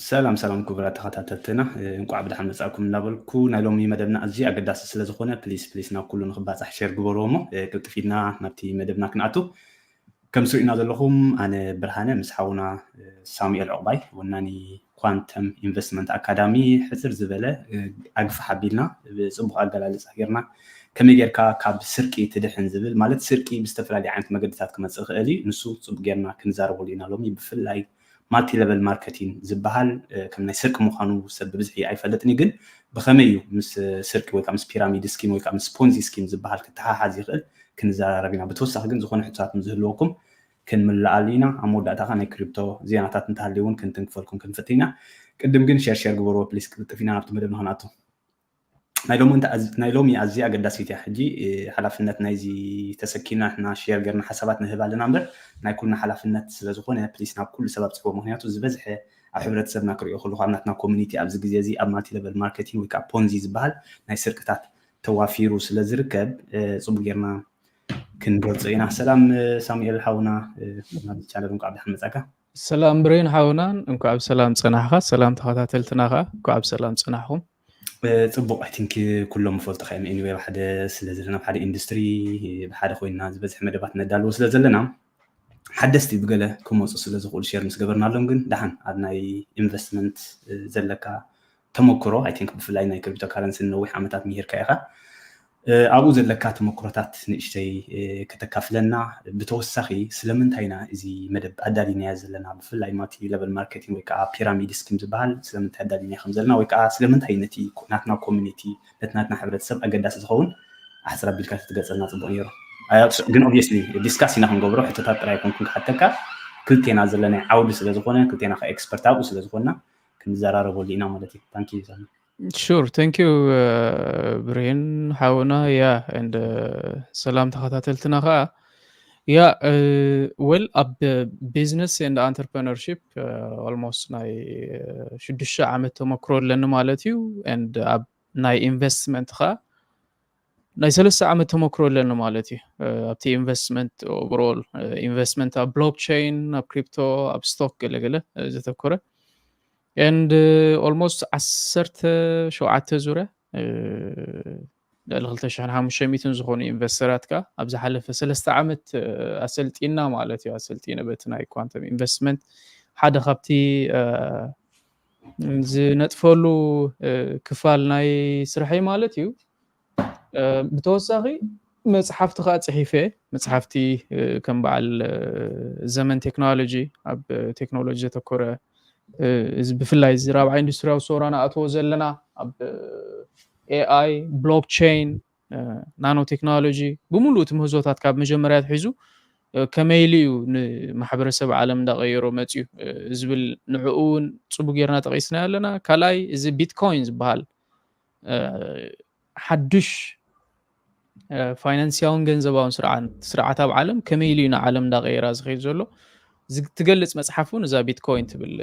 ሰላም ሰላም ክቡራት ተኸታተልትና፣ እንቋዕ ብደሓን መጻእኩም እናበልኩ፣ ናይ ሎሚ መደብና ኣዝዩ ኣገዳሲ ስለ ዝኾነ፣ ፕሊስ ፕሊስ ናብ ኩሉ ንኽባጻሕ ሼር ግበርዎ እሞ፣ ቅልጥፍ ኢልና ናብቲ መደብና ክንኣቱ። ከም ትርእዩና ዘለኹም፣ ኣነ ብርሃነ ምስ ሓውና ሳሙኤል ዕቑባይ፣ ወናኒ ኳንተም ኢንቨስትመንት ኣካዳሚ፣ ሕጽር ዝበለ ኣግፍሕ ኣቢልና ብጽቡቕ ኣገላልጻ ጌርና፣ ከመይ ጌርካ ካብ ስርቂ ትድሕን ዝብል፣ ማለት ስርቂ ብዝተፈላለየ ዓይነት መገድታት ክመጽእ ይኽእል እዩ። ንሱ ጽቡቕ ጌርና ክንዛረበሉ ኢና ሎሚ። ብፍላይ ማልቲ ሌቨል ማርኬቲንግ ዝበሃል ከም ናይ ስርቂ ምዃኑ ሰብ ብብዝሒ ኣይፈልጥን እዩ፣ ግን ብኸመይ እዩ ምስ ስርቂ ወይ ከዓ ምስ ፒራሚድ ስኪም ወይ ከዓ ምስ ፖንዚ ስኪም ዝበሃል ክተሓሓዝ ይኽእል ክንዘራረብ ኢና። ብተወሳኺ ግን ዝኾነ ሕቶታት ምስ ዝህልወኩም ክንምልኣሉ ኢና። ኣብ መወዳእታ ከዓ ናይ ክሪፕቶ ዜናታት እንተሃልዩ እውን ክንትንክፈልኩም ክንፍትን ኢና። ቅድም ግን ሸር ሸር ግበርዎ ፕሊስ፣ ቅልጥፍ ኢና ናብቲ መደብና ክንኣቱ። ናይ ሎሚ እንተ ኣዝ- ናይ ሎሚ ኣዝያ ኣገዳሲት እያ። ሕጂ ሓላፍነት ናይዚ ተሰኪምና ንሕና ሼር ገርና ሓሳባት ንህብ ኣለና እምበር ናይ ኩልና ሓላፍነት ስለ ዝኾነ ፕሊስ ናብ ኩሉ ሰብ ኣብፅሕዎ። ምክንያቱ ዝበዝሐ ኣብ ሕብረተሰብና ክሪኦ ከለኹ ኣብ ናትና ኮሚኒቲ ኣብዚ ግዜ እዚ ኣብ ማልቲ ሌቨል ማርኬቲንግ ወይ ከዓ ፖንዚ ዝበሃል ናይ ስርቅታት ተዋፊሩ ስለ ዝርከብ ፅቡቅ ጌርና ክንገልፆ ኢና። ሰላም ሳሙኤል ሓውና፣ ናብ ቻነል እንኳዕ ብደሓን መፃካ። ሰላም ብሬን ሓውናን እንኳዕ ብሰላም ፀናሕካ። ሰላም ተኸታተልትና ከዓ እንኳዕ ብሰላም ፀናሕኩም። ጽቡቕ፣ ኣይ ቲንክ ኩሎም ይፈልጡ ከዮም። ኤኒወይ ብሓደ ስለ ዘለና፣ ብሓደ ኢንዱስትሪ ብሓደ ኮይንና ዝበዝሕ መደባት ነዳልዎ ስለ ዘለና ሓደስቲ ብገለ ክመፁ ስለ ዝኽእሉ ሼር ምስ ገበርናሎም ግን ደሓን ኣብ ናይ ኢንቨስትመንት ዘለካ ተመክሮ፣ ኣይ ቲንክ ብፍላይ ናይ ክሪፕቶ ካረንሲ ነዊሕ ዓመታት ምሂርካ ኢኻ። ኣብኡ ዘለካ ተመክሮታት ንእሽተይ ከተካፍለና፣ ብተወሳኺ ስለምንታይ ኢና እዚ መደብ ኣዳሊናዮ ዘለና፣ ብፍላይ ማልቲ ሌቨል ማርኬቲንግ ወይ ከዓ ፒራሚድ ስኪም ዝበሃል ስለምንታይ ኣዳሊናዮ ከም ዘለና ወይ ከዓ ስለምንታይ ነቲ ናትና ኮሚኒቲ፣ ነቲ ናትና ሕብረተሰብ ኣገዳሲ ዝኸውን ኣሕፅር ኣቢልካ ተትገልፀልና ፅቡቅ ነይሩ። ግን ኦብቪየስሊ ዲስካስ ኢና ክንገብሮ፣ ሕቶታት ጥራይ ኣይኮንኩን ክሓተካ፣ ክልቴና ዘለናይ ዓውዲ ስለዝኾነ ክልቴና ከዓ ኤክስፐርት ኣብኡ ስለዝኾንና ክንዘራረበሉ ኢና ማለት እዩ። ታንኪ ዩ። Sure, thank you ብሬን ሓውና። ያ and ሰላም ተኸታተልትና ከዓ። ያ well ኣብ business and entrepreneurship almost ናይ ሽዱሽተ ዓመት ተመክሮ ኣለኒ ማለት እዩ። And ኣብ ናይ ኢንቨስትመንት ከዓ ናይ ሰለስተ ዓመት ተመክሮ ኣለኒ ማለት እዩ። ኣብቲ ኢንቨስትመንት overall ኢንቨስትመንት ኣብ ብሎክቸይን፣ ኣብ ክሪፕቶ፣ ኣብ ስቶክ ገለገለ ዘተኮረ and almost ዓሰርተ ሸውዓተ ዙርያ ልዕሊ ክልተ ሽሕን ሓሙሽተ ሚእትን ዝኾኑ ኢንቨስተራት ከዓ ኣብ ዝሓለፈ ሰለስተ ዓመት ኣሰልጢና ማለት እዩ። ኣሰልጢነ በቲ ናይ ኳንተም ኢንቨስትመንት ሓደ ካብቲ ዝነጥፈሉ ክፋል ናይ ስርሐይ ማለት እዩ። ብተወሳኺ መፅሓፍቲ ከዓ ፅሒፈ። መፅሓፍቲ ከም በዓል ዘመን ቴክኖሎጂ፣ ኣብ ቴክኖሎጂ ዘተኮረ፣ እዚ ብፍላይ እዚ ራብዓይ ኢንዱስትሪያዊ ሰውራ ንኣትዎ ዘለና ኣብ ኤኣይ፣ ብሎክቸይን፣ ናኖ ቴክኖሎጂ ብምሉእ እቲ ምህዞታት ካብ መጀመርያ ኣትሒዙ ከመይ ኢሉ እዩ ንማሕበረሰብ ዓለም እንዳቀየሮ መፅዩ ዝብል ንዕኡ እውን ፅቡቅ ጌርና ጠቂስና ኣለና። ካልኣይ እዚ ቢትኮይን ዝበሃል ሓዱሽ ፋይናንስያውን ገንዘባውን ስርዓት ኣብ ዓለም ከመይ ኢሉ እዩ ንዓለም እንዳቀየራ ዝኸይድ ዘሎ ትገልፅ መፅሓፍ እውን እዛ ቢትኮይን ትብል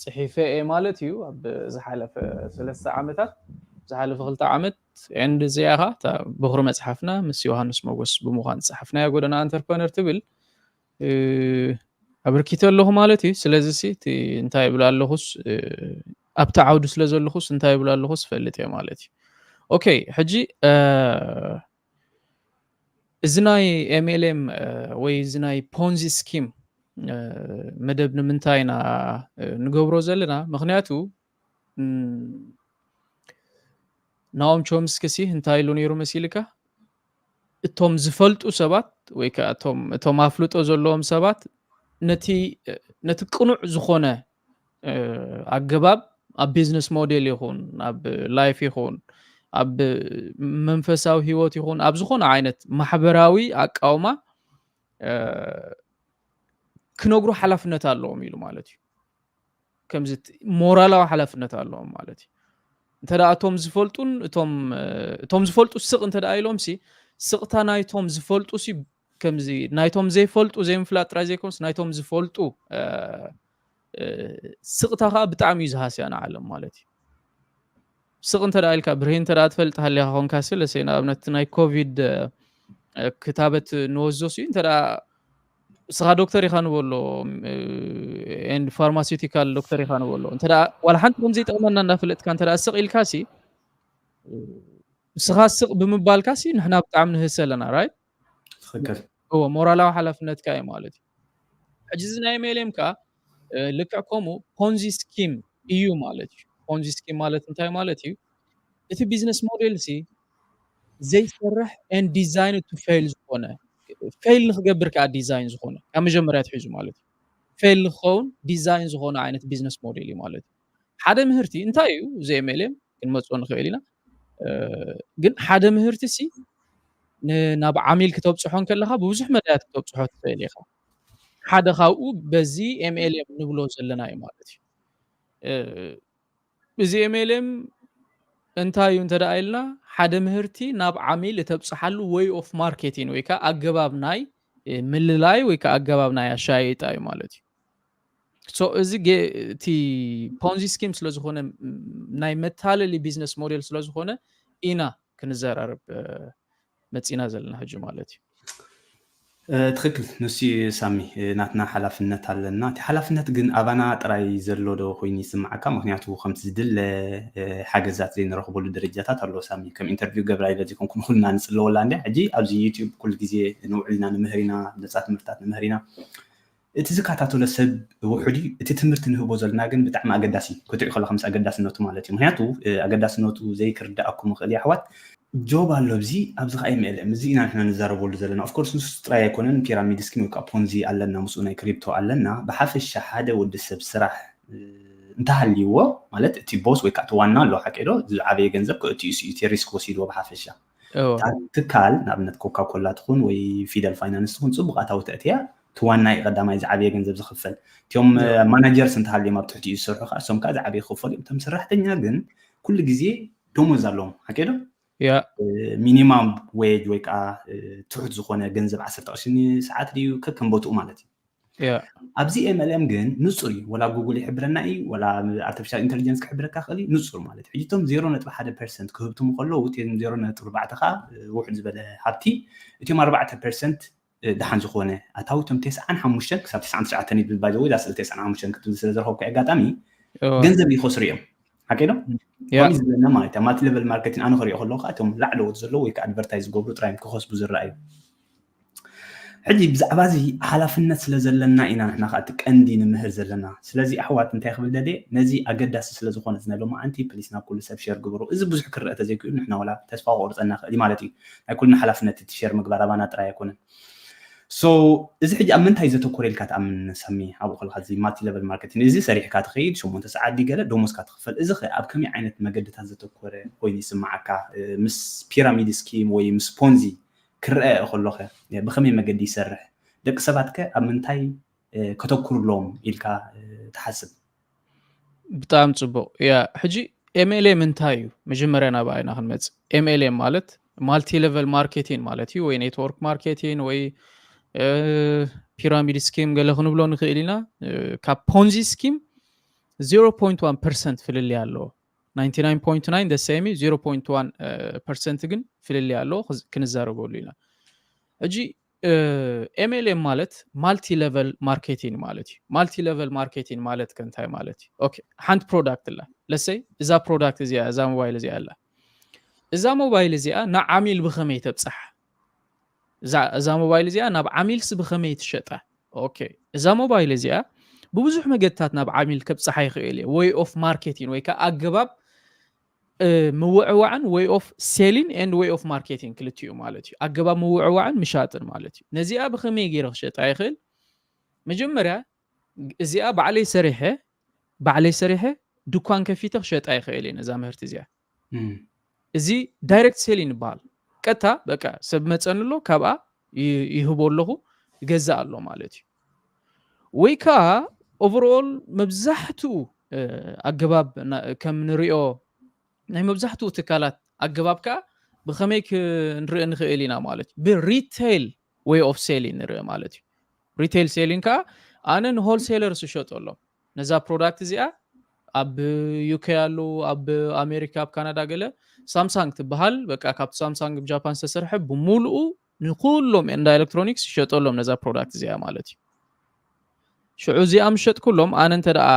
ፅሒፈ እየ ማለት እዩ። ኣብ ዝሓለፈ ሰለስተ ዓመታት፣ ዝሓለፈ ክልተ ዓመት and እዚኣ ኸዓ እታ በኹሪ መፅሓፍና ምስ ዮሃንስ ሞጎስ ብምዃን ዝፀሓፍናያ ጎደና ኣንተርፕረነር ትብል ኣበርኪተ ኣለኹ ማለት እዩ። ስለዚ ሲ እቲ እንታይ ይብል ኣለኹስ ኣብቲ ዓውዲ ስለ ዘለኹስ እንታይ ይብል ኣለኹስ ፈልጥ እየ ማለት እዩ። ኦኬ፣ ሕጂ እዚ ናይ ኤምኤልኤም ወይ እዚ ናይ ፖንዚ ስኪም መደብ ንምንታይ ኢና ንገብሮ ዘለና? ምክንያቱ ናኦም ቾምስኪ ሲ እንታይ ኢሉ ነይሩ መሲልካ? እቶም ዝፈልጡ ሰባት ወይ ከዓ እቶም ኣፍልጦ ዘለዎም ሰባት ነቲ ቅኑዕ ዝኾነ ኣገባብ ኣብ ቢዝነስ ሞዴል ይኹን ኣብ ላይፍ ይኹን ኣብ መንፈሳዊ ህይወት ይኹን ኣብ ዝኾነ ዓይነት ማሕበራዊ ኣቃውማ ክነግሩ ሓላፍነት ኣለዎም ኢሉ ማለት እዩ። ከምዚ ሞራላዊ ሓላፍነት ኣለዎም ማለት እዩ። እንተ ደኣ እቶም ዝፈልጡን እቶም ዝፈልጡ ስቕ እንተ ደኣ ኢሎም ሲ ስቕታ ናይቶም ዝፈልጡ ሲ ከምዚ ናይቶም ዘይፈልጡ ዘይምፍላጥ ጥራይ ዘይኮንስ ናይቶም ዝፈልጡ ስቕታ ከዓ ብጣዕሚ እዩ ዝሃስያ ንዓለም ማለት እዩ። ስቕ እንተ ደኣ ኢልካ ብርሂን እንተ ደኣ ትፈልጥ ሃሊኻ ኮንካ ሲ ለሰይ ንኣብነት ናይ ኮቪድ ክታበት ንወስዶ ሲ እንተ ደኣ እስኻ ዶክተር ኢኻ ንበሎ፣ ኤንድ ፋርማሲውቲካል ዶክተር ኢኻ ንበሎ። እንተ ደኣ ዋላ ሓንቲ ከም ዘይጠቕመና እንዳፈለጥካ እንተ ደኣ ስቕ ኢልካ ሲ፣ እስኻ ስቕ ብምባልካ ሲ ንሕና ብጣዕሚ ንህሰ ኣለና፣ ራይት? ትኽክል። እዎ፣ ሞራላዊ ሓላፍነትካ እዩ ማለት እዩ። ሕጂ እዚ ናይ ኤምኤልኤም ከኣ ልክዕ ከምኡ ፖንዚ ስኪም እዩ ማለት እዩ። ፖንዚ ስኪም ማለት እንታይ ማለት እዩ? እቲ ቢዝነስ ሞዴል ሲ ዘይሰርሕ and design to fail ዝኾነ፣ ፌል ንክገብር ከኣ ዲዛይን ዝኾነ፣ ካብ መጀመርያ ትሒዙ ማለት እዩ። ፌል ንክኸውን ዲዛይን ዝኾነ ዓይነት ቢዝነስ ሞዴል እዩ ማለት እዩ። ሓደ ምህርቲ እንታይ እዩ? እዚ ኤምኤልኤም ክንመፅኦ ንኽእል ኢና። ግን ሓደ ምህርቲ ሲ ናብ ዓሚል ክተብፅሖ እንከለኻ ብብዙሕ መዳያት ክተብፅሖ ትኽእል ኢኻ። ሓደ ካብኡ በዚ ኤምኤልኤም ንብሎ ዘለና እዩ ማለት እዩ። እዚ ኤምኤልኤም እንታይ እዩ እንተ ደኣ ኢልና፣ ሓደ ምህርቲ ናብ ዓሚል እተብፅሓሉ ወይ ኦፍ ማርኬቲን ወይ ከዓ ኣገባብ ናይ ምልላይ ወይ ከዓ ኣገባብ ናይ ኣሻይጣ እዩ ማለት እዩ። ሶ እዚ እቲ ፖንዚ ስኪም ስለዝኾነ፣ ናይ መታለሊ ቢዝነስ ሞዴል ስለዝኾነ ኢና ክንዘራረብ መፂና ዘለና ሕጂ ማለት እዩ። ትኽክል፣ ንሱ ሳሚ፣ ናትና ሓላፍነት ኣለና። እቲ ሓላፍነት ግን ኣባና ጥራይ ዘሎ ዶ ኮይኑ ይስምዓካ? ምክንያቱ ከምቲ ዝድለ ሓገዛት ዘይንረኽበሉ ደረጃታት ኣሎ ሳሚ። ከም ኢንተርቪው ገብራ ኢለ ዘይኮንኩ ንኩልና ንፅለወላ እንዲ ሕጂ ኣብዚ ዩቲዩብ ኩሉ ግዜ ንውዕል ኢና፣ ንምህር ኢና፣ ነፃ ትምህርታት ንምህር ኢና። እቲ ዝከታተሎ ሰብ ውሑድ እዩ። እቲ ትምህርቲ ንህቦ ዘለና ግን ብጣዕሚ ኣገዳሲ እዩ። ክትሪኦ ከለካ ምስ ኣገዳስነቱ ማለት እዩ። ምክንያቱ ኣገዳስነቱ ዘይክርዳኣኩም ይኽእል እዩ ኣሕዋት። ጆብ ኣሎ ኣብዚ፣ ኣብዚ ከዓ ኤምኤልኤም እዚ ኢና ንሕና ንዛረበሉ ዘለና። ኦፍኮርስ ንሱ ጥራይ ኣይኮነን፣ ፒራሚድ ስኪም ወይ ከዓ ፖንዚ ኣለና፣ ምስኡ ናይ ክሪፕቶ ኣለና። ብሓፈሻ ሓደ ወዲ ሰብ ስራሕ እንተሃልይዎ ማለት እቲ ቦስ ወይ ከዓ እቲ ዋና ኣሎ ሓቂ ዶ ዝዓበየ ገንዘብ ከእትዩ እዩ፣ እቲ ሪስክ ወሲድዎ ብሓፈሻ ትካል ንኣብነት ኮካ ኮላ ትኹን ወይ ፊደል ፋይናንስ ትኹን ፅቡቅ ኣታዊ ተእትያ እቲ ዋና እዩ ቀዳማይ ዝዓበየ ገንዘብ ዝኽፈል። እቲኦም ማናጀርስ እንተሃልዮም ኣብ ትሕቲ እዩ ዝሰርሑ ከዓ እሶም ከዓ ዝዓበየ ክኽፈሉ እዮም። እቶም ሰራሕተኛ ግን ኩሉ ግዜ ደሞዝ ኣለዎም ሓቂ ዶ? ሚኒማም ዌጅ ወይ ከዓ ትሑት ዝኾነ ገንዘብ ዓሰርተ ቅርሺ ንሰዓት ድዩ ከከም ቦትኡ ማለት እዩ። ኣብዚ ኤምኤልኤም ግን ንፁር እዩ። ወላ ጉግል ይሕብረና እዩ፣ ወላ ኣርቲፊሻል ኢንቴሊጀንስ ክሕብረካ ክእል እዩ። ንፁር ማለት ሕጂ እቶም ዜሮ ነጥቢ ሓደ ፐርሰንት ክህብትሙ ከለዉ እቲም ዜሮ ነጥቢ ኣርባዕተ ከዓ ውሕድ ዝበለ ሃብቲ፣ እቲም ኣርባዕተ ፐርሰንት ደሓን ዝኾነ ኣታዊ እቶም ተስዓን ሓሙሽተን ክሳብ ተስዓን ትሽዓተን ይብል ባይዘ ወይ ዳስል ተስዓን ሓሙሽተን ክትብል ስለ ዝረኸብኩ ኣጋጣሚ ገንዘብ ይኸስሩ እዮም። ሓቂ ዶ? ከምኡ ዝብለና ማለት እዩ። ማልቲ ሌቨል ማርኬቲንግ ኣነ ክሪኦ ከለኹ እቶም ላዕለዎት ዘለዉ ወይ ከዓ ኣድቨርታይዝ ዝገብሩ ጥራይ እዮም ክኸስቡ ዝረኣዩ። ሕጂ ብዛዕባ እዚ ሓላፍነት ስለ ዘለና ኢና ንሕና ከዓ እቲ ቀንዲ ንምህር ዘለና። ስለዚ ኣሕዋት እንታይ ክብል ደልየ፣ ነዚ ኣገዳሲ ስለ ዝኾነ እዚ ናይ ሎማዓንቲ ፕሊስ ናብ ኩሉ ሰብ ሼር ግበሩ። እዚ ብዙሕ ክረአ ተዘይክእሉ ንሕና ወላ ተስፋ ክቆርፀና ክእል እዩ ማለት እዩ። ናይ ኩልና ሓላፍነት እቲ ሼር ምግባር ኣባና ጥራይ ኣይኮነን። ሶ እዚ ሕጂ ኣብ ምንታይ ዘተኮረ ኢልካ ትኣምን ሳሚ? ኣብኡ ከለካ እዚ ማልቲ ሌቨል ማርኬቲንግ እዚ ሰሪሕካ ትኸይድ ሸሞንተ ሰዓት ድዩ ገለ ደሞዝካ ትኽፈል። እዚ ኸ ኣብ ከመይ ዓይነት መገድታት ዘተኮረ ኮይኑ ይስምዓካ? ምስ ፒራሚድ ስኪም ወይ ምስ ፖንዚ ክረአ ከሎ ኸ ብኸመይ መገዲ ይሰርሕ? ደቂ ሰባት ከ ኣብ ምንታይ ከተኩርሎም ኢልካ ትሓስብ? ብጣዕሚ ፅቡቅ። ያ ሕጂ ኤምኤልኤም እንታይ እዩ? መጀመርያ ናብ ኣይና ክንመፅእ። ኤምኤልኤም ማለት ማልቲ ሌቨል ማርኬቲንግ ማለት እዩ፣ ወይ ኔትወርክ ማርኬቲንግ ወይ ፒራሚድ ስኪም ገለ ክንብሎ ንኽእል ኢና። ካብ ፖንዚ ስኪም ዜሮ ፖይንት ዋን ፐርሰንት ፍልልይ ኣለዎ። ናይንቲ ናይን ፖይንት ናይን the same እዩ፣ ዜሮ ፖይንት ዋን ፐርሰንት ግን ፍልልይ ኣለዎ፣ ክንዛረበሉ ኢና። ሕጂ ኤምኤልኤም ማለት ማልቲ ሌቨል ማርኬቲንግ ማለት እዩ። ማልቲ ሌቨል ማርኬቲንግ ማለት ከ እንታይ ማለት እዩ? ኦኬ፣ ሓንቲ ፕሮዳክት ኣላ። ለሰይ እዛ ፕሮዳክት እዚኣ፣ እዛ ሞባይል እዚኣ ኣላ። እዛ ሞባይል እዚኣ ንዓሚል ብኸመይ ተብፅሓ? እዛ ሞባይል እዚኣ ናብ ዓሚልስ ብኸመይ ትሸጣ? ኦኬ፣ እዛ ሞባይል እዚኣ ብብዙሕ መገድታት ናብ ዓሚል ከብፅሓ ይኽእል እየ። ወይ ኦፍ ማርኬቲንግ ወይ ከዓ ኣገባብ ምውዕዋዕን ወይ ኦፍ ሴሊን ኤንድ ወይ ኦፍ ማርኬቲንግ ክልቲኡ ማለት እዩ። ኣገባብ ምውዕዋዕን ምሻጥን ማለት እዩ። ነዚኣ ብኸመይ ገይረ ክሸጣ ይኽእል? መጀመርያ እዚኣ ባዕለይ ሰሪሐ ባዕለይ ሰሪሐ ድኳን ከፊተ ክሸጣ ይኽእል እየ ነዛ ምህርቲ እዚኣ። እዚ ዳይሬክት ሴሊን ይበሃል። ቀጥታ በቃ ሰብ መፀኒ ኣሎ፣ ካብኣ ይህቦ ኣለኹ፣ ይገዛእ ኣሎ ማለት እዩ። ወይ ከዓ ኦቨርኦል መብዛሕትኡ ኣገባብ ከም ንሪኦ ናይ መብዛሕትኡ ትካላት ኣገባብ ከዓ ብኸመይ ክንርኢ ንኽእል ኢና ማለት እዩ። ብሪቴይል ወይ ኦፍ ሴሊን ንርኢ ማለት እዩ። ሪቴይል ሴሊን ከዓ ኣነ ንሆልሴለርስ እሸጠሎም ነዛ ፕሮዳክት እዚኣ ኣብ ዩኬ ኣለዉ፣ ኣብ ኣሜሪካ፣ ኣብ ካናዳ ገለ ሳምሳንግ ትበሃል በቃ ካብቲ ሳምሳንግ ብጃፓን ዝተሰርሐ ብምሉኡ ንኩሎም እንዳ ኤሌክትሮኒክስ ይሸጠሎም ነዛ ፕሮዳክት እዚኣ ማለት እዩ። ሽዑ እዚኣ ምሸጥኩሎም ኣነ እንተ ደኣ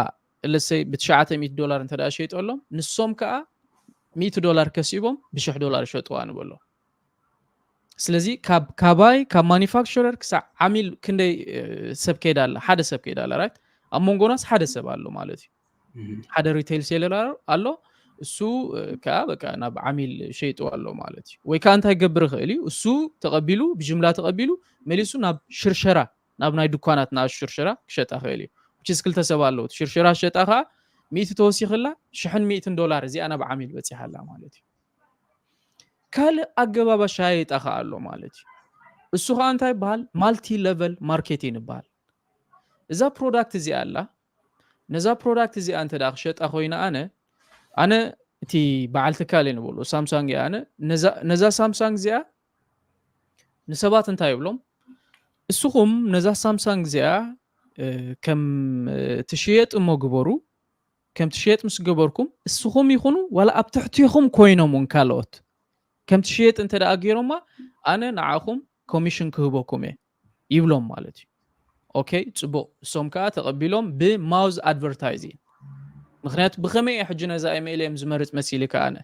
እለሰይ ብትሽዓተ ሚእቲ ዶላር እንተ ደኣ ሸይጠሎም ንሶም ከዓ ሚእቲ ዶላር ከሲቦም ብሽሕ ዶላር ይሸጥዋ ንበሎ። ስለዚ ካብ ካባይ ካብ ማኒፋክቸረር ክሳብ ዓሚል ክንደይ ሰብ ከይዳ ኣላ ሓደ ሰብ ከይዳ ኣላ right? ኣብ መንጎናስ ሓደ ሰብ ኣሎ ማለት እዩ። ሓደ ሪቴል ሴለር ኣሎ። እሱ ከዓ በቃ ናብ ዓሚል ሸይጥዋ ኣሎ ማለት እዩ። ወይ ከዓ እንታይ ገብር ይኽእል እዩ? እሱ ተቐቢሉ ብጅምላ ተቐቢሉ መሊሱ ናብ ሽርሸራ ናብ ናይ ድኳናት ንኣሽቱ ሽርሽራ ክሸጣ ክእል እዩ። ስ ክልተ ሰብ ኣለዉ ሽርሽራ ሸጣ ከዓ ሚእቲ ተወሲኽላ ሽሕን ሚእትን ዶላር እዚኣ ናብ ዓሚል በፂሓላ ማለት እዩ። ካልእ ኣገባብ ኣሻየጣ ከዓ ኣሎ ማለት እዩ። እሱ ከዓ እንታይ ይበሃል? ማልቲ ለቨል ማርኬቲን ይበሃል። እዛ ፕሮዳክት እዚኣ ኣላ። ነዛ ፕሮዳክት እዚኣ እንተ ደኣ ክሸጣ ኮይነ ኣነ ኣነ እቲ በዓል ትካል እየ ንበሎ ሳምሳንግ እየ ኣነ ነዛ ሳምሳንግ እዚኣ ንሰባት እንታይ ይብሎም? እስኹም ነዛ ሳምሳንግ እዚኣ ከም ትሽየጥ እሞ ግበሩ። ከም ትሽየጥ ምስ ገበርኩም እስኹም ይኹኑ ዋላ ኣብ ትሕቲኹም ኮይኖም እውን ካልኦት ከም ትሽየጥ እንተ ደኣ ገይሮማ ኣነ ንዓኹም ኮሚሽን ክህበኩም እየ ይብሎም ማለት እዩ። ኦኬ ፅቡቅ። እሶም ከዓ ተቐቢሎም ብማውዝ ኣድቨርታይዚንግ ምክንያቱ ብኸመይ እየ ሕጂ ነዛ ኤምኤልኤም ዝመርፅ መሲሊ ከኣነ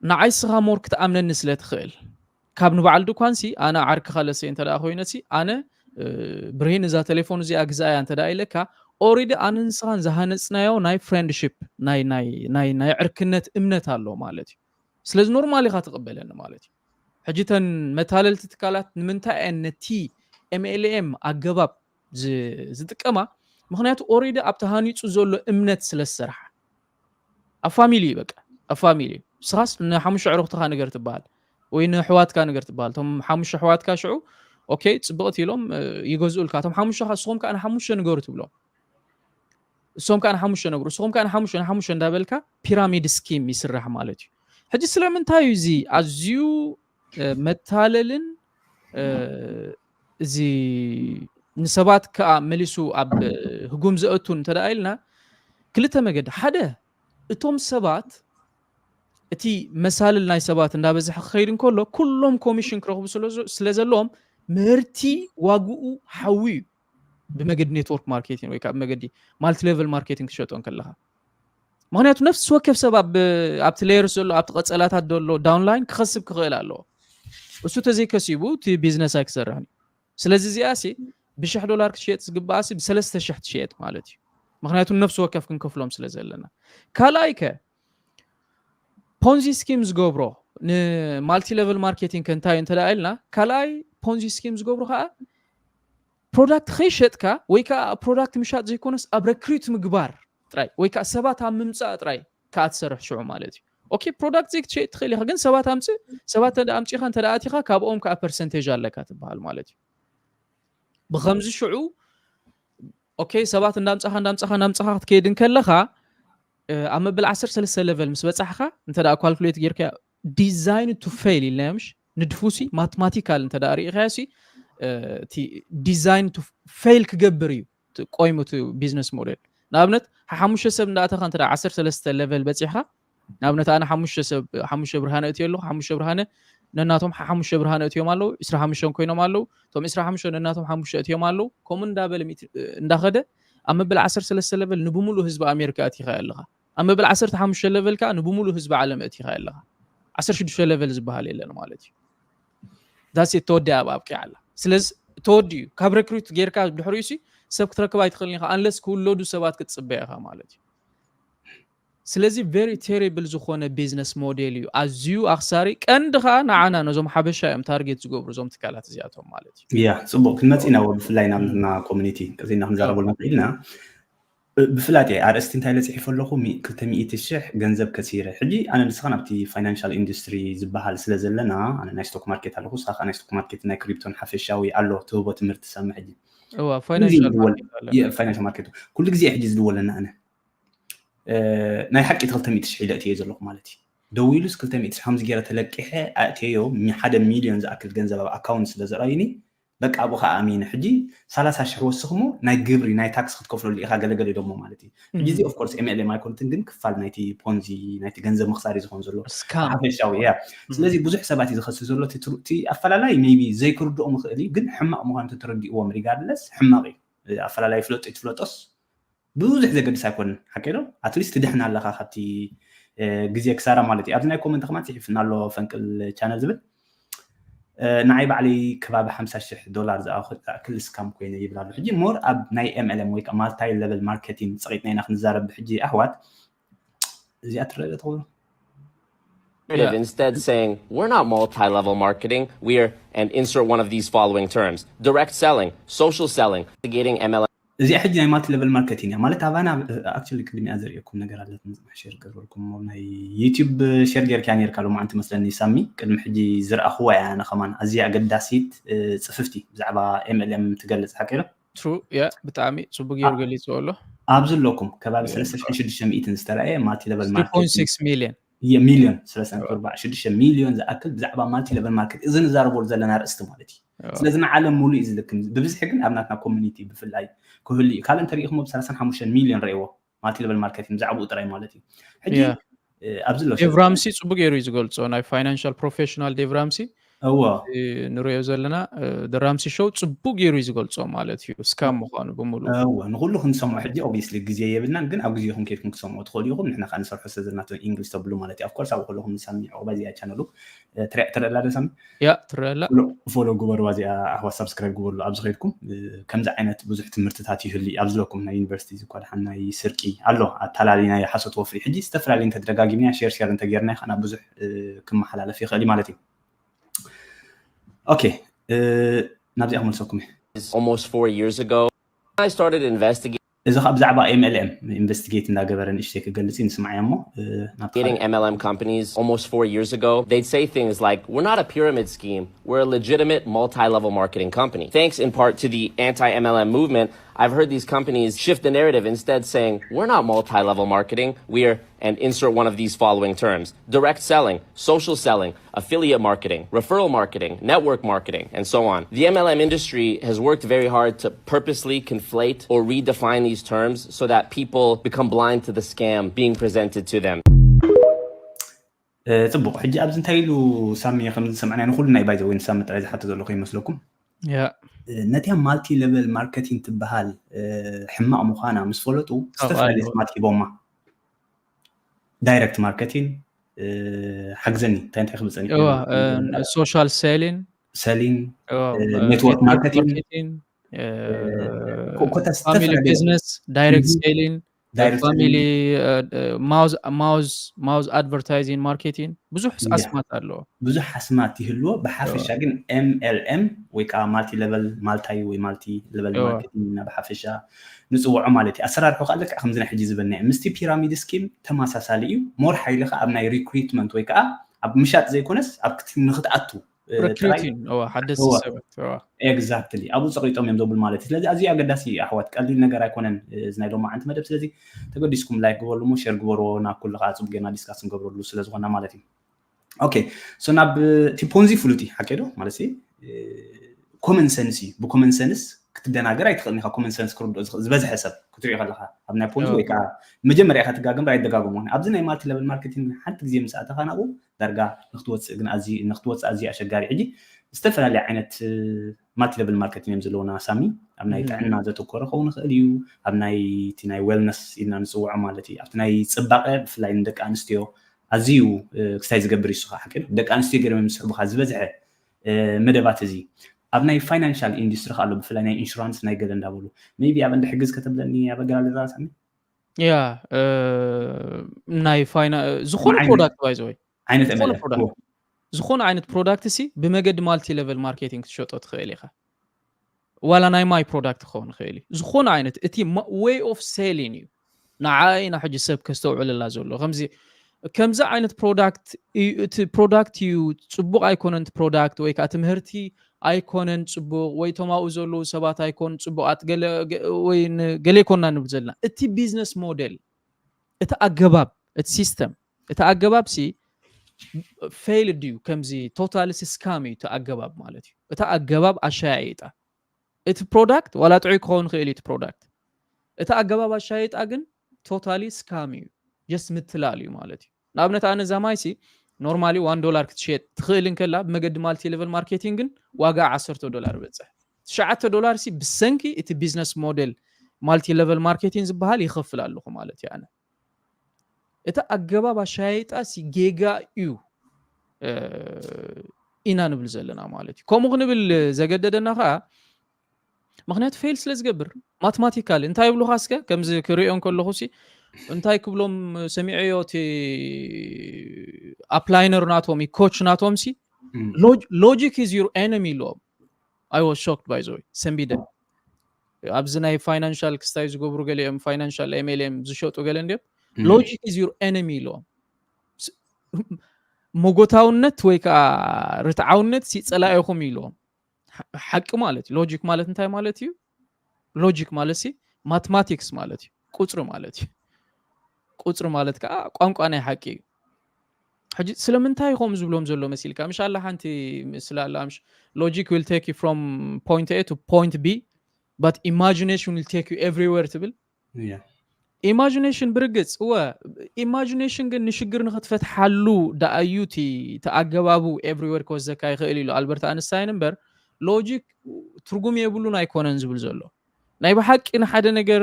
ንዓይ ስኻ ሞር ክትኣምነኒ ስለ ትኽእል ካብ ንባዕል ድኳንሲ ኣነ ዓርክኻ ለሰይ እንተ ደኣ ኮይነሲ ኣነ ብርሂን እዛ ቴሌፎን እዚኣ ግዛእያ እንተ ደኣ ኢለካ ኦሪዲ ኣነ ንስኻን ዝሃነፅናዮ ናይ ፍሬንድሽፕ ናይ ዕርክነት እምነት ኣሎ ማለት እዩ። ስለዚ ኖርማል ኢኻ ትቕበለኒ ማለት እዩ። ሕጂ ተን መታለልቲ ትካላት ንምንታይ እየን ነቲ ኤምኤልኤም ኣገባብ ዝጥቀማ? ምክንያቱ ኦሬዲ ኣብቲ ሃኒፁ ዘሎ እምነት ስለ ዝሰርሓ ኣብ ፋሚሊ እዩ በቃ ኣብ ፋሚሊ እዩ። ንስኻስ ንሓሙሽተ ዕሩኽትኻ ንገር ትበሃል ወይ ንኣሕዋትካ ንገር ትበሃል። እቶም ሓሙሽተ ኣሕዋትካ ሽዑ ኦኬ ፅብቕቲ ኢሎም ይገዝኡልካ። እቶም ሓሙሽተ ንስኹም ከዓ ንሓሙሽተ ንገሩ ትብሎም። እሶም ከዓ ንሓሙሽተ ነግሩ እስኹም ከዓ ንሓሙሽተ ንሓሙሽተ እንዳበልካ ፒራሚድ ስኪም ይስራሕ ማለት እዩ። ሕጂ ስለምንታይ እዩ እዚ ኣዝዩ መታለልን እዚ ንሰባት ከዓ መሊሱ ኣብ ህጉም ዘእቱን እንተ ኢልና ክልተ መገዲ ሓደ እቶም ሰባት እቲ መሳልል ናይ ሰባት እንዳበዝሐ ክኸይድ እንከሎ ኩሎም ኮሚሽን ክረኽቡ ስለ ዘለዎም ምህርቲ ዋግኡ ሓዊ እዩ። ብመገዲ ኔትወርክ ማርኬቲንግ ወይ ከዓ ብመገዲ ማልቲ ሌቨል ማርኬቲንግ ክትሸጦ ከለካ ምክንያቱ ነፍሲ ወከፍ ሰብ ኣብቲ ሌየርስ ዘሎ ኣብቲ ቀፀላታት ዘሎ ዳውንላይን ክኸስብ ክኽእል ኣለዎ። እሱ ተዘይከሲቡ እቲ ቢዝነስ ኣይክሰርሕን እዩ። ስለዚ እዚኣ ሲ ብሽሕ ዶላር ክትሸየጥ ዝግባኣ ሲ ብሰለስተ ሽሕ ትሸየጥ ማለት እዩ። ምክንያቱ ነፍሲ ወከፍ ክንከፍሎም ስለ ዘለና ካልኣይ ከ ፖንዚ ስኪም ዝገብሮ ንማልቲ ሌቨል ማርኬቲንግ ከ እንታይ እዩ እንተ ኢልና ካልኣይ ፖንዚ ስኪም ዝገብሮ ከዓ ፕሮዳክት ከይሸጥካ ወይ ከዓ ፕሮዳክት ምሻጥ ዘይኮነስ ኣብ ረክሪት ምግባር ጥራይ ወይ ከዓ ሰባት ኣብ ምምፃእ ጥራይ ከዓ ትሰርሕ ሽዑ ማለት እዩ። ኦኬ ፕሮዳክት ዘይክትሸጥ ትኽእል ኢኻ ግን ሰባት ኣምፅእ ሰባት ኣምፂኻ እንተ ኣቲኻ ካብኦም ከዓ ፐርሰንቴጅ ኣለካ ትበሃል ማለት እዩ። ብከምዚ ሽዑ ኦኬ ሰባት እንዳምፃኻ እንዳምፃኻ እንዳምፃኻ ክትከይድ እንከለኻ ኣብ መበል ዓሰርተ ሰለስተ ሌቨል ምስ በፃሕካ እንተ ካልኩሌት ጌርካ ዲዛይን ቱ ፌል ኢልናዮ ምሽ ንድፉሲ ማትማቲካል እንተ ርኢኻዮ ሲ ዲዛይን ቱ ፌል ክገብር እዩ ቆይሙ እቲ ቢዝነስ ሞዴል። ንኣብነት ሓሙሽተ ሰብ እንዳእተኻ እንተ ዓሰርተ ሰለስተ ሌቨል በፂሕካ ንኣብነት ኣነ ሓሙሽተ ሰብ ሓሙሽተ ብርሃነ እትዮ ኣለኹ ሓሙሽተ ብርሃነ ነናቶም ሓሙሽተ ብርሃነ እትዮም ኣለዉ ዕስራ ሓሙሽተ ኮይኖም ኣለዉ እቶም ዕስራ ሓሙሽተ ነናቶም ሓሙሽተ እትዮም ኣለዉ ከምኡ እንዳበለ እንዳኸደ ኣብ መበል ዓሰርተ ሰለስተ ሌቨል ንብሙሉእ ህዝቢ ኣሜሪካ እቲኻ ኣለኻ ኣብ መበል ዓሰርተ ሓሙሽተ ሌቨል ከዓ ንብሙሉእ ህዝቢ ዓለም እቲኻ ኣለኻ ዓሰርተ ሽዱሽተ ሌቨል ዝበሃል የለን ማለት እዩ። ዳስ ተወዲኣ ኣብ ኣብቂዓ ኣላ። ስለዚ ተወዲኡ ካብ ረክሩት ጌርካ ድሕሪኡ ሲ ሰብ ክትረክብ ኣይትኽእልን ኢኻ ኣንለስ ክውለዱ ሰባት ክትፅበ ኢኻ ማለት እዩ። ስለዚ ቨሪ ቴሪብል ዝኾነ ቢዝነስ ሞዴል እዩ ኣዝዩ ኣክሳሪ ቀንዲ ከዓ ንዓና ነዞም ሓበሻ እዮም ታርጌት ዝገብሩ እዞም ትካላት እዚኣቶም ማለት እዩ። ያ ፅቡቅ ክንመፅ ኢና ብፍላይ ናብና ኮሚኒቲ ቀፂልና ክንዛረበሉ ንኽእል ኢና። ብፍላጥ እየ ኣርእስቲ እንታይ ኢለ ፅሒፈ ኣለኹ ክልተ ሚእቲ ሽሕ ገንዘብ ከሲረ ሕጂ ኣነ ንስኻ ናብቲ ፋይናንሻል ኢንዱስትሪ ዝበሃል ስለ ዘለና ኣነ ናይ ስቶክ ማርኬት ኣለኹ ስኻ ናይ ስቶክ ማርኬት ናይ ክሪፕቶን ሓፈሻዊ ኣሎ ትህቦ ትምህርቲ ሰምዕ ሕጂ ፋይናንሻል ማርኬት ኩሉ ግዜ ሕጂ ዝድወለና ኣነ ናይ ሓቂ እቲ ክልተ ሚእቲ ሽሕ ኢለ እትየ ዘለኹ ማለት እዩ ደዊሉስ ክልተ ሚእቲ ሽሕ ከምዚ ገይረ ተለቂሐ ኣእትየዮ ሓደ ሚልዮን ዝኣክል ገንዘብ ኣብ ኣካውንት ስለ ዘርኣዩኒ በቃ ኣብኡ ከዓ ኣሚኑ ሕጂ ሰላሳ ሽሕ ወስኽሞ ናይ ግብሪ ናይ ታክስ ክትከፍለሉ ኢኻ ገለገለ ኢሎሞ ማለት እዩ። ሕጂ እዚ of course M L M ኣይኮነትን ግን ክፋል ናይቲ ፖንዚ ናይቲ ገንዘብ ምኽሳሪ ዝኾን ዘሎ ስካም ሓፈሻዊ እያ። ስለዚ ብዙሕ ሰባት እዩ ዝኸስስ ዘሎ እቲ ትሩ- እቲ ኣፈላላይ maybe ዘይክርድኦም ይኽእል እዩ ግን ሕማቕ ምዃኑ ተረዲእዎም regardless ሕማቕ እዩ። ኣፈላላይ ፍለጦ ይትፍለጦስ ብዙሕ ዘገድስ ኣይኮንን ሓቂ ዶ? At least ትድሕን ኣለኻ ካብቲ ግዜ ክሳራ ማለት እዩ። ኣብዚ ናይ ኮመንት ከማን ፅሒፍና ኣሎ ፈንቅል ቻነል ዝብል ንዓይ ባዕለይ ከባቢ ሓምሳ ሽሕ ዶላር ዝኣክል ስካም ኮይነ ይብል ኣሎ። ሕጂ more ኣብ ናይ M L M ወይ ከዓ multi level marketing ፀቂጥና ኢና ክንዛረብ ሕጂ ኣሕዋት እዚኣ ትረአ ትኸውን Instead saying, we're not multi-level marketing, we're, and insert one of these following terms: direct selling, social selling, investigating M L M. እዚኣ ሕጂ ናይ multi level marketing እያ ማለት ኣባና actually ቅድሚኣ ዘርእየኩም ነገር ኣለት ሸር ገርበልኩም ናይ YouTube ሸር ጌርካ ኔርካ ሎማዓንቲ መስለኒ ሳሚ ቅድሚ ሕጂ ዝረኣኽዋ እያ ኣነ ከማን ኣዝያ ኣገዳሲት ፅፍፍቲ ብዛዕባ M L M ትገልፅ ሓቂ ዶ True yeah ብጣዕሚ ፅቡቅ ገይሩ ገሊፅዎ ኣሎ ኣብዚ ኣለኩም ከባቢ ሰለስተ ሽሕን ሽዱሽተ ሚእትን ዝተረኣየ multi level marketing three point six million ሚሊዮን ሰለስተ ነጥቢ ኣርባዕተ ሽዱሽተ ሚሊዮን ዝኣክል ብዛዕባ multi level market እዚ ንዛረበሉ ዘለና ኣርእስቲ ማለት እዩ። ስለዚ ንዓለም ሙሉእ እዩ ዝልክም። ብብዝሒ ግን ኣብ ናትና community ብፍላይ ክህሉ እዩ። ካልእ እንተሪኢኹሞ ብ ሰላሳን ሓሙሽተን ሚሊዮን ረእይዎ multi level marketing ብዛዕባኡ ጥራይ ማለት እዩ። ሕጂ ኣብዚ ኣሎ ዴቭ ራምሲ ፅቡቅ ገይሩ እዩ ዝገልፆ ናይ financial professional ዴቭ ራምሲ እዎ ንሪኦ ዘለና ራምሲ ሾው ፅቡቅ ገይሩ እዩ ዝገልፆ ማለት እዩ ስካም ምኳኑ ብምሉ እዎ ንኩሉ ክንሰምዖ ሕጂ obviously ግዜ የብልናን ግን ኣብ ግዜኹም ከይድኩም ክሰምዖ ትኽእሉ ኢኹም ንሕና ከዓ ንሰርሖ ስለዘለና English ተብሉ ማለት እዩ of course ኣብኡ ከለኹም ንሳሚ ዕቁባ እዚኣ ቻነሉ ትረላ ደሳሚ ያ ትረላ follow ግበርዋ እዚኣ ኣሕዋ subscribe ግበርሉ ኣብዚ ከይድኩም ከምዚ ዓይነት ብዙሕ ትምህርትታት ይህሉ ኣብ ዝለኩም ናይ ዩኒቨርሲቲ ዝኳ ድሓን ናይ ስርቂ ኣሎ ኣታላሊ ናይ ሓሶት ወፍሪ ሕጂ ዝተፈላለዩ እንተተደጋጊምና share share እንተጌርና ከዓ ናብ ብዙሕ ክመሓላለፍ ይኽእል እዩ ማለት እዩ okay ናብዚኣ ክመልሰኩም እየ almost four years ago I started investigating እዚ ካብ ብዛዕባ M L M investigate እንዳገበረ ንእሽተይ ክገልጽ እዩ ንስማዕ እሞ ናብ getting M L M companies almost four years ago. They'd say things like, we're not a pyramid scheme, we're a legitimate multi level marketing company. Thanks in part to the anti M L M movement, I've heard these companies shift the narrative, instead saying, we're not multi level marketing, we're, and insert one of these following terms: direct selling, social selling, affiliate marketing, referral marketing, network marketing, and so on. The M L M industry has worked very hard to purposely conflate or redefine these terms so that people become blind to the scam being presented to them. ፅቡቅ ሕጂ ኣብዚ እንታይ ኢሉ ሳሚ ከም ዝሰምዕና ንኩሉ ናይ ባይዘ ወይ ንሳሚ ጥራይ ዝሓቶ ዘለኹ ይመስለኩም ነቲያ multi level marketing ትበሃል ሕማቕ ምዃና ምስ ፈለጡ ዝተፈላለዩ ስማት ሂቦማ direct marketing ሓግዘኒ እንታይ እንታይ ክብል ፀኒሑ social selling selling network marketing family business direct selling family mouse advertising marketing ብዙሕ ኣስማት ኣለዎ ብዙሕ ኣስማት ይህልዎ ብሓፈሻ ግን M L M ወይ ከዓ multi level multi ወይ multi level marketing እና ብሓፈሻ ንፅውዖ ማለት እዩ ኣሰራርሑ ከዓ ልክዕ ከምዚ ናይ ሕጂ ዝበልና ምስቲ pyramid scheme ተመሳሳሊ እዩ more ሓይሊ ከዓ ኣብ ናይ recruitment ወይ ከዓ ኣብ ምሻጥ ዘይኮነስ ኣብ ንክትኣቱ recruiting ሓደስቲ ሰባት exactly ኣብኡ ፀቂጦም እዮም ዘብሉ ማለት እዩ ስለዚ ኣዝዩ ኣገዳሲ ኣሕዋት ቀሊል ነገር ኣይኮነን እዚ ናይ ሎማዓንቲ መደብ ስለዚ ተገዲስኩም like ግበርሉ ሞ share ግበርዎ ናብ ኩሉ ከዓ ፅቡቅ ጌርና discuss ንገብረሉ ስለዝኮና ማለት እዩ okay so ናብ እቲ ፖንዚ ፍሉጥ እዩ ሓቂ ዶ ማለት common sense እዩ ብ common sense ክትደናገር ኣይትኽእልን ኢኻ common sense ክርድኦ ዝበዝሐ ሰብ ክትሪኦ ከለካ ኣብ ናይ ፖንዚ ወይ ከዓ መጀመርያ ኢኻ ትጋገም ኣይደጋግሞ ኣብዚ ናይ multi level marketing ሓንቲ ግዜ ምስ ኣተኻ ናብኡ ዳርጋ ንክትወፅእ ግን ኣዚ ንክትወፅእ ኣዝዩ ኣሸጋሪ ሕጂ ዝተፈላለዩ ዓይነት multi level marketing እዮም ዘለውና ሳሚ ኣብ ናይ ጥዕና ዘተኮረ ክኸውን ይኽእል እዩ ኣብ ናይ እቲ ናይ wellness ኢልና ንፅውዖ ማለት እዩ ኣብቲ ናይ ፅባቐ ብፍላይ ንደቂ ኣንስትዮ ኣዝዩ ክስታይ ዝገብር እዩ ስኻ ሓቂ ደቂ ኣንስትዮ ገይሮም ዝስሕቡካ ዝበዝሐ መደባት እዚ ኣብ ናይ financial industry ከ ኣሎ ብፍላይ ናይ insurance ናይ ገለ እንዳበሉ maybe ኣብ እንደ ሕግዝ ከተብለኒ ኣብ ኣገላልፃ ሳሚ ያ ናይ ፋይና ዝኾነ product by the way ዓይነት ዝኾነ ዓይነት product ሲ ብመገዲ multi level marketing ክትሸጦ ትኽእል ኢኻ ዋላ ናይ ማይ product ክኸውን ይኽእል እዩ ዝኾነ ዓይነት እቲ way of selling እዩ ንዓይ ና ሕጂ ሰብ ከስተውዕለላ ዘሎ ከምዚ ከምዚ ዓይነት product እቲ product እዩ ፅቡቅ ኣይኮነን product ወይ ከዓ ትምህርቲ ኣይኮነን ፅቡቅ ወይ ቶም ኣብኡ ዘለዉ ሰባት ኣይኮን ፅቡቃት ወይ ገለ ይኮንና ንብል ዘለና እቲ business model እቲ ኣገባብ እቲ system እቲ ኣገባብ ሲ fail ድዩ? ከምዚ totally scam እዩ እቲ ኣገባብ ማለት እዩ። እቲ ኣገባብ ኣሻያይጣ፣ እቲ product ዋላ ጥዑይ ክኸውን ይኽእል እዩ እቲ product፣ እቲ ኣገባብ ኣሻያይጣ ግን totally scam እዩ። Just ምትላል እዩ ማለት እዩ። ንኣብነት ኣነ እዛ ማይሲ normally one dollar ክትሸየጥ ትኽእል እንከላ ብመገዲ multi level marketing ግን ዋጋ ዓሰርተ ዶላር በፅሕ። ትሽዓተ ዶላር ሲ ብሰንኪ እቲ business model multi level marketing ዝበሃል ይኸፍል ኣለኹ ማለት እዩ። ኣነ እቲ ኣገባብ ኣሻያይጣ ሲ ጌጋ እዩ ኢና ንብል ዘለና ማለት እዩ። ከምኡ ክንብል ዘገደደና ከዓ ምክንያቱ fail ስለ ዝገብር፣ mathematical እንታይ ይብሉካ እስከ ከምዚ ክሪኦ ከለኹ ሲ እንታይ ክብሎም ሰሚዐዮ እቲ ኣፕላይነር ናቶም ኮች ናቶም ሲ logic is your enemy ኢሎም። I was shocked by the way ሰንቢደ ኣብዚ ናይ ፋይናንሻል ክስታይ ዝገብሩ ገሊኦም ፋይናንሻል MLM ዝሸጡ ገለ እንዲም logic is your enemy ኢሎም። መጎታውነት ወይ ከዓ ርትዓውነት ሲ ፀላኢኹም ኢሎም። ሓቂ ማለት እዩ። Logic ማለት እንታይ ማለት እዩ? Logic ማለት ሲ mathematics ማለት እዩ። ቁፅሪ ማለት እዩ። ቁፅሪ ማለት ከዓ ቋንቋ ናይ ሓቂ እዩ። ሕጂ ስለምንታይ ከምኡ ዝብሎም ዘሎ መሲልካ? ምሽ ኣላ ሓንቲ ምስላ ኣላ ምሽ logic will take you from point A to point B but imagination will take you everywhere ትብል። Imagination ብርግፅ እወ imagination ግን ንሽግር ንክትፈትሓሉ ደኣዩ እቲ ኣገባቡ everywhere ክወስደካ ይኽእል ኢሉ ኣልበርት ኣንስታይን እምበር logic ትርጉም የብሉን ኣይኮነን ዝብል ዘሎ። ናይ ብሓቂ ንሓደ ነገር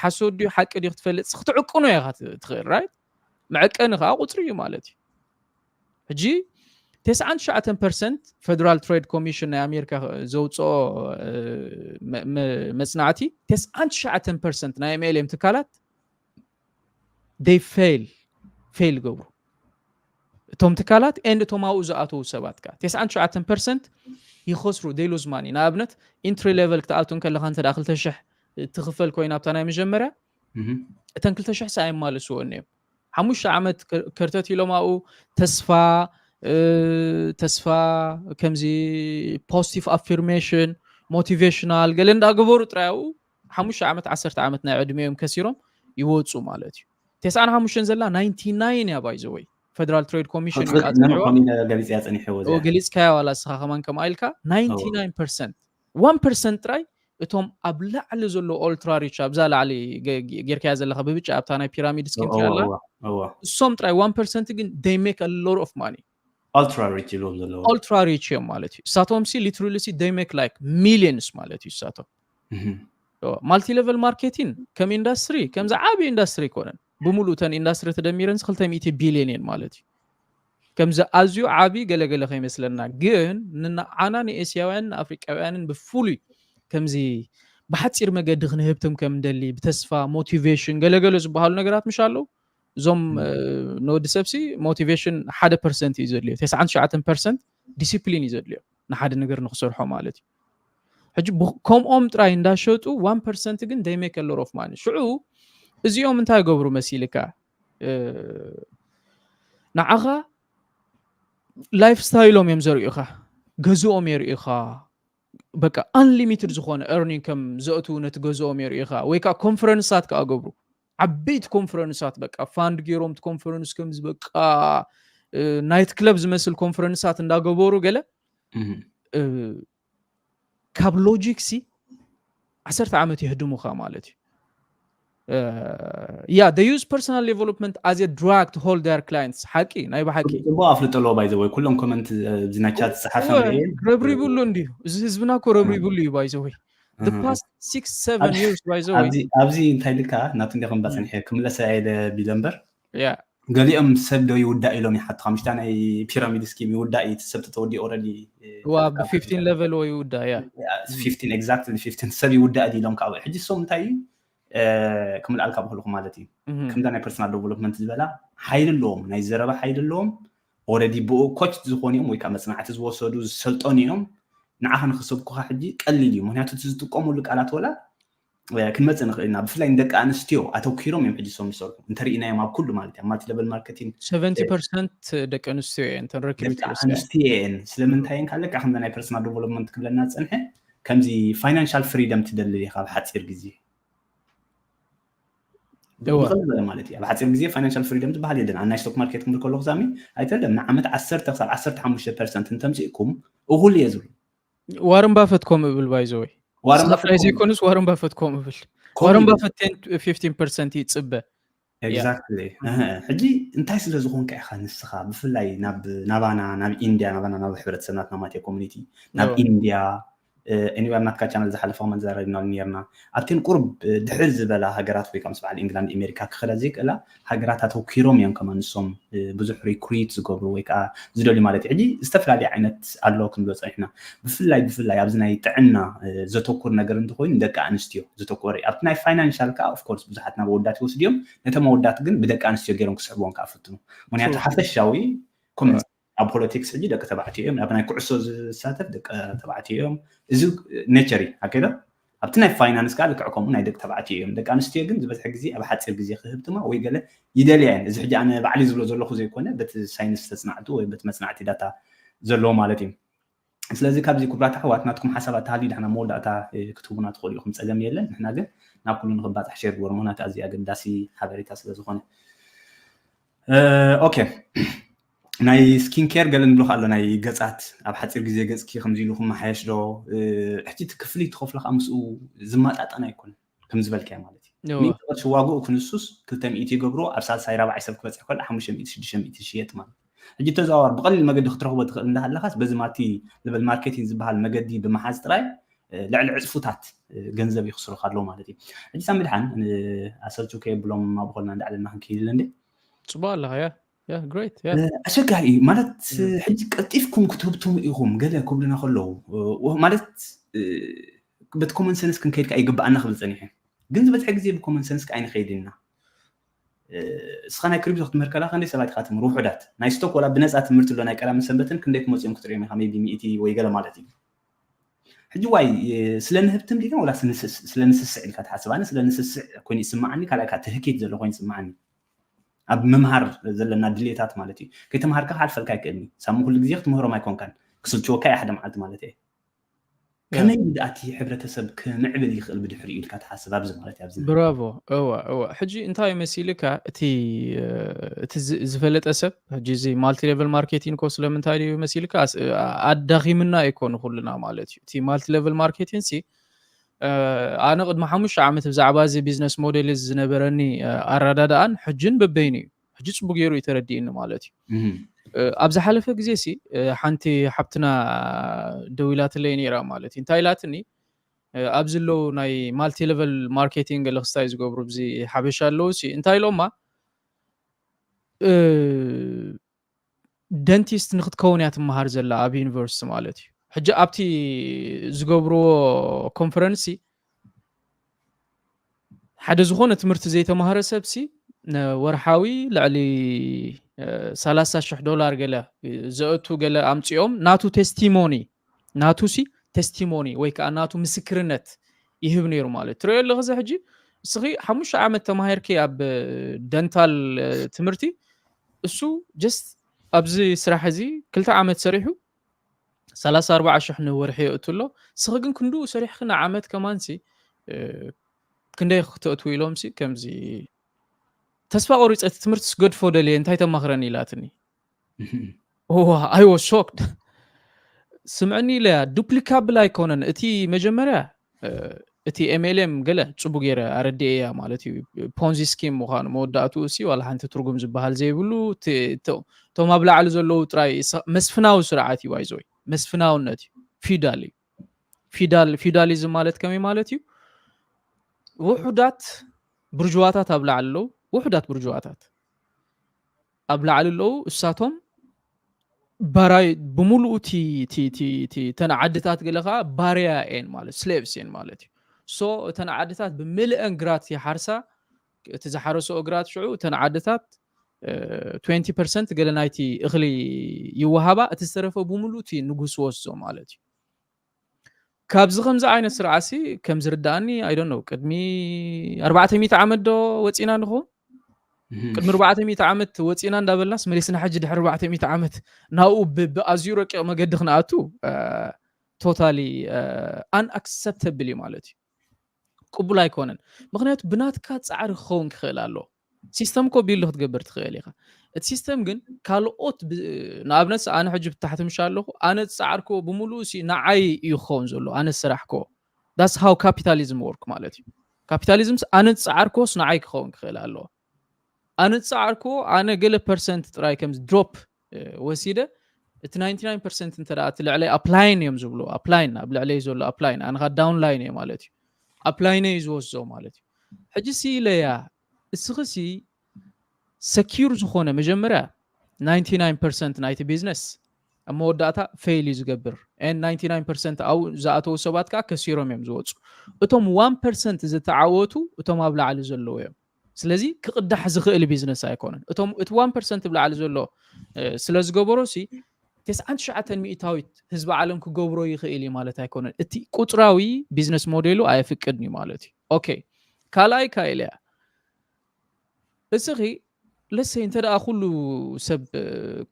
ሓሶት ድዩ ሓቂ ድዩ ክትፈልጥ ክትዕቅኖ ኢኻ ትኽእል right? መዐቀኒ ከዓ ቁፅሪ እዩ ማለት እዩ። ሕጂ ተስዓን ትሽዓተን ፐርሰንት Federal Trade Commission ናይ ኣሜሪካ ዘውፅኦ መፅናዕቲ ተስዓን ትሽዓተን ፐርሰንት ናይ MLM ትካላት they fail fail ይገብሩ። እቶም ትካላት and እቶም ኣብኡ ዝኣተዉ ሰባት ከዓ ተስዓን ትሽዓተን ፐርሰንት ይኸስሩ they lose money። ንኣብነት entry level ክትኣቱ እንከለካ እንተ ክልተ ሽሕ ትኽፈል ኮይና ኣብታ ናይ መጀመርያ እተን ክልተ ሽሕ ሰ ኣይማልስዎን እዮም። ሓሙሽተ ዓመት ከርተት ኢሎም ኣብኡ ተስፋ ተስፋ ከምዚ positive affirmation motivational ገለ እንዳገበሩ ጥራይ ኣብኡ ሓሙሽተ ዓመት ዓሰርተ ዓመት ናይ ዕድሜኦም ከሲሮም ይወፁ ማለት እዩ። ተስዓን ሓሙሽተን ዘላ ናይንቲ ናይን እያ by the way Federal Trade Commission ገሊፅካያ ዋላ እስኻ ከማን ከምኣ ኢልካ ናይንቲ ናይን ፐርሰንት one percent ጥራይ እቶም ኣብ ላዕሊ ዘሎ ultra rich ኣብዛ ላዕሊ ጌርካያ ዘለካ ብብጫ ኣብታ ናይ ፒራሚድ ስኪም ትሪኣላ እሶም ጥራይ one percent ግን they make a lot of money ultra rich ይብሎም ዘለዉ ultra rich እዮም ማለት እዩ። እሳቶም ሲ literally ሲ they make like millions ማለት እዩ። እሳቶም multi level marketing ከም industry ከምዚ ዓቢ industry ኣይኮነን። ብምሉእ እተን industry ተደሚረን ክልተ ሚእቲ ቢልዮን እየን ማለት እዩ። ከምዚ ኣዝዩ ዓቢ ገለገለ ከይመስለና ግን ንዓና ንኤስያውያን ንኣፍሪቃውያንን ብፍሉይ ከምዚ ብሓፂር መገዲ ክንህብትም ከም ንደሊ ብተስፋ motivation ገለገለ ዝበሃሉ ነገራት ምሽ ኣለዉ እዞም ንወዲ ሰብሲ motivation ሓደ ፐርሰንት እዩ ዘድልዮ። ተስዓን ትሽዓተን ፐርሰንት discipline እዩ ዘድልዮ ንሓደ ነገር ንክሰርሖ ማለት እዩ። ሕጂ ከምኦም ጥራይ እንዳሸጡ one percent ግን they make a lot of money። ሽዑ እዚኦም እንታይ ገብሩ መሲልካ ንዓኻ lifestyle ኦም እዮም ዘርእዩኻ፣ ገዝኦም የርእዩኻ፣ በቃ unlimited ዝኾነ earning ከም ዘእትዉ ነቲ ገዝኦም የርእዩኻ። ወይ ከዓ ኮንፈረንሳት ከዓ ገብሩ ዓበይቲ ኮንፈረንሳት በቃ ፋንድ ገይሮም እቲ ኮንፈረንስ ከምዚ በቃ night club ዝመስል ኮንፈረንሳት እንዳገበሩ ገለ ካብ logic ሲ ዓሰርተ ዓመት የህድሙኻ ማለት እዩ። Yeah, they use personal development as a drug to hold their clients። ሓቂ ናይ ብሓቂ ጽቡቅ ኣፍልጦ ኣለዎ። By the way ኩሎም comment ኣብዚ ናይ ቻት ዝጸሓፈ ረብሪቡሉ እንዲዩ። እዚ ህዝብና እኮ ረብሪቡሉ እዩ። By the way the past six seven years by the way ኣብዚ እንታይ ልካ ናቱ እንዲኹም ባጽንሐ ክምለሰ ኣይደ ቢለ እምበር yeah ገሊኦም ሰብ ዶ ይውዳእ ኢሎም ይሓቱ። ምሽታ ናይ ፒራሚድ ስኪም ይውዳእ እዩ። እቲ ሰብ ተተወዲኡ already ዋ ብ fifteen level ወይ ይውዳእ yeah fifteen exactly fifteen ሰብ ይውዳእ ድዩ ኢሎም ካብኡ ሕጂ እሶም እንታይ እዩ ክምልኣልካ ብክልኩ ማለት እዩ። ከምዛ ናይ personal development ዝበላ ሓይሊ ኣለዎም፣ ናይ ዘረባ ሓይሊ ኣለዎም። already ብኡ ኮች ዝኾኑ እዮም ወይ ከዓ መፅናዕቲ ዝወሰዱ ዝሰልጠኑ እዮም። ንዓኻ ንክሰብኩኻ ሕጂ ቀሊል እዩ። ምክንያቱ እቲ ዝጥቀሙሉ ቃላት ወላ ክንመፅእ ንኽእል ኢና። ብፍላይ ንደቂ ኣንስትዮ ኣተኪሮም እዮም ሕጂ እሶም ዝሰርሑ እንተርኢናዮም ኣብ ኩሉ ማለት እዩ። ኣብ multi level marketing seventy percent ደቂ ኣንስትዮ እየን እተን recruit ደቂ ኣንስትዮ እየን። ስለምንታይ እየን ካልዕ ከምዚ ናይ personal development ክብለና ዝፀንሐ ከምዚ financial freedom ትደሊ ኢኻ ኣብ ሓፂር ግዜ ብቐል ዝበለ ማለት እዩ። ኣብ ሓፂር ግዜ ፋይናንሻል ፍሪደም ዝበሃል የለን። ኣብ ናይ ስቶክ ማርኬት ክንብል ከለኹ ሳሚ ኣይተለም ንዓመት ዓሰርተ ክሳብ ዓሰርተ ሓሙሽተ ፐርሰንት እንተምፅእኩም እኹል እየ ዝብሉ። ዋረን ባፈት ከምኡ እብል ባይዘወይ ዋረን ሳፕራይዝ ዘይኮኑስ ዋረን ባፈት ከምኡ እብል። ዋረን ባፈት ፊፍቲን ፐርሰንት ይፅበ። ኤግዛክትሊ። ሕጂ እንታይ ስለ ዝኾንካ ኢኻ ንስኻ ብፍላይ ናብ ናባና ናብ ኢንድያ ናባና ናብ ሕብረተሰብ ናትና ማትዮ ኮሚኒቲ ናብ ኢንድያ ኤኒዌር ናትካ ቻነል ዝሓለፈ ከመ ዘራሪብና ነርና ኣብተን ቁርብ ድሕር ዝበላ ሃገራት ወይ ከም ስበዓል ኢንግላንድ ኣሜሪካ ክኸዳ ዘይክእላ ሃገራት ኣተኪሮም እዮም ከማ ንሶም ብዙሕ ሪክሪት ዝገብሩ ወይ ከዓ ዝደልዩ ማለት እዩ። ሕጂ ዝተፈላለዩ ዓይነት ኣሎ ክንብሎ ፀኒሕና ብፍላይ ብፍላይ ኣብዚ ናይ ጥዕና ዘተኩር ነገር እንተኮይኑ ደቂ ኣንስትዮ ዘተኮረ ኣብቲ ናይ ፋይናንሻል ከዓ ኦፍኮርስ ብዙሓት ናብ ኣወዳት ይወስድዮም ነቶም ኣወዳት ግን ብደቂ ኣንስትዮ ገይሮም ክስሕብዎም ከዓ ፍትኑ ምክንያቱ ሓፈሻዊ ኮመንት ኣብ ፖለቲክስ ሕጂ ደቂ ተባዕትዮ እዮም ኣብ ናይ ኩዕሶ ዝሳተፍ ደቂ ተባዕትዮ እዮም እዚ ኔቸር እዩ ኣከለ ኣብቲ ናይ ፋይናንስ ከዓ ልክዕ ከምኡ ናይ ደቂ ተባዕትዮ እዮም ደቂ ኣንስትዮ ግን ዝበዝሐ ግዜ ኣብ ሓፂር ግዜ ክህብትማ ወይ ገለ ይደልያ እየን እዚ ሕጂ ኣነ ባዕሊ ዝብሎ ዘለኹ ዘይኮነ በቲ ሳይንስ ተፅናዕቱ ወይ በቲ መፅናዕቲ ዳታ ዘለዎ ማለት እዩ ስለዚ ካብዚ ክቡራት ኣሕዋት ናትኩም ሓሳባት ተሃልዩ ድሕና መወዳእታ ክትህቡና ትኽእሉ ኢኹም ፀገም የለን ንሕና ግን ናብ ኩሉ ንክባፃሕ ሼር ግበሩ ምክንያቱ ኣዝዩ ኣገዳሲ ሓበሬታ ስለዝኾነ ኦኬ ናይ ስኪን ኬር ገለ ንብሎ ኣሎ ናይ ገፃት ኣብ ሓፂር ግዜ ገፅኪ ከምዚ ኢሉ ክመሓየሽ ዶ ሕጂ እቲ ክፍሊ ትኸፍሎ ከዓ ምስኡ ዝመጣጠን ኣይኮነን ከም ዝበልካዮ ማለት እዩ ቅርሺ ዋግኡ ክንሱስ ክልተ ሚእቲ ይገብሮ ኣብ ሳልሳይ ራብዓይ ሰብ ክበፅሕ ከሎ ሓሙሽተ ሚእቲ ሽዱሽተ ሚእቲ ሽየጥ ማለት ሕጂ ተዘዋዋር ብቐሊል መገዲ ክትረኽቦ ትኽእል እንዳሃለኻስ በዚ ማቲ ዝበል ማርኬቲንግ ዝበሃል መገዲ ብምሓዝ ጥራይ ልዕሊ ዕፅፉታት ገንዘብ ይኽስሩ ከለዉ ማለት እዩ ሕጂ ሳሚ ድሓን ኣሰልቹ ከየብሎም ኣብ ኾልና እንዳዕለና ክንክይል እንዴ ፅቡቅ ኣለኻ ያ ያ ግሬት ያ ኣሸጋሪ እዩ ማለት ሕጂ ቀልጢፍኩም ክትህብትሙ ኢኹም ገለ ክብሉና ከለዉ ማለት በቲ ኮመን ሰንስ ክንከይድ ከዓ ይግብኣና ክብል ፀኒሐ ግን ዝበዝሐ ግዜ ብኮመን ሰንስ ከዓ ኣይንኸይድ ኢና እስኻ ናይ ክሪፕቶ ክትምህር ከለካ ክንደይ ሰባት ኢኻ ትምህር ውሑዳት ናይ ስቶክ ወላ ብነፃ ትምህርቲ ኣሎ ናይ ቀዳምን ሰንበትን ክንደይ ክመፅኦም ክትሪኦም ኢኻ ሜቢ ሚእቲ ወይ ገለ ማለት እዩ ሕጂ ዋይ ስለ ንህብትም ዲና ወላ ስለ ንስስዕ ኢልካ ትሓስብ ኣነ ስለ ንስስዕ ኮይኑ ይስምዓኒ ካልኣይ ከዓ ትህኪት ዘሎ ኮይኑ ይስምዓኒ ኣብ ምምሃር ዘለና ድሌታት ማለት እዩ ከይተምሃርካ ክሓልፈልካ ኣይክእልኒ ሳሙ ኩሉ ግዜ ክትምህሮም ኣይኮንካን ክስልችወካ እየ ሓደ መዓልቲ ማለት እየ ከመይ ጉድኣቲ ሕብረተሰብ ክምዕብል ይኽእል ብድሕሪኡ ኢልካ ትሓስብ ኣብዚ ማለት ኣብዚ ብራቮ እዋ እዋ ሕጂ እንታይ መሲልካ እቲ እቲ ዝፈለጠ ሰብ ሕጂ እዚ ማልቲ ሌቨል ማርኬቲንግ ኮ ስለምንታይ ድዩ መሲልካ ኣዳኺምና ይኮኑ ኩልና ማለት እዩ እቲ ማልቲ ሌቨል ማርኬቲንግ ሲ ኣነ ቅድሚ ሓሙሽተ ዓመት ብዛዕባ እዚ ቢዝነስ ሞዴል እዚ ዝነበረኒ ኣረዳድኣን ሕጅን በበይኑ እዩ ሕጂ ፅቡቅ ገይሩ እዩ ተረዲእኒ ማለት እዩ ኣብ ዝሓለፈ ግዜ ሲ ሓንቲ ሓብትና ደዊላትለይ ነይራ ማለት እዩ እንታይ ኢላትኒ ኣብዚ ኣለዉ ናይ ማልቲ ሌቨል ማርኬቲንግ ገለ ክስታይ ዝገብሩ ብዚ ሓበሻ ኣለዉ ሲ እንታይ ኢሎማ ደንቲስት ንክትከውን እያ ትመሃር ዘላ ኣብ ዩኒቨርሲቲ ማለት እዩ ሕጂ ኣብቲ ዝገብርዎ ኮንፈረንሲ ሓደ ዝኾነ ትምህርቲ ዘይተማሃረ ሰብሲ ወርሓዊ ልዕሊ ሰላሳ ሽሕ ዶላር ገለ ዘእቱ ገለ ኣምፅኦም ናቱ ቴስቲሞኒ ናቱ ሲ ቴስቲሞኒ ወይ ከዓ ናቱ ምስክርነት ይህብ ነይሩ ማለት ትሪኦ ኣለኸ እዚ ሕጂ እስኺ ሓሙሽተ ዓመት ተማሂርኪ ኣብ ደንታል ትምህርቲ እሱ ጀስት ኣብዚ ስራሕ እዚ ክልተ ዓመት ሰሪሑ ሰላሳ ኣርባዓ ሽሕ ንወርሒ የእቱ ኣሎ እስኺ ግን ክንድኡ ሰሪሕኺ ንዓመት ከማንሲ ክንደይ ክተእትው ኢሎም ሲ ከምዚ ተስፋ ቆሪፀ እቲ ትምህርቲ ስገድፎ ደልየ እንታይ ተማኽረኒ ኢላትኒ I was shocked ስምዕኒ ኢለያ ዱፕሊካብል ኣይኮነን እቲ መጀመርያ እቲ ኤምኤልኤም ገለ ፅቡ ገይረ ኣረድኤያ ማለት እዩ ፖንዚ ስኪም ምዃኑ መወዳእትኡ ሲ ዋላ ሓንቲ ትርጉም ዝበሃል ዘይብሉ እቶም ኣብ ላዕሊ ዘለዉ ጥራይ መስፍናዊ ስርዓት እዩ ባይዘወይ መስፍናውነት እዩ ፊዳል እዩ ፊዳል ፊዳሊዝም ማለት ከመይ ማለት እዩ ውሑዳት ብርጅዋታት ኣብ ላዕሊ ኣለዉ ውሑዳት ብርጅዋታት ኣብ ላዕሊ ኣለዉ እሳቶም ባራይ ብምሉኡ ተን ዓድታት ገለ ከዓ ባርያ እየን ማለት ስሌቭስ እየን ማለት እዩ so እተን ዓድታት ብምልአን ግራት ይሓርሳ እቲ ዝሓረሰኦ ግራት ሽዑ እተን ዓድታት ትወንቲ ፐርሰንት ገለ ናይቲ እኽሊ ይወሃባ እቲ ዝተረፈ ብምሉእ እቲ ንጉስ ወስዞ ማለት እዩ ካብዚ ከምዚ ዓይነት ስርዓሲ ከም ዝርዳእኒ ኣይዶን ነው ቅድሚ ኣርባዕተ ሚእቲ ዓመት ዶ ወፂና ንኸውን ቅድሚ ኣርባዕተ ሚእቲ ዓመት ወፂና እንዳበልናስ መሊስና ሕጂ ድሕሪ ኣርባዕተ ሚእቲ ዓመት ናብኡ ብኣዝዩ ረቂቕ መገዲ ክንኣቱ ቶታሊ ኣንኣክሰፕተብል እዩ ማለት እዩ ቅቡል ኣይኮነን። ምክንያቱ ብናትካ ፃዕሪ ክኸውን ክኽእል ኣለዎ። ሲስተም ኮ ቢልድ ክትገብር ትኽእል ኢኻ። እቲ ሲስተም ግን ካልኦት ብ- ንኣብነት ኣነ ሕጂ ብታሕቲ ምሽ ኣለኹ፣ ኣነ ዝፃዓርክዎ ብምሉእ ሲ ንዓይ እዩ ክኸውን ዘለዎ፣ ኣነ ዝሰራሕክዎ። That's how capitalism work ማለት እዩ። ካፒታሊዝም ኣነ ዝፃዓርክዎስ ንዓይ ክኸውን ክኽእል ኣለዎ። ኣነ ዝፃዓርክዎ ኣነ ገለ ፐርሰንት ጥራይ ከምዚ ድሮፕ ወሲደ፣ እቲ ናይንቲ ናይን ፐርሰንት እንተ እቲ ልዕለይ ኣፕላይን እዮም ዝብሉ፣ ኣፕላይን ኣብ ልዕለይ ዘሎ ኣፕላይን ኣነ ካ ዳውን ላይን እየ ማለት እዩ። ኣፕላይን እዩ ዝወስዶ ማለት እዩ። ሕጂ ሲ ኢለያ እስኺ ሲ ሰኪር ዝኾነ መጀመርያ ናይንቲ ናይን ፐርሰንት ናይቲ ቢዝነስ ኣብ መወዳእታ ፌል እዩ ዝገብር። ን ናይንቲ ናይን ፐርሰንት ኣብኡ ዝኣተዉ ሰባት ከዓ ከሲሮም እዮም ዝወፁ። እቶም ዋን ፐርሰንት ዝተዓወቱ እቶም ኣብ ላዕሊ ዘለዉ እዮም። ስለዚ ክቕዳሕ ዝኽእል ቢዝነስ ኣይኮነን። እቶም እቲ ዋን ፐርሰንት ብላዕሊ ዘሎ እ፣ ስለ ዝገበሮ ሲ ተስዓን ትሽዓተን ሚእታዊት ህዝቢ ዓለም ክገብሮ ይኽእል እዩ ማለት ኣይኮነን። እቲ ቁፅራዊ ቢዝነስ ሞዴሉ ኣየፍቅድን እዩ ማለት እዩ። ኦኬ፣ ካልኣይ ካይል እያ። እስኺ ለሰይ እንተ ደኣ ኩሉ ሰብ እ፣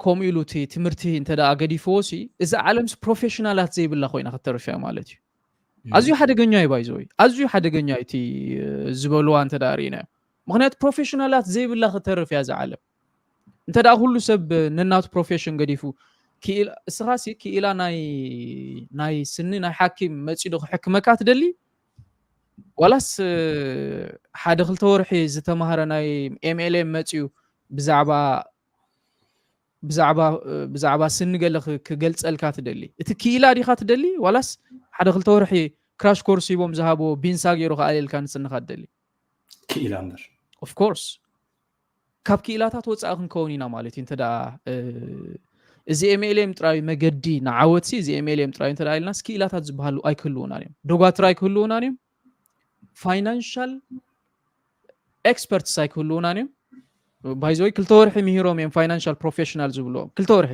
ከምኡ ኢሉ እቲ ትምህርቲ እንተ ደኣ ገዲፍዎ ሲ እዚ ዓለምስ ፕሮፌሽናላት ዘይብላ ኮይና ክትተርፍ እያ ማለት እዩ። ኣዝዩ ሓደገኛ እዩ ባይዘወይ፣ ኣዝዩ ሓደገኛ እዩ እቲ እ፣ ዝበልዋ እንተ ደኣ ርኢናዮ። ምክንያቱ ፕሮፌሽናላት ዘይብላ ክትተርፍ እያ እዛ ዓለም። እንተ ደኣ ኩሉ ሰብ ነናቱ ፕሮፌሽን ገዲፉ ክኢላ፣ እስኻ ሲ ክኢላ ናይ ናይ ስኒ ናይ ሓኪም መጺኡ ዶ ክሕክመካ ትደሊ? ዋላስ እ፣ ሓደ ክልተ ወርሒ ዝተማህረ ናይ ኤምኤልኤም መጺኡ ብዛዕባ ብዛዕባ እ፣ ብዛዕባ ስኒ ገለ ክ- ክገልጸልካ ትደሊ? እቲ ክኢላ ዲኻ ትደሊ ዋላስ ሓደ ክልተ ወርሒ ክራሽ ኮርስ ሂቦም ዝሃብዎ ቢንሳ ገይሩ ክኣልየልካ ንስንኻ ትደሊ? ክኢላ እምበር ኦፍ ኮርስ ካብ ክኢላታት ወፃኢ ክንከውን ኢና ማለት እዩ። እንተ ደኣ እ፣ እዚ ኤምኤልኤም ጥራይ መገዲ ንዓወትሲ እዚ ኤምኤልኤም ጥራይ እንተ ደኣ ኢልናስ ክኢላታት ዝበሃሉ ኣይክህልውናን እዮም። ዶጋትር ኣይክህልውናን እዮም። ፋይናንሻል ኤክስፐርትስ ኣይክህልውናን እዮም። ባይዘወይ ክልተ ወርሒ ምሂሮም እዮም ፋይናንሻል ፕሮፌሽናል ዝብልዎም። ክልተ ወርሒ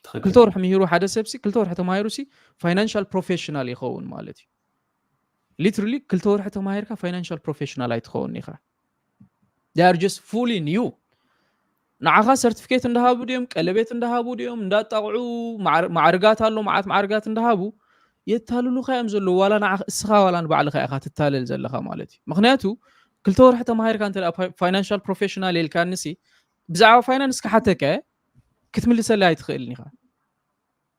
ትኽክል ክልተ ወርሒ ምሂሩ ሓደ ሰብሲ ክልተ ወርሒ ተማሂሩ ሲ ፋይናንሻል ፕሮፌሽናል ይኸውን ማለት እዩ። ሊትራሊ ክልተ ወርሒ ተማሂርካ ፋይናንሻል ፕሮፌሽናል ኣይትኸውን ኢኻ። They are just fooling you። ንዓኻ ሰርቲፊኬት እንዳሃቡ ድዮም፣ ቀለቤት እንዳሃቡ ድዮም፣ እንዳጣቕዑ ማዕር- ማዕርጋት ኣሎ፣ መዓት ማዕርጋት እንዳሃቡ የታልሉኻ እዮም ዘለዉ። ዋላ ንዓኻ እስኻ ዋላ ንባዕልኻ ኢኻ ትታለል ዘለኻ ማለት እዩ። ምክንያቱ ክልተ ወርሒ ተማሂርካ እንተ ፋይናንሻል ፕሮፌሽናል ኢልካኒ ሲ ብዛዕባ ፋይናንስ ክሓተካ ክትምልሰለይ ኣይትኽእልን ኢኻ።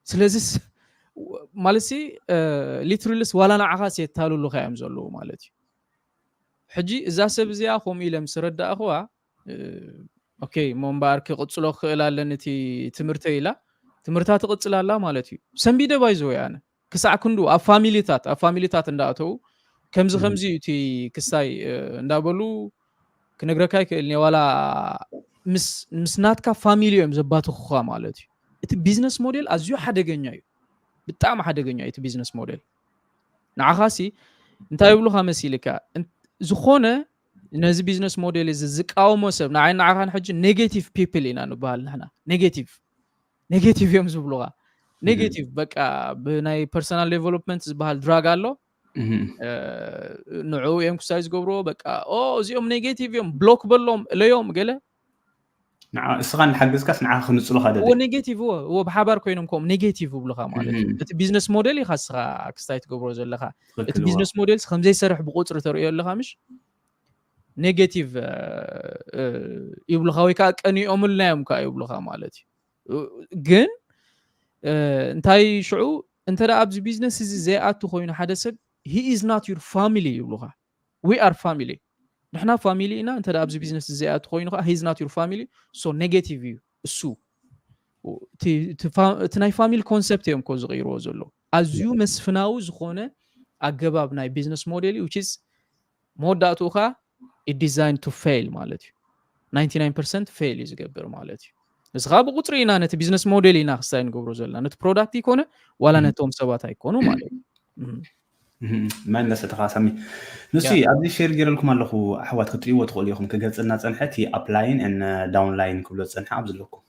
ስለዚ ማለት ሲ ሊትራሊስ ዋላ ንዓኻስ የታልሉኻ እዮም ዘለዉ ማለት እዩ። ሕጂ እዛ ሰብ እዚኣ ከምኡ ኢለ ምስ ረዳእኽዋ እ፣ ኦኬ እሞ እምበኣር ክቕፅሎ ክኽእል ኣለኒ እቲ ትምህርተይ ኢላ ትምህርታ ትቕፅል ኣላ ማለት እዩ። ሰንቢደ ባይዘወይ ኣነ ክሳዕ ክንዱ ኣብ ፋሚሊታት ኣብ ፋሚሊታት እንዳኣተዉ ከምዚ እም። ከምዚ እዩ እቲ ክስታይ እ፣ እንዳበሉ ክነግረካ ይክእል እየ። ዋላ ምስ ምስ ናትካ ፋሚሊ እዮም ዘባትኹኻ ማለት እዩ። እቲ ቢዝነስ ሞዴል ኣዝዩ ሓደገኛ እዩ። ብጣዕሚ ሓደገኛ እዩ እቲ ቢዝነስ ሞዴል። ንዓኻሲ እንታይ ይብሉኻ መሲልካ እን- ዝኾነ ነዚ ቢዝነስ ሞዴል እዚ ዝቃወሞ ሰብ ንዓይ ንዓኻን ሕጂ ኔጌቲቭ ፒፕል ኢና ንበሃል ንሕና። ኔጌቲቭ ኔጌቲቭ እዮም ዝብሉኻ። ኔጌቲቭ በቃ ብናይ ፐርሰናል ዴቨሎፕመንት ዝበሃል ድራግ ኣሎ። እህም። እ፣ ንዕኡ እዮም ክሳይ ዝገብርዎ በቃ ኦ እዚኦም ኔጌቲቭ እዮም ብሎክ በሎም እለዮም ገለ ንዓ- እስኻ እንዳሓገዝካስ ንዓኻ ክንጽሉኻ ደሊ እዎ ኔጌቲቭ እዎ እዎ ብሓባር ኮይኖም ከምኡ ኔጌቲቭ ይብሉኻ ማለት እዩ። እህም። እቲ ቢዝነስ ሞዴል ኢኻ እስኻ ክስታይ ትገብሮ ዘለኻ። እቲ ትኽክል እዎ። ቢዝነስ ሞዴል ከምዘይሰርሕ ብቁፅሪ ተርእዮ ኣለኻ ምሽ ኔጌቲቭ እ፣ እ፣ ይብሉኻ ወይ ከዓ ቀኒኦምልና እዮም ከዓ ይብሉኻ ማለት እዩ። እ፣ ግን እ፣ እንታይ ሽዑ እንተ ደኣ ኣብዚ ቢዝነስ እዚ ዘይኣቱ ኮይኑ ሓደ ሰብ he is not your family ይብሉኻ። We are family ንሕና ፋሚሊ ኢና። እንተ ደኣ ኣብዚ ቢዝነስ እዚ ዘይኣቱ ኮይኑ ከዓ he is not your family so negative እዩ እሱ። እቲ እቲ ፋ- እቲ ናይ ፋሚሊ ኮንሰፕት እዮም ኮ ዝቕይርዎ ዘለዉ። ኣዝዩ መስፍናዊ ዝኾነ ኣገባብ ናይ ቢዝነስ ሞዴል እዩ which is መወዳእትኡ ከዓ it designed to fail ማለት እዩ። ናይንቲ ናይን ፐርሰንት ፌል እዩ ዝገብር ማለት እዩ። እዚ ከዓ ብቁፅሪ ኢና ነቲ ቢዝነስ ሞዴል ኢና ክስታይ ንገብሮ ዘለና ነቲ ፕሮዳክት ይኮነ ዋላ እም። ነቶም ሰባት ኣይኮኑ ማለት እዩ። እም። እህም፣ መለሰ ተኻሳሚ ንሱ ያ። ኣብዚ ሼር ገይረልኩም ኣለኹ ኣሕዋት ክትሪእዎ ትኽእሉ ኢኹም። ክገልፅልና ፀንሐ እቲ ኣፕላይን ን ዳውንላይን ክብሎ ዝፀንሐ ኣብዚ ኣለኩም።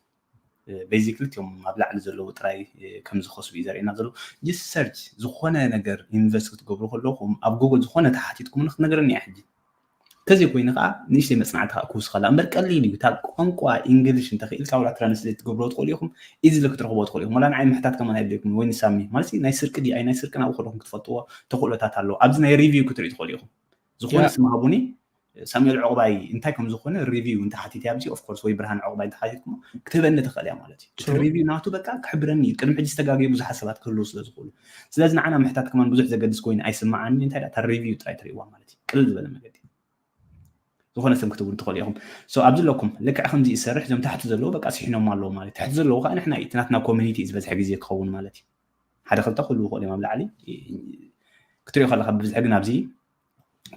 ቤዚክሊ እቲኦም ኣብ ላዕሊ ዘለዉ ጥራይ እ፣ ከም ዝኸስቡ እዩ ዘርእየና ዘሎ። ጅስ ሰርች ዝኾነ ነገር ኢንቨስት ክትገብሩ ከለኹም ኣብ ጉግል ዝኾነ ተሓቲትኩም ክትነግረኒ እያ ሕጂ። ተዘይኮይኑ ከዓ ንእሽተይ መፅናዕቲ ከዓ ክውስኸላ እምበር ቀሊል እዩ። እታ ቋንቋ ኢንግሊሽ እንተኽኢልካ ዋላ ትራንስሌት ትገብሮ ትኽእሉ ኢኹም። ኢዝሊ ክትረኽቦ ትኽእሉ ኢኹም። ዋላ ንዓይ ምሕታት ከማን ኣይድልየኩም ወይ ንሳሚ ማለት እዩ። ናይ ስርቂ ድዩ ኣይ ናይ ስርቂ ናብኡ ከለኹም ክትፈልጥዎ ተኽእሎታት ኣለዎ። ኣብዚ ናይ ሪቪው ክትሪኡ ትኽእሉ ኢኹም። ዝኾነ ስም ሃቡኒ። ሳሙኤል ዕቑባይ እንታይ ከም ዝኾነ ሪቪው እንተ ሓቲተ ኣብዚ ኦፍ ኮርስ ወይ ብርሃን ዕቑባይ እንተ ሓቲትኩሞ ክትህበኒ ትኽእል እያ ማለት እዩ። እቲ ሪቪው ናቱ በቃ ክሕብረኒ እዩ። ቅድሚ ሕጂ ዝተጋገዩ ብዙሓት ሰባት ክህልዉ ስለ ዝኽእሉ፣ ስለዚ ንዓና ምሕታት ከማን ብዙሕ ዘገድስ ኮይኑ ኣይስምዓኒ። እንታይ ደኣ እታ ሪቪው ጥራይ ትርእይዋ ማለት እዩ። ቅልል ዝበለ መገዲ ዝኾነ ስም ክትብሉ ትኽእሉ ኢኹም። ሶ ኣብዚ ኣለኩም ልክዕ ከምዚ ይሰርሕ፣ እዞም ታሕቲ ዘለዉ በቃ ስሒኖም ኣለዉ ማለት እዩ። ታሕቲ ዘለዉ ከዓ ንሕና እዩ፣ እቲ ናትና ኮሚኒቲ እዩ ዝበዝሐ ግዜ ክኸውን ማለት እዩ። ሓደ ክልተ ክህልዉ ይኽእሉ እዮም ኣብ ላዕሊ ክትሪኦ ከለካ ብብዝሒ፣ ግን ኣብዚ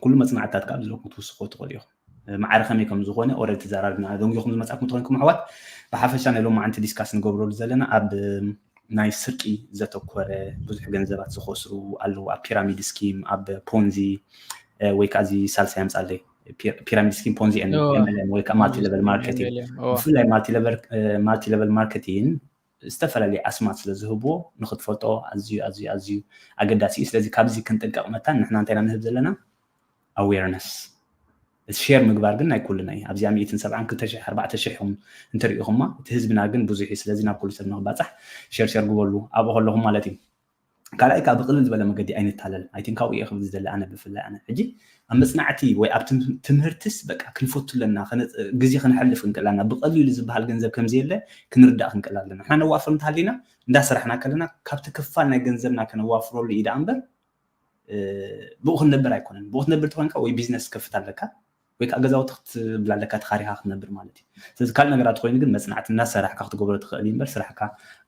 ኩሉ መፅናዕትታት ካብ ዘለኩም ክትውስኮ ትኽእሉ ኢኹም። ማዕረ ከመይ ከም ዝኾነ ኦረድ ተዘራርብና። ደንጊኹም ዝመፃኩም ትኾንኩም ኣሕዋት፣ ብሓፈሻ ናይ ሎማዓንቲ ዲስካስ ንገብረሉ ዘለና ኣብ ናይ ስርቂ ዘተኮረ ብዙሕ ገንዘባት ዝኸስሩ ኣለዉ፣ ኣብ ፒራሚድ ስኪም፣ ኣብ ፖንዚ ወይ ከዓ እዚ ሳልሳይ ኣምፃለይ ፒራሚድ ስኪም፣ ፖንዚ ኤምኤልኤም ወይ ከዓ ማልቲ ሌቨል ማርኬቲንግ። ብፍላይ ማልቲ ሌቨል ማርኬቲንግ ዝተፈላለዩ ኣስማት ስለ ዝህብዎ ንክትፈልጦ ኣዝዩ ኣዝዩ ኣዝዩ ኣገዳሲ እዩ። ስለዚ ካብዚ ክንጥንቀቕ መታን ንሕና እንታይ ኢና ንህብ ዘለና? ኣዌርነስ። እቲ ሼር ምግባር ግን ናይ ኩልና እዩ። ኣብዚኣ ሚእትን ሰብዓን ክልተ ሽሕ ኣርባዕተ ሽሕ ኢኹም እንተሪኢኹማ፣ እቲ ህዝብና ግን ብዙሕ እዩ። ስለዚ ናብ ኩሉ ሰብ ንክባፃሕ ሼር ሼር ግበሉ ኣብኡ ከለኹም ማለት እዩ። ካልኣይ ከዓ ብቅልል ዝበለ መገዲ ኣይንታለል። ኣይ ቲንክ ካብኡ እየ ክብል ዝደሊ ኣነ ብፍላይ ኣነ ሕጂ ኣብ መፅናዕቲ ወይ ኣብ ትም- ትምህርትስ በቃ ክንፈቱ ኣለና፣ ከነ- ግዜ ከነሕልፍ ክንክእል ኣለና። ብቀሊሉ ዝበሃል ገንዘብ ከምዘየለ ክንርዳእ ክንክእል ኣለና። ንሕና ነዋፍር እንተሃሊና እንዳሰራሕና ከለና ካብቲ ክፋል ናይ ገንዘብና ከነዋፍረሉ እዩ ደኣ እምበር ብኡ ክንነብር ኣይኮነን። ብኡ ክትነብር ተኮይንካ ወይ ቢዝነስ ክትከፍት ኣለካ ወይ ከዓ ገዛውቲ ክትብል ኣለካ ተኻሪኻ ክትነብር ማለት እዩ። ስለዚ ካልእ ነገራት ኮይኑ ግን መፅናዕቲ እናሰራሕካ ክትገብሮ ትኽእል እዩ እምበር ስራሕካ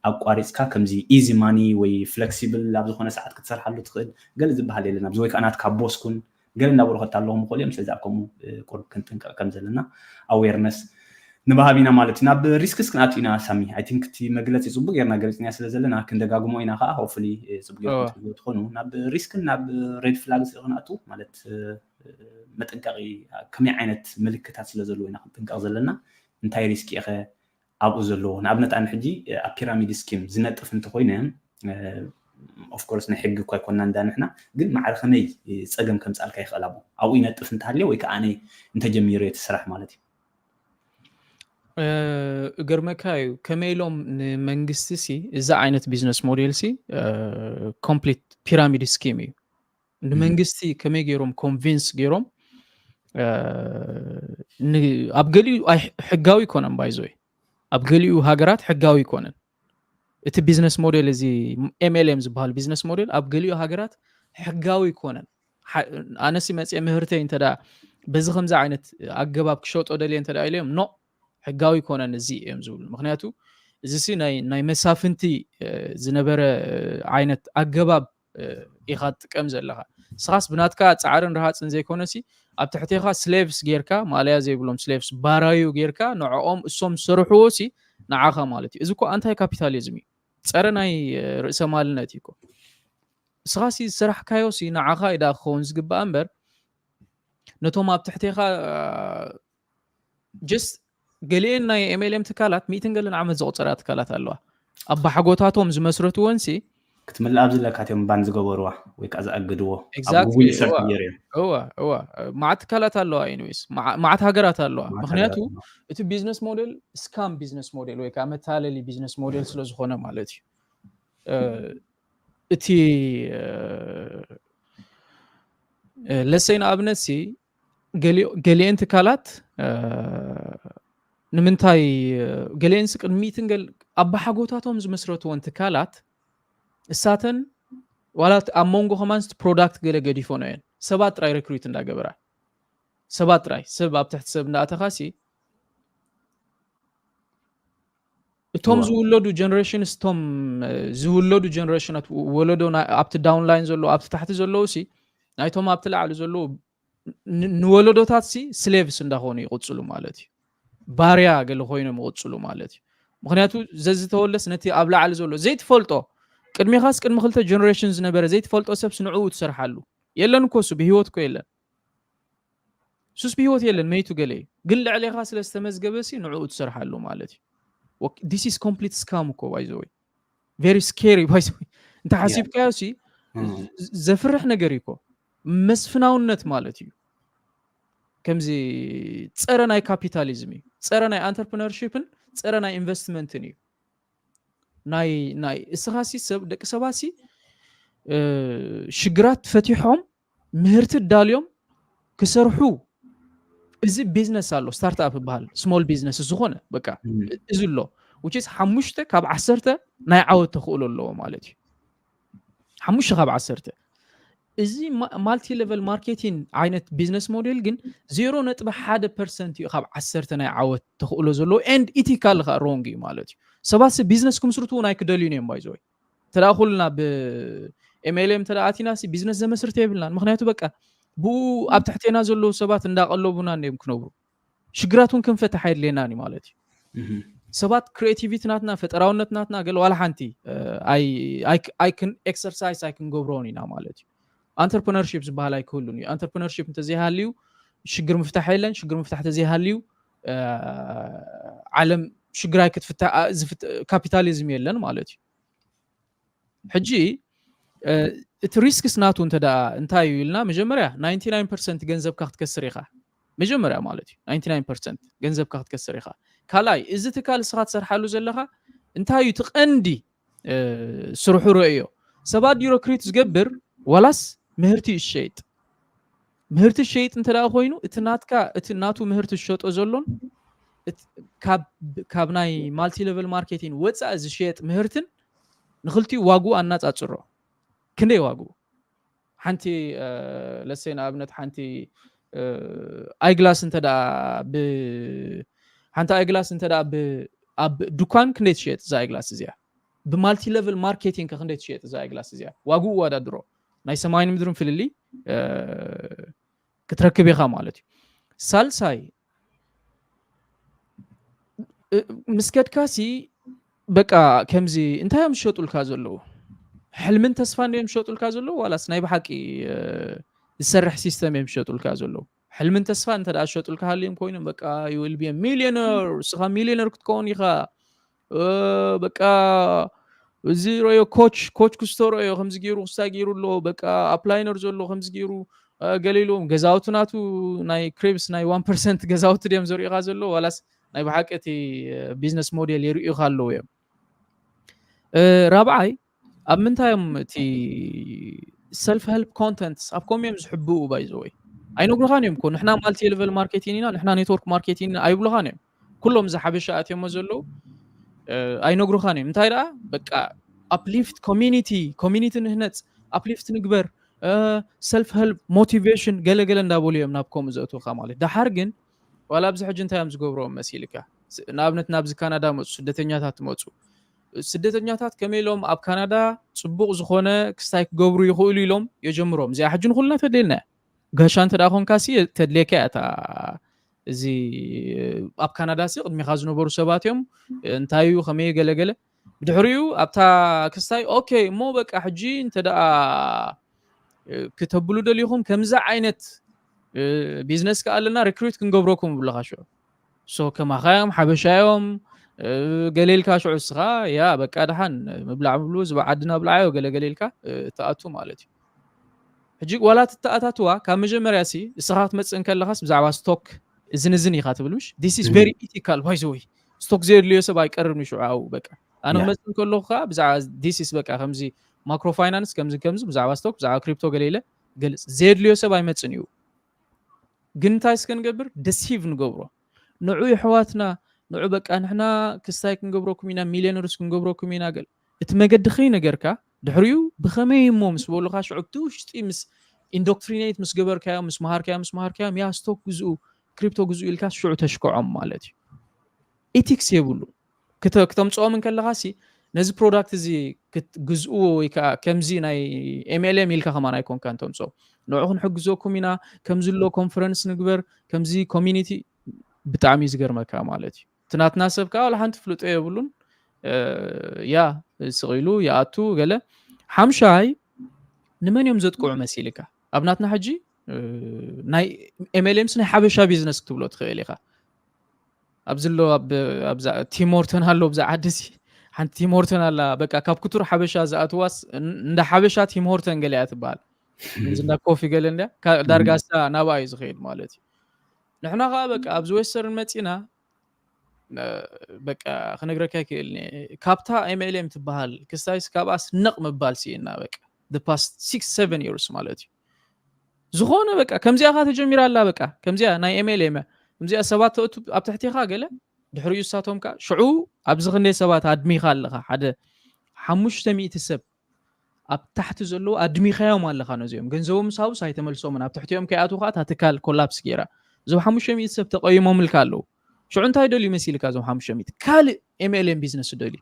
ኣቋሪፅካ ከምዚ ኢዚ ማኒ ወይ ፍለክሲብል ኣብ ዝኾነ ሰዓት ክትሰርሓሉ ትኽእል ገለ ዝበሃል የለን ኣብዚ። ወይ ከዓ ናትካ ቦስ ኩን ገለ እናበሉ ከታለኹም ይኽእሉ እዮም። ስለዚ ኣብ ከምኡ ቁሩብ ክንጥንቀቕ ከም ዘለና ኣዌርነስ ንባሃብ ኢና ማለት እዩ። ናብ ሪስክስ ክንኣቱ ኢና ሳሚ። ኣይ ቲንክ እቲ መግለፂ ፅቡቅ ጌርና ገሊፅና ስለ ዘለና ክንደጋግሞ ኢና ከዓ ሆፕፉሊ ፅቡቅ ጌርኩም ትሕዝዎ ትኾኑ። ናብ ሪስክን ናብ ሬድ ፍላግስ ክንኣቱ ማለት መጠንቀቂ ከመይ ዓይነት ምልክታት ስለ ዘለዎ ኢና ክንጥንቀቕ ዘለና። እንታይ ሪስክ ኢኸ ኣብኡ ዘለዎ ንኣብነት ኣነ ሕጂ ኣብ ፒራሚድ ስኪም ዝነጥፍ እንተኮይነ ኦፍኮርስ ናይ ሕጊ እኳ ኣይኮንና እንዳ ንሕና ግን ማዕረ ከመይ ፀገም ከምፃልካ ይኽእል ኣብኡ ኣብኡ ይነጥፍ እንተሃልዮ ወይ ከዓ ኣነ እንተጀሚሩ እቲ ስራሕ ማለት እዩ። እገርመካ እዩ ከመይ ኢሎም ንመንግስቲ ሲ እዚ ዓይነት ቢዝነስ ሞዴል ሲ ኮምፕሊት ፒራሚድ ስኪም እዩ። ንመንግስቲ ከመይ ገይሮም ኮንቪንስ ገይሮም ኣብ ገሊኡ ሕጋዊ ይኮነን ባይዘወይ ኣብ ገሊኡ ሃገራት ሕጋዊ ይኮነን። እቲ ቢዝነስ ሞዴል እዚ ኤምኤልኤም ዝበሃል ቢዝነስ ሞዴል ኣብ ገሊኡ ሃገራት ሕጋዊ ይኮነን። ኣነሲ መፅየ ምህርተይ እንተ በዚ ከምዚ ዓይነት ኣገባብ ክሸጦ ደልየ እንተ ኢለዮም ኖ ሕጋዊ ይኮነን እዚ እዮም ዝብሉ። ምክንያቱ እዚ ሲ ናይ መሳፍንቲ ዝነበረ ዓይነት ኣገባብ ኢኻ ትጥቀም ዘለኻ። ንስኻስ ብናትካ ፃዕርን ርሃፅን ዘይኮነሲ ኣብ ትሕቴኻ ስሌቭስ ጌርካ ማለያ ዘይብሎም ስሌቭስ ባራዩ ጌርካ ንዕኦም እሶም ዝሰርሕዎ ሲ ንዓኻ ማለት እዩ። እዚ እኮ ኣንታይ ካፒታሊዝም እዩ፣ ፀረ ናይ ርእሰ ማልነት እዩ እኮ። ንስኻሲ ዝሰራሕካዮ ሲ ንዓኻ እዩ ደኣ ክኸውን ዝግባእ እምበር ነቶም ኣብ ትሕቴኻ ጀስት ገሊኤን ናይ ኤምኤልኤም ትካላት ሚእትን ገለን ዓመት ዘቑፀራ ትካላት ኣለዋ። ኣባሓጎታቶም ዝመስረትወን ሲ ክትምልእ ኣብ ዝለካ እዮም ባን ዝገበርዋ ወይ ከዓ ዝኣግድዎ ኣብ ጉግል ሰርች ገይሩ እዮም። እዋ እዋ ማዓት ትካላት ኣለዋ ኢንዌስ ማዓት ሃገራት ኣለዋ። ምክንያቱ እቲ ቢዝነስ ሞዴል ስካም ቢዝነስ ሞዴል ወይ ከዓ መታለሊ ቢዝነስ ሞዴል ስለዝኮነ ማለት እዩ። እቲ ለሰይ ንኣብነት ሲ ገሊኦን ትካላት ንምንታይ ገሊኦን ሲ ቅድሚ ሚእትን ገል ኣባሓጎታቶም ዝመስረትወን ትካላት እሳተን ዋላ ኣብ መንጎ ከማን ፕሮዳክት ገለ ገዲፎን እየን ሰባት ጥራይ ሬክሩት እንዳገበራ ሰባት ጥራይ ሰብ ኣብ ትሕቲ ሰብ እንዳኣተኻ ሲ እቶም ዝውለዱ ጀነሬሽንስ እቶም ዝውለዱ ጀነሬሽናት ወለዶ ኣብቲ ዳውን ላይን ዘለዉ ኣብቲ ታሕቲ ዘለዉ ሲ ናይቶም ኣብቲ ላዕሊ ዘለዉ ንወለዶታት ሲ ስሌቭስ እንዳኾኑ ይቕፅሉ ማለት እዩ። ባርያ ገለ ኮይኖም ይቕፅሉ ማለት እዩ። ምክንያቱ ዘዝተወለስ ነቲ ኣብ ላዕሊ ዘሎ ዘይትፈልጦ ቅድሚኻስ ቅድሚ ክልተ ጀነሬሽን ዝነበረ ዘይትፈልጦ ሰብስ ንዕኡ ትሰርሓሉ የለን እኮ እሱ ብሂወት እኮ የለን። ሱስ ብሂወት የለን መይቱ ገለ እዩ ግን ልዕሌኻ ስለ ዝተመዝገበ ሲ ንዕኡ ትሰርሓሉ ማለት እዩ። This is complete scam እኮ ባይዘወይ very scary ባይዘወይ እንተ ሓሲብካዮ ሲ ዘፍርሕ ነገር እዩ እኮ መስፍናውነት ማለት እዩ። ከምዚ ፀረ ናይ ካፒታሊዝም እዩ፣ ፀረ ናይ ኣንተርፕነርሺፕን ፀረ ናይ ኢንቨስትመንትን እዩ። ናይ ናይ እስኻሲ ሰብ ደቂ ሰባሲ ሽግራት ፈቲሖም ምህርቲ ዳልዮም ክሰርሑ፣ እዚ ቢዝነስ ኣሎ፣ ስታርትኣፕ ይበሃል፣ ስሞል ቢዝነስ ዝኾነ በቃ እዚ ኣሎ። Which is ሓሙሽተ ካብ ዓሰርተ ናይ ዓወት ተኽእሎ ኣለዎ ማለት እዩ። ሓሙሽተ ካብ ዓሰርተ። እዚ ማልቲ ሌቨል ማርኬቲንግ ዓይነት ቢዝነስ ሞዴል ግን ዜሮ ነጥቢ ሓደ ፐርሰንት እዩ ካብ ዓሰርተ ናይ ዓወት ተኽእሎ ዘለዎ። And ኢቲካል ከዓ ሮንግ እዩ ማለት እዩ። ሰባት ቢዝነስ ክምስርቱ እውን ኣይክደልዩን እዮም። ባይዘወይ ተዳ ኩልና ብ ኤምኤልኤም ተዳ ኣቲናሲ ቢዝነስ ዘመስርተ የብልናን። ምክንያቱ በቃ ብኡ ኣብ ትሕቴና ዘለዉ ሰባት እንዳቀለቡና እዮም ክነብሩ። ሽግራት እውን ክንፈትሕ ኣይድልየናን እዩ ማለት እዩ። ሰባት ክሪኤቲቪቲ ናትና፣ ፈጠራውነት ናትና ገለ ዋላ ሓንቲ ኣይክን ኤክሰርሳይዝ ኣይክንገብሮን ኢና ማለት እዩ። ኣንተርፕረነርሺፕ ዝበሃል ኣይክህሉን እዩ። ኣንተርፕረነርሺፕ እንተዘይሃልዩ ሽግር ምፍታሕ የለን። ሽግር ምፍታሕ እንተዘይሃልዩ ዓለም ሽግር ኣይክትፍታሕ፣ ካፒታሊዝም የለን ማለት እዩ። ሕጂ እቲ ሪስክስ ናቱ እንተ እንታይ እዩ ኢልና፣ መጀመርያ ናይንቲ ናይን ፐርሰንት ገንዘብካ ክትከስር ኢኻ። መጀመርያ ማለት እዩ ናይንቲ ናይን ፐርሰንት ገንዘብካ ክትከስር ኢኻ። ካልኣይ፣ እዚ ትካል እስኻ ትሰርሓሉ ዘለኻ እንታይ እዩ እቲ ቀንዲ ስርሑ ረእዮ። ሰባት ድዩ ረክሪት ዝገብር ዋላስ ምህርቲ ይሸይጥ? ምህርቲ ሸይጥ እንተ ደኣ ኮይኑ እቲ ናትካ እቲ ናቱ ምህርቲ ዝሸጦ ዘሎን ካብ ናይ ማልቲ ሌቨል ማርኬቲንግ ወፃኢ ዝሸየጥ ምህርትን ንክልቲኡ ዋግኡ ኣናፃፅሮ። ክንደይ ዋግኡ? ሓንቲ ለሰይ ንኣብነት ሓንቲ ኣይግላስ እንተ ደኣ ብ ሓንቲ ኣይግላስ እንተ ደኣ ብ ኣብ ድኳን ክንደይ ትሸየጥ እዛ ኣይግላስ እዚኣ? ብማልቲ ሌቨል ማርኬቲንግ ክንደይ ትሸየጥ እዛ ኣይግላስ እዚኣ? ዋግኡ ዋዳድሮ። ናይ ሰማይን ምድርን ፍልልይ ክትረክብ ኢኻ ማለት እዩ። ሳልሳይ ምስ ከድካሲ በቃ ከምዚ እንታይ እዮም ዝሸጡልካ ዘለዉ? ሕልምን ተስፋን እዮም ዝሸጡልካ ዘለዉ ዋላስ ናይ ብሓቂ ዝሰርሕ ሲስተም እዮም ዝሸጡልካ ዘለዉ? ሕልምን ተስፋን እንተ ደኣ ዝሸጡልካ ሃልዮም ኮይኖም በቃ you will be a millionaire፣ እስኻ ሚሊዮነር ክትከውን ኢኻ፣ በቃ እዚ ረዮ ኮች ኮች ክስቶ ረዮ ከምዚ ገይሩ ክስታ ገይሩ ኣሎ፣ በቃ ኣፕላይነር ዘሎ ከምዚ ገይሩ ገለ ኢልዎም። ገዛውቲ ናቱ ናይ ክሪብስ ናይ ዋን ፐርሰንት ገዛውቲ ድዮም ዘርእዩኻ ዘሎ ዋላስ ናይ ብሓቂ እቲ ቢዝነስ ሞዴል የርእዩኻ ኣለዉ እዮም? ራብዓይ ኣብ ምንታይ እዮም እቲ ሰልፍ ሄልፕ ኮንተንትስ ኣብ ከምኡ እዮም ዝሕብኡ? ባይዘወይ ኣይነግሩኻን እዮም እኮ ንሕና ማልቲ ሌቨል ማርኬቲንግ ኢና፣ ንሕና ኔትወርክ ማርኬቲንግ ኢና ኣይብሉኻን እዮም። ኩሎም እዚ ሓበሻ ኣትዮሞ ዘለዉ ኣይነግሩኻን እዮም። እንታይ ደኣ በቃ ኣፕሊፍት ኮሚኒቲ፣ ኮሚኒቲ ንህነፅ፣ ኣፕሊፍት ንግበር፣ ሰልፍ ሄልፕ ሞቲቬሽን ገለገለ እንዳበሉ እዮም ናብ ከምኡ ዘእትውካ ማለት። ደሓር ግን ዋላ ኣብዚ ሕጂ እንታይ እዮም ዝገብርዎም መሲልካ? ንኣብነት ናብዚ ካናዳ መፁ ስደተኛታት መፁ። ስደተኛታት ከመይ ኢሎም ኣብ ካናዳ ፅቡቕ ዝኾነ ክስታይ ክገብሩ ይኽእሉ ኢሎም የጀምሮም። እዚኣ ሕጂ ንኩልና ተድልየልና እያ። ጋሻ እንተ ደኣ ኮንካ ሲ ተድልየካ እያ እታ እዚ ኣብ ካናዳ ሲ ቅድሚኻ ዝነበሩ ሰባት እዮም እንታይ እዩ ከመይ ገለገለ ብድሕሪኡ ኣብታ ክስታይ ኦኬ እሞ በቃ ሕጂ እንተ ደኣ ክተብሉ ደሊኹም ከምዚ ዓይነት ቢዝነስ ከ ኣለና ሪክሩት ክንገብረኩም ብለኻ ሽዑ ሶ ከማኻ እዮም ሓበሻ እዮም ገሌልካ ሽዑ እስኻ ያ በቃ ደሓን ምብላዕ ምብሉ ዝባ ዓድና ብልዓዮ ገለገሌልካ ትኣቱ ማለት እዩ። ሕጂ ዋላ ትተኣታትዋ ካብ መጀመርያ ሲ እስኻ ክትመፅእ እንከለኻስ ብዛዕባ ስቶክ እዝን እዝን ኢኻ ትብል ምሽ this is very ethical by the way። ስቶክ ዘየድልዮ ሰብ ኣይቀርብን ሽዑ ኣብኡ በቃ ኣነ ክመፅእ እንከለኹ ከዓ ብዛዕባ this is በቃ ከምዚ ማክሮ ፋይናንስ ከምዚ ከምዚ ብዛዕባ ስቶክ ብዛዕባ ክሪፕቶ ገለ ኢለ ገልፅ ዘየድልዮ ሰብ ኣይመፅን እዩ። ግን እንታይ እስከ ንገብር ደሲቭ ንገብሮ ንዑ የሕዋትና ንዑ በቃ ንሕና ክስታይ ክንገብረኩም ኢና ሚሊዮነርስ ክንገብረኩም ኢና ገል እቲ መገዲ ከይነገርካ ድሕሪኡ ብኸመይ እሞ ምስ በሉኻ ሽዑ ብቲ ውሽጢ ምስ ኢንዶክትሪኔት ምስ ገበርካዮ ምስ መሃርካዮ ምስ መሃርካዮም ያ ስቶክ ግዝኡ ክሪፕቶ ግዝኡ ኢልካ ሽዑ ተሽክዖም ማለት እዩ። ኢቲክስ የብሉ ክተምፅኦም እንከለኻ ሲ ነዚ ፕሮዳክት እዚ ክትግዝእዎ ወይ ከዓ ከምዚ ናይ ኤምኤልኤም ኢልካ ከማን ኣይኮንካን ተምፅኦም ንዑ ክንሕግዘኩም ኢና ከምዚ ኣሎ ኮንፈረንስ ንግበር ከምዚ ኮሚኒቲ ብጣዕሚ እዩ ዝገርመካ ማለት እዩ። እቲ ናትና ሰብ ከዓ ዋላ ሓንቲ ፍልጦ የብሉን ያ ስቕ ኢሉ ይኣቱ ገለ ሓምሻይ ንመን እዮም ዘጥቅዑ መሲልካ ኣብ ናትና ሕጂ ናይ ኤምኤልኤምስ ናይ ሓበሻ ቢዝነስ ክትብሎ ትኽእል ኢኻ ኣብዚ ኣሎ ኣብዛ ቲሞርተን ኣሎ ብዛ ዓዲ ሲ ሓንቲ ቲሞርተን ኣላ በቃ ካብ ክቱር ሓበሻ ዝኣትዋስ እንዳ ሓበሻ ቲሞርተን ገለ እያ ትበሃል እንዳ ኮፊ ገለ እንዳ ዳርጋሳ ናብኣ እዩ ዝኸይድ ማለት እዩ። ንሕና ከዓ በቃ ኣብዚ ዌስተርን መፂና በቃ ክነግረካ ይክእል ካብታ ኤምኤልኤም ትበሃል ክስታይስ ካብኣ ስነቕ ምባል ስኢና በቃ ፓስት ሲክስ ሰቨን ይርስ ማለት እዩ። ዝኾነ በቃ ከምዚኣ ካ ተጀሚራ ኣላ። በቃ ከምዚኣ ናይ ኤምኤልኤም እያ። ከምዚኣ ሰባት ተእቱ ኣብ ትሕቲኻ ገለ ድሕሪኡ እሳቶም ከ ሽዑ ኣብዚ ክንደይ ሰባት ኣድሚኻ ኣለኻ? ሓደ ሓሙሽተ ሚእቲ ሰብ ኣብ ታሕቲ ዘለዉ ኣድሚኻዮም ኣለኻ። ነዚኦም ገንዘቦም ሳውስ ኣይተመልሶምን ኣብ ትሕቲኦም ከይኣትዉ ከዓ እታ ትካል ኮላፕስ ገይራ። እዞም ሓሙሽተ ሚእቲ ሰብ ተቐይሞምልካ ኣለዉ። ሽዑ እንታይ ደልዩ መሲልካ? እዞም ሓሙሽተ ሚእቲ ካልእ ኤምኤልኤም ቢዝነስ ደልዩ።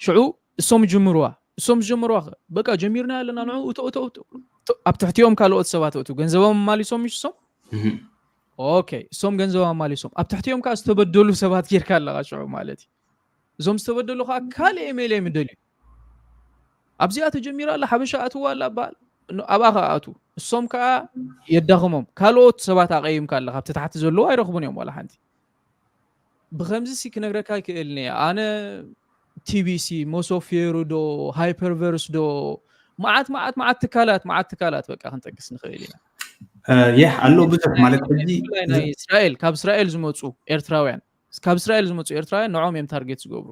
ሽዑ እሶም ጅምርዋ እሶም ዝጀመርዋ በቃ ጀሚርና ኣለና ንዑ እቶ እቶ እቶ ኣብ ትሕቲኦም ካልኦት ሰባት እቱ ገንዘቦም ኣማሊሶም ምሽ እሶም ኦኬ እሶም ገንዘቦም ኣማሊሶም ኣብ ትሕቲኦም ከዓ ዝተበደሉ ሰባት ጌርካ ኣለካ ሽዑ ማለት እዩ። እዞም ዝተበደሉ ከዓ ካልእ ኤምኤልኤም ደልዩ ኣብዚኣ ተጀሚራ ኣላ ሓበሻ ኣትዋ ኣላ በሃል ኣብኣ ከዓ ኣቱ እሶም ከዓ የዳኽሞም ካልኦት ሰባት ኣቀይምካ ኣለካ ኣብቲ ታሕቲ ዘለዉ ኣይረኽቡን እዮም ዋላ ሓንቲ። ብኸምዚ ሲ ክነግረካ ይክእል እየ ኣነ ቲቢሲ ሞሶፌሩ ዶ ሃይፐርቨርስ ዶ መዓት መዓት መዓት ትካላት መዓት ትካላት በቃ ክንጠቅስ ንኽእል ኢና። ይህ ኣሎ ብዙሕ ማለት ሕጂ ናይ እስራኤል ካብ እስራኤል ዝመፁ ኤርትራውያን ካብ እስራኤል ዝመፁ ኤርትራውያን ንዖም እዮም ታርጌት ዝገብሩ።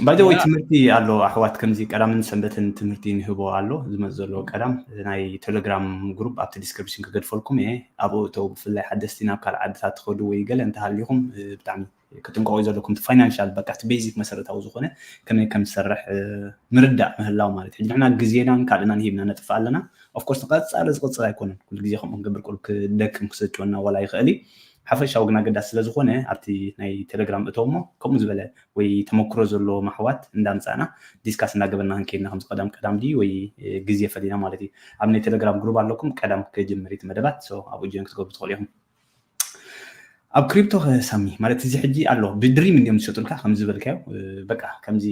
ባይዘወይ ትምህርቲ ኣሎ ኣሕዋት ከምዚ ቀዳምን ሰንበትን ትምህርቲ ንህቦ ኣሎ ዝመፅ ዘሎ ቀዳም ናይ ቴሌግራም ግሩፕ ኣብቲ ዲስክሪፕሽን ክገድፈልኩም እየ። ኣብኡ እተው ብፍላይ ሓደስቲ ናብ ካልእ ዓድታት ትኸዱ ወይ ገለ እንተሃሊኹም ብጣዕሚ ክትንቀቑ ዘለኩም ፋይናንሻል በቃ እቲ ቤዚክ መሰረታዊ ዝኾነ ከመይ ከም ዝሰርሕ ምርዳእ ምህላው ማለት እዩ። ንሕና ግዜናን ካልእናን ሂብና ነጥፍእ ኣለና። ኦፍኮርስ ንቀፃሊ ዝቅፅል ኣይኮነን ኩሉ ግዜ ከምኡ ክንገብር ቁሩብ ክደክም ክሰጭወና ዋላ ይኽእል እዩ። ሓፈሻዊ ግን ኣገዳሲ ስለዝኾነ ኣብቲ ናይ ቴሌግራም እተው እሞ ከምኡ ዝበለ ወይ ተመክሮ ዘለዎ ማሕዋት እንዳምፃእና ዲስካስ እንዳገበርና ክንከይድና ከምዚ ቀዳም ቀዳም ድዩ ወይ ግዜ ፈሊና ማለት እዩ። ኣብ ናይ ቴሌግራም ግሩብ ኣለኩም ቀዳም ክጅምር እቲ መደባት ኣብኡ ጆይን ክትገብሩ ትኽእሉ ኢኹም። ኣብ ክሪፕቶ ሳሚ ማለት እዚ ሕጂ ኣሎ ብድሪም እንዲዮም ዝሸጡልካ ከምዚ ዝበልካዮ በቃ ከምዚ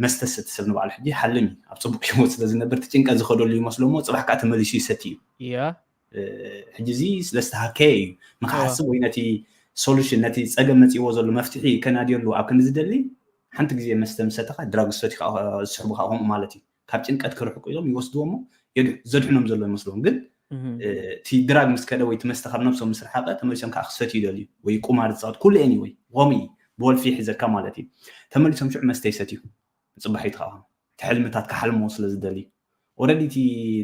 መስተ ዝሰቲ ሰብ ንባዕሉ ሕጂ ሓልም እዩ ኣብ ፅቡቅ ህይወት ስለዝነብር እቲ ጭንቀት ዝኸደሉ ይመስሎ እሞ ፅባሕ ከዓ ተመሊሱ ይሰቲ እዩ። ሕጂ እዚ ስለዝተሃከየ እዩ ንክሓስብ ወይ ነቲ ሶሉሽን ነቲ ፀገም መፅእዎ ዘሎ መፍትሒ ከናድየሉ ኣብ ክንዲ ዝደሊ ሓንቲ ግዜ መስተ ምሰተካ ድራግ ዝሰትዩ ዝስሕቡ ከዓ ከምኡ ማለት እዩ። ካብ ጭንቀት ክርሕቁ ኢሎም ይወስድዎ እሞ ዘድሕኖም ዘሎ ይመስሎም ግን እቲ ድራግ ምስ ከደ ወይ እቲ መስተ ካብ ነብሶም ምስ ረሓቀ ተመሊሶም ከዓ ክሰትዩ ይደልዩ ወይ ቁማር ዝፃወት ኩሉ ኤኒ ወይ ሮሚ ብወልፊ ይሕዘካ ማለት እዩ። ተመሊሶም ሽዑ መስተ ይሰትዩ ፅባሒት ከዓ እቲ ሕልምታት ክሓልሞ ስለ ዝደልዩ ኦረዲ እቲ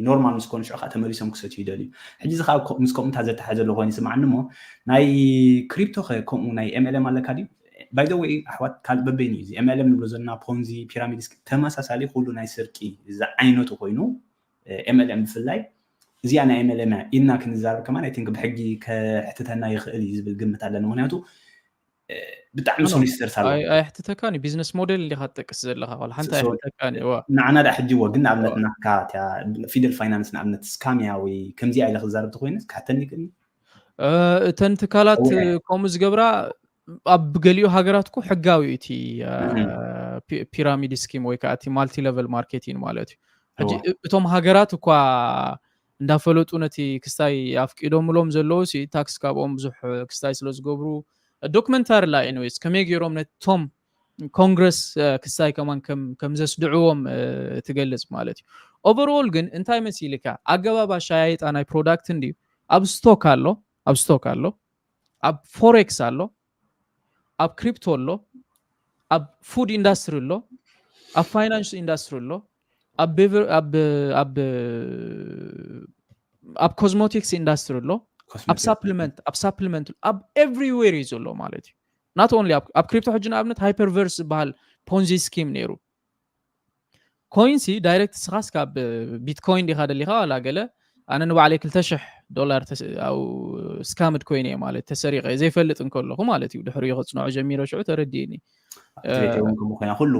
ኖርማል ምስ ኮኑ ሽዑ ከዓ ተመሊሶም ክሰትዩ ይደልዩ። ሕጂ እዚ ከዓ ምስ ከምኡታት ዘተሓዘ ዘሎ ኮይኑ ይስምዓኒ እሞ ናይ ክሪፕቶ ከ ከምኡ ናይ ኤምኤልኤም ኣለካ ድዩ? ባይዘወይ ኣሕዋት ካልእ በበይኑ እዩ እዚ ኤምኤልኤም ንብሎ ዘለና ፖንዚ ፒራሚድ ተመሳሳሊ ኩሉ ናይ ስርቂ ዝዓይነቱ ኮይኑ ኤምኤልኤም ብፍላይ እዚኣ ናይ ኤምኤልኤም እያ ኢልና ክንዛረብ ከማን ኣይ ቲንክ ብሕጊ ከሕትተና ይኽእል እዩ ዝብል ግምት ኣለኒ። ምክንያቱ ብጣዕሚ ሶሊሲተርስ ኣለዉ። ኣየሕትተካን እዩ ቢዝነስ ሞዴል እንዲካ ትጠቅስ ዘለካ ዋላ ሓንቲ ኣየሕትተካን እዩ። ንዓና ዳ ሕጂ ወ ግን ንኣብነት ናካ ፊደል ፋይናንስ ንኣብነት ስካምያ ወይ ከምዚኣ ኢለ ክዛረብ ተኮይነ ክሓተኒ ይክእልኒ? እተን ትካላት ከምኡ ዝገብራ ኣብ ገሊኡ ሃገራት እኮ ሕጋዊ እዩ እቲ ፒራሚድ ስኪም ወይ ከዓ እቲ ማልቲ ሌቨል ማርኬቲንግ ማለት እዩ። ሕጂ እቶም ሃገራት እኳ እንዳፈለጡ ነቲ ክስታይ ኣፍቂዶምሎም ዘለዉ ሲ ታክስ ካብኦም ብዙሕ ክስታይ ስለ ዝገብሩ ዶክመንታሪ ላ ኤኒዌይስ ከመይ ገይሮም ነቶም ኮንግረስ ክስታይ ከማን ከም ዘስድዕዎም ትገልጽ ማለት እዩ። ኦቨርኦል ግን እንታይ መሲልካ ኣገባብ ኣሻያይጣ ናይ ፕሮዳክት እንድዩ ኣብ ስቶክ ኣሎ ኣብ ስቶክ ኣሎ ኣብ ፎሬክስ ኣሎ ኣብ ክሪፕቶ ኣሎ ኣብ ፉድ ኢንዳስትሪ ኣሎ ኣብ ፋይናንስ ኢንዳስትሪ ኣሎ ኣብ ኮስሞቲክስ ኢንዳስትሪ ኣሎ ኣብ ሳፕሊመንት ኣብ ሳፕሊመንት ኣብ ኤቭሪዌር እዩ ዘሎ ማለት እዩ። ናት ኦንሊ ኣብ ክሪፕቶ ሕጂ ንኣብነት ሃይፐርቨርስ ዝበሃል ፖንዚ ስኪም ነይሩ። ኮይንሲ ዳይሬክት ስኻስ ካብ ቢትኮይን ዲኻ ደሊኻ ዋላ ገለ ኣነ ንባዕለይ ክልተ ሽሕ ዶላር ስካምድ ኮይነ እየ ማለት ተሰሪቀ ዘይፈልጥ እንከለኹ ማለት እዩ። ድሕሪኡ ከፅንዖ ጀሚረ ሽዑ ተረዲእኒ። ኮይና ኩሉ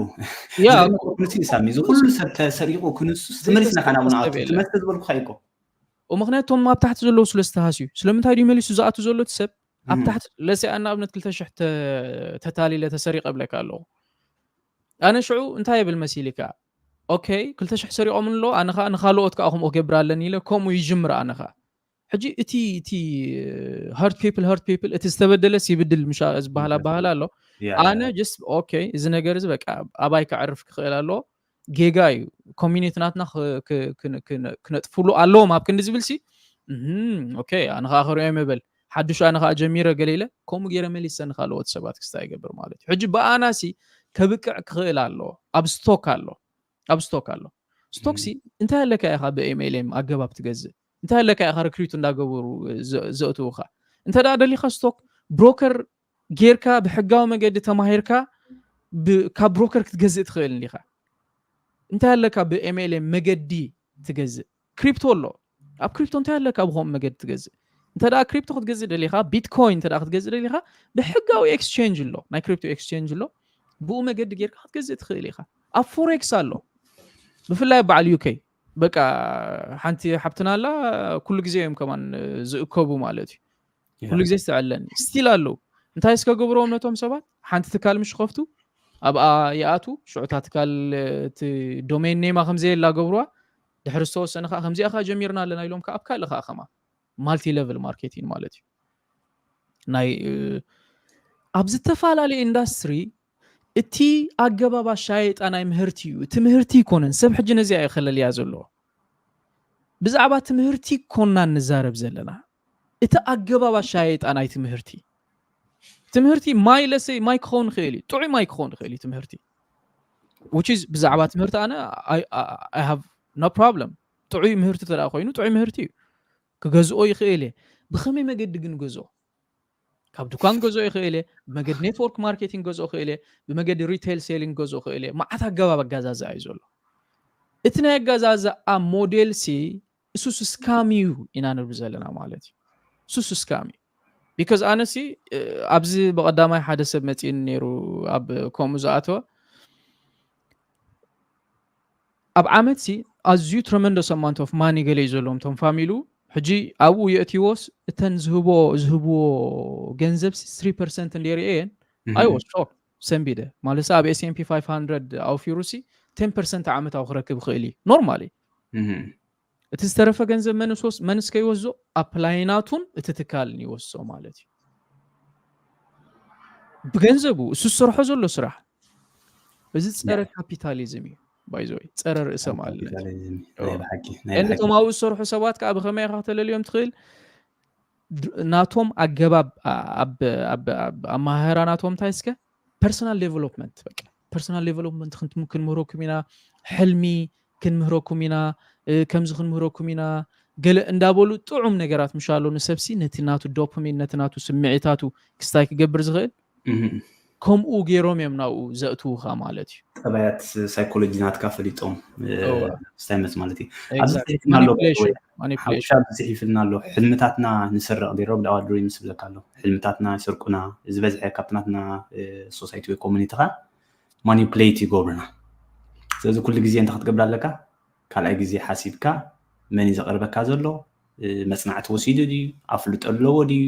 ሳሚ እዚ ኩሉ ሰብ ተሰሪቁ ክንሱስ ተመሊስና ካናብና ትመስተ ዝበልኩ ይኮ ምክንያቱ ቶም ኣብ ታሕቲ ዘለዉ ስለ ዝተሃስዩ ስለምንታይ ድዩ መሊሱ ዝኣቱ ዘሎ እቲ ሰብ ኣብ ታሕቲ ለሰ ኣና ኣብነት ክልተ ሽሕ ተታሊለ ተሰሪቀ ብለካ ኣለኹ። ኣነ ሽዑ እንታይ የብል መሲልካ ኦኬ ክልተ ሽሕ ሰሪቆም ኣሎ ኣነ ከዓ ንካልኦት ከዓ ከምኡ ክገብር ኣለኒ ኢለ ከምኡ ይጅምር ኣነ ከዓ ሕጂ እቲ እቲ hurt people hurt people እቲ ዝተበደለስ ይብድል ምሻ ዝበሃል ኣባህላ ኣሎ። ኣነ just okay እዚ ነገር እዚ በቃ ኣባይ ከዕርፍ ክኽእል ኣለዎ። ጌጋ እዩ። ኮሚኒቲ ናትና ክነጥፍሉ ኣለዎም ኣብ ክንዲ ዝብል ሲ okay ኣነ ከዓ ክሪኦ መበል ሓዱሽ ኣነ ከዓ ጀሚረ ገለ ኢለ ከምኡ ገይረ መሊሰ ንካልኦት ሰባት ክስታ ይገብር ማለት እዩ። ሕጂ ብኣና ሲ ከብቅዕ ክኽእል ኣለዎ። ኣብ ስቶክ ኣሎ ኣብ ስቶክ ኣሎ ስቶክሲ እንታይ ኣለካ ኢኻ ብኤምኤልኤም ኣገባብ ትገዝእ? እንታይ ኣለካ ኢኻ ሪክሪት እንዳገበሩ ዘእትውካ? እንተ ደኣ ደሊኻ ስቶክ ብሮከር ጌርካ ብሕጋዊ መገዲ ተማሂርካ ካብ ብሮከር ክትገዝእ ትኽእል እንዲኻ። እንታይ ኣለካ ብኤምኤልኤም መገዲ ትገዝእ? ክሪፕቶ ኣሎ። ኣብ ክሪፕቶ እንታይ ኣለካ ብኸምኡ መገዲ ትገዝእ? እንተ ደኣ ክሪፕቶ ክትገዝእ ደሊኻ፣ ቢትኮይን እንተ ደኣ ክትገዝእ ደሊኻ፣ ብሕጋዊ ኤክስቼንጅ ኣሎ፣ ናይ ክሪፕቶ ኤክስቼንጅ ኣሎ። ብኡ መገዲ ጌርካ ክትገዝእ ትኽእል ኢኻ። ኣብ ፎሬክስ ኣሎ። ብፍላይ በዓል ዩኬ በቃ ሓንቲ ሓብትና ኣላ፣ ኩሉ ግዜ እዮም ከማን ዝእከቡ ማለት እዩ። ኩሉ ግዜ ዝተዕለኒ ስቲል ኣለዉ። እንታይ እስከ ገብርዎም ነቶም ሰባት? ሓንቲ ትካል ምሽ ከፍቱ ኣብኣ ይኣቱ። ሽዑታ ትካል እቲ ዶሜን ኔማ ከምዘየላ ገብርዋ። ድሕሪ ዝተወሰነ ከዓ ከምዚኣ ከዓ ጀሚርና ኣለና ኢሎም ከዓ ኣብ ካልእ ከዓ ከማ ማልቲ ሌቨል ማርኬቲንግ ማለት እዩ። ናይ ኣብ ዝተፈላለዩ ኢንዳስትሪ እቲ ኣገባብ ኣሻየጣ ናይ ምህርቲ እዩ። እቲ ምህርቲ ይኮነን ሰብ ሕጂ ነዚኣ ይኸለልያ ዘለዎ። ብዛዕባ ትምህርቲ ኮና ንዛረብ ዘለና። እቲ ኣገባብ ኣሻየጣ ናይ ትምህርቲ ትምህርቲ ማይ ለሰይ ማይ ክኸውን ይኽእል እዩ። ጥዑይ ማይ ክኸውን ይኽእል እዩ ትምህርቲ። Which is ብዛዕባ ትምህርቲ ኣነ I have no problem። ጥዑይ ምህርቲ ተደኣ ኮይኑ ጥዑይ ምህርቲ እዩ። ክገዝኦ ይኽእል እየ። ብኸመይ መገዲ ግን ገዝኦ? ካብ ድኳን ገዝኦ ይኽእል እየ። ብመገዲ ኔትወርክ ማርኬቲንግ ገዝኦ ይኽእል እየ። ብመገዲ ሪቴል ሴሊንግ ገዝኦ ይኽእል እየ። መዓት ኣገባብ ኣገዛዝኣ እዩ ዘሎ። እቲ ናይ ኣገዛዝኣ ሞዴል ሲ እሱስ ስካም እዩ ኢና ንብል ዘለና ማለት እዩ። እሱስ ስካም እዩ። ቢካዝ ኣነሲ ኣብዚ ብቐዳማይ ሓደ ሰብ መፂእኒ ነይሩ ኣብ ከምኡ ዝኣተወ ኣብ ዓመት ሲ ኣዝዩ ትረመንደስ ኣማንት ኦፍ ማኒ ገለ እዩ ዘለዎም እቶም ፋሚሉ። ሕጂ ኣብኡ የእትይዎስ እተን ዝህቦ ዝህብዎ ገንዘብ ሲ ስሪ ፐርሰንት እንደ ርእየን ኣይ ዋስ ሾክ ሰንቢደ ማለት ኣብ ኤስኤምፒ ፋይቭ ሃንድረድ ኣውፊሩ ሲ ቴን ፐርሰንት ዓመታዊ ክረክብ ይኽእል እዩ ኖርማሊ። እቲ ዝተረፈ ገንዘብ መን እስከ ይወስዶ? ኣፕላይናቱን እቲ ትካልን ይወስዶ ማለት እዩ። ብገንዘቡ እሱ ዝሰርሖ ዘሎ ስራሕ እዚ ፀረ ካፒታሊዝም እዩ። ባይዘወይ ፀረ ርእሰ ማለት እቶም ኣብኡ ዝሰርሑ ሰባት ከዓ ብከመይ ኢካ ክተለልዮም ትኽእል? ናቶም ኣገባብ ኣመሃህራ ናቶም እንታይ እስከ ፐርሰናል ዴቨሎፕመንት በቃ ፐርሰናል ዴቨሎፕመንት ክንምህረኩም ኢና፣ ሕልሚ ክንምህረኩም ኢና፣ ከምዚ ክንምህረኩም ኢና ገለ እንዳበሉ ጥዑም ነገራት ምሻሎ ንሰብሲ ነቲ ናቱ ዶፓሚን ነቲ ናቱ ስምዒታቱ ክስታይ ክገብር ዝኽእል ከምኡ ገይሮም እዮም ናብኡ ዘእትውኻ ማለት እዩ። ጠባያት ሳይኮሎጂ ናትካ ፈሊጦም ስታይመት ማለት እዩ። ኣብዚ ማኒፕሌሽን ማኒፕሌሽን ዝፅሒፍልና ኣሎ። ሕልምታትና ንስረቕ ዲሮ ብዳዋ ድሪምስ ዝብለካ ኣሎ። ሕልምታትና ይስርቁና። ዝበዝሐ ካብቲ ናትና ሶሳይቲ ወይ ኮሚኒቲ ኸ ማኒፕሌት ይገብሩና። ስለዚ ኩሉ ግዜ እንታይ ክትገብር ኣለካ? ካልኣይ ግዜ ሓሲብካ መን እዩ ዘቕርበካ ዘሎ፣ መፅናዕቲ ወሲዱ ድዩ፣ ኣፍልጦ ኣለዎ ድዩ፣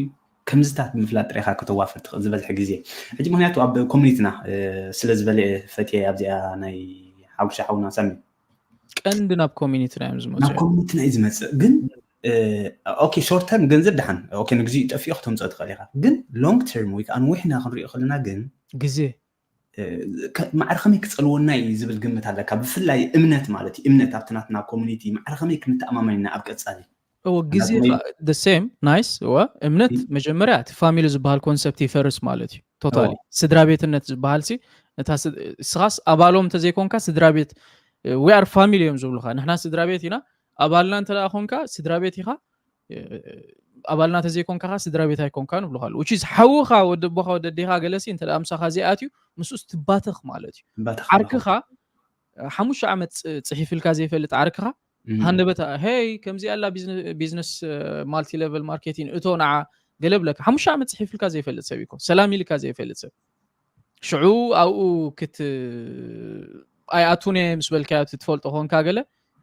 ከምዚታት ብምፍላጥ ጥራይ ኢኻ ከተዋፍር ትኽእል ዝበዝሐ ግዜ። ሕጂ ምክንያቱ ኣብ ኮሚኒቲና ስለ ዝበለ ፈትየ ኣብዚኣ ናይ ሓጉሻ ሓውና ሳሚ ቀንዲ ናብ ኮሚኒቲና እዮም ዝመፁ ናብ ኮሚኒቲና እዩ ዝመፅእ። ግን ኦኬ ሾርት ተርም ገንዘብ ደሓን ኦኬ ንግዚኡ ጠፊኦ ክተምፅኦ ትኽእል ኢኻ። ግን ሎንግ ተርም ወይ ከዓ ንዊሕና ክንሪኦ ከለና ግን ግዜ ማዕረ ከመይ ክፀልወና እዩ ዝብል ግምት ኣለካ። ብፍላይ እምነት ማለት እዩ እምነት ኣብቲ ናትና ኮሚኒቲ ማዕረ ከመይ ክንተኣማመን ኢና ኣብ ቀፃሊ እወ ግዜ ሴም ናይስ እወ እምነት መጀመርያ እቲ ፋሚሊ ዝበሃል ኮንሰፕት ይፈርስ ማለት እዩ። ቶታሊ ስድራ ቤትነት ዝበሃል ሲ እታ ስኻስ ኣባሎም እንተዘይኮንካ ስድራ ቤት we are family እዮም ዝብሉካ። ንሕና ስድራ ቤት ኢና። ኣባልና እንተ ኮንካ ስድራ ቤት ኢኻ። ኣባልና ተዘይኮንካ ስድራ ቤት ኣይኮንካን ይብሉካ። ሓውኻ ወዲ ኣቦኻ ወዲ ኣዴኻ ገለሲ እንተ ምሳኻ ዘይኣትዩ ምስኡስ ትባተኽ ማለት እዩ። ዓርክኻ ሓሙሽተ ዓመት ፅሒፍልካ ዘይፈልጥ ዓርክኻ ሃንደበት ሄይ ከምዚ ኣላ ቢዝነስ ማልቲ ሌቨል ማርኬቲንግ እቶ ንዓ ገለ ብለካ ሓሙሽተ ዓመት ፅሒፍልካ ዘይፈልጥ ሰብ ይኮ ሰላም ኢልካ ዘይፈልጥ ሰብ ሽዑ ኣብኡ ክት ኣይኣቱን እየ ምስ በልካዮ ትፈልጦ ኮንካ ገለ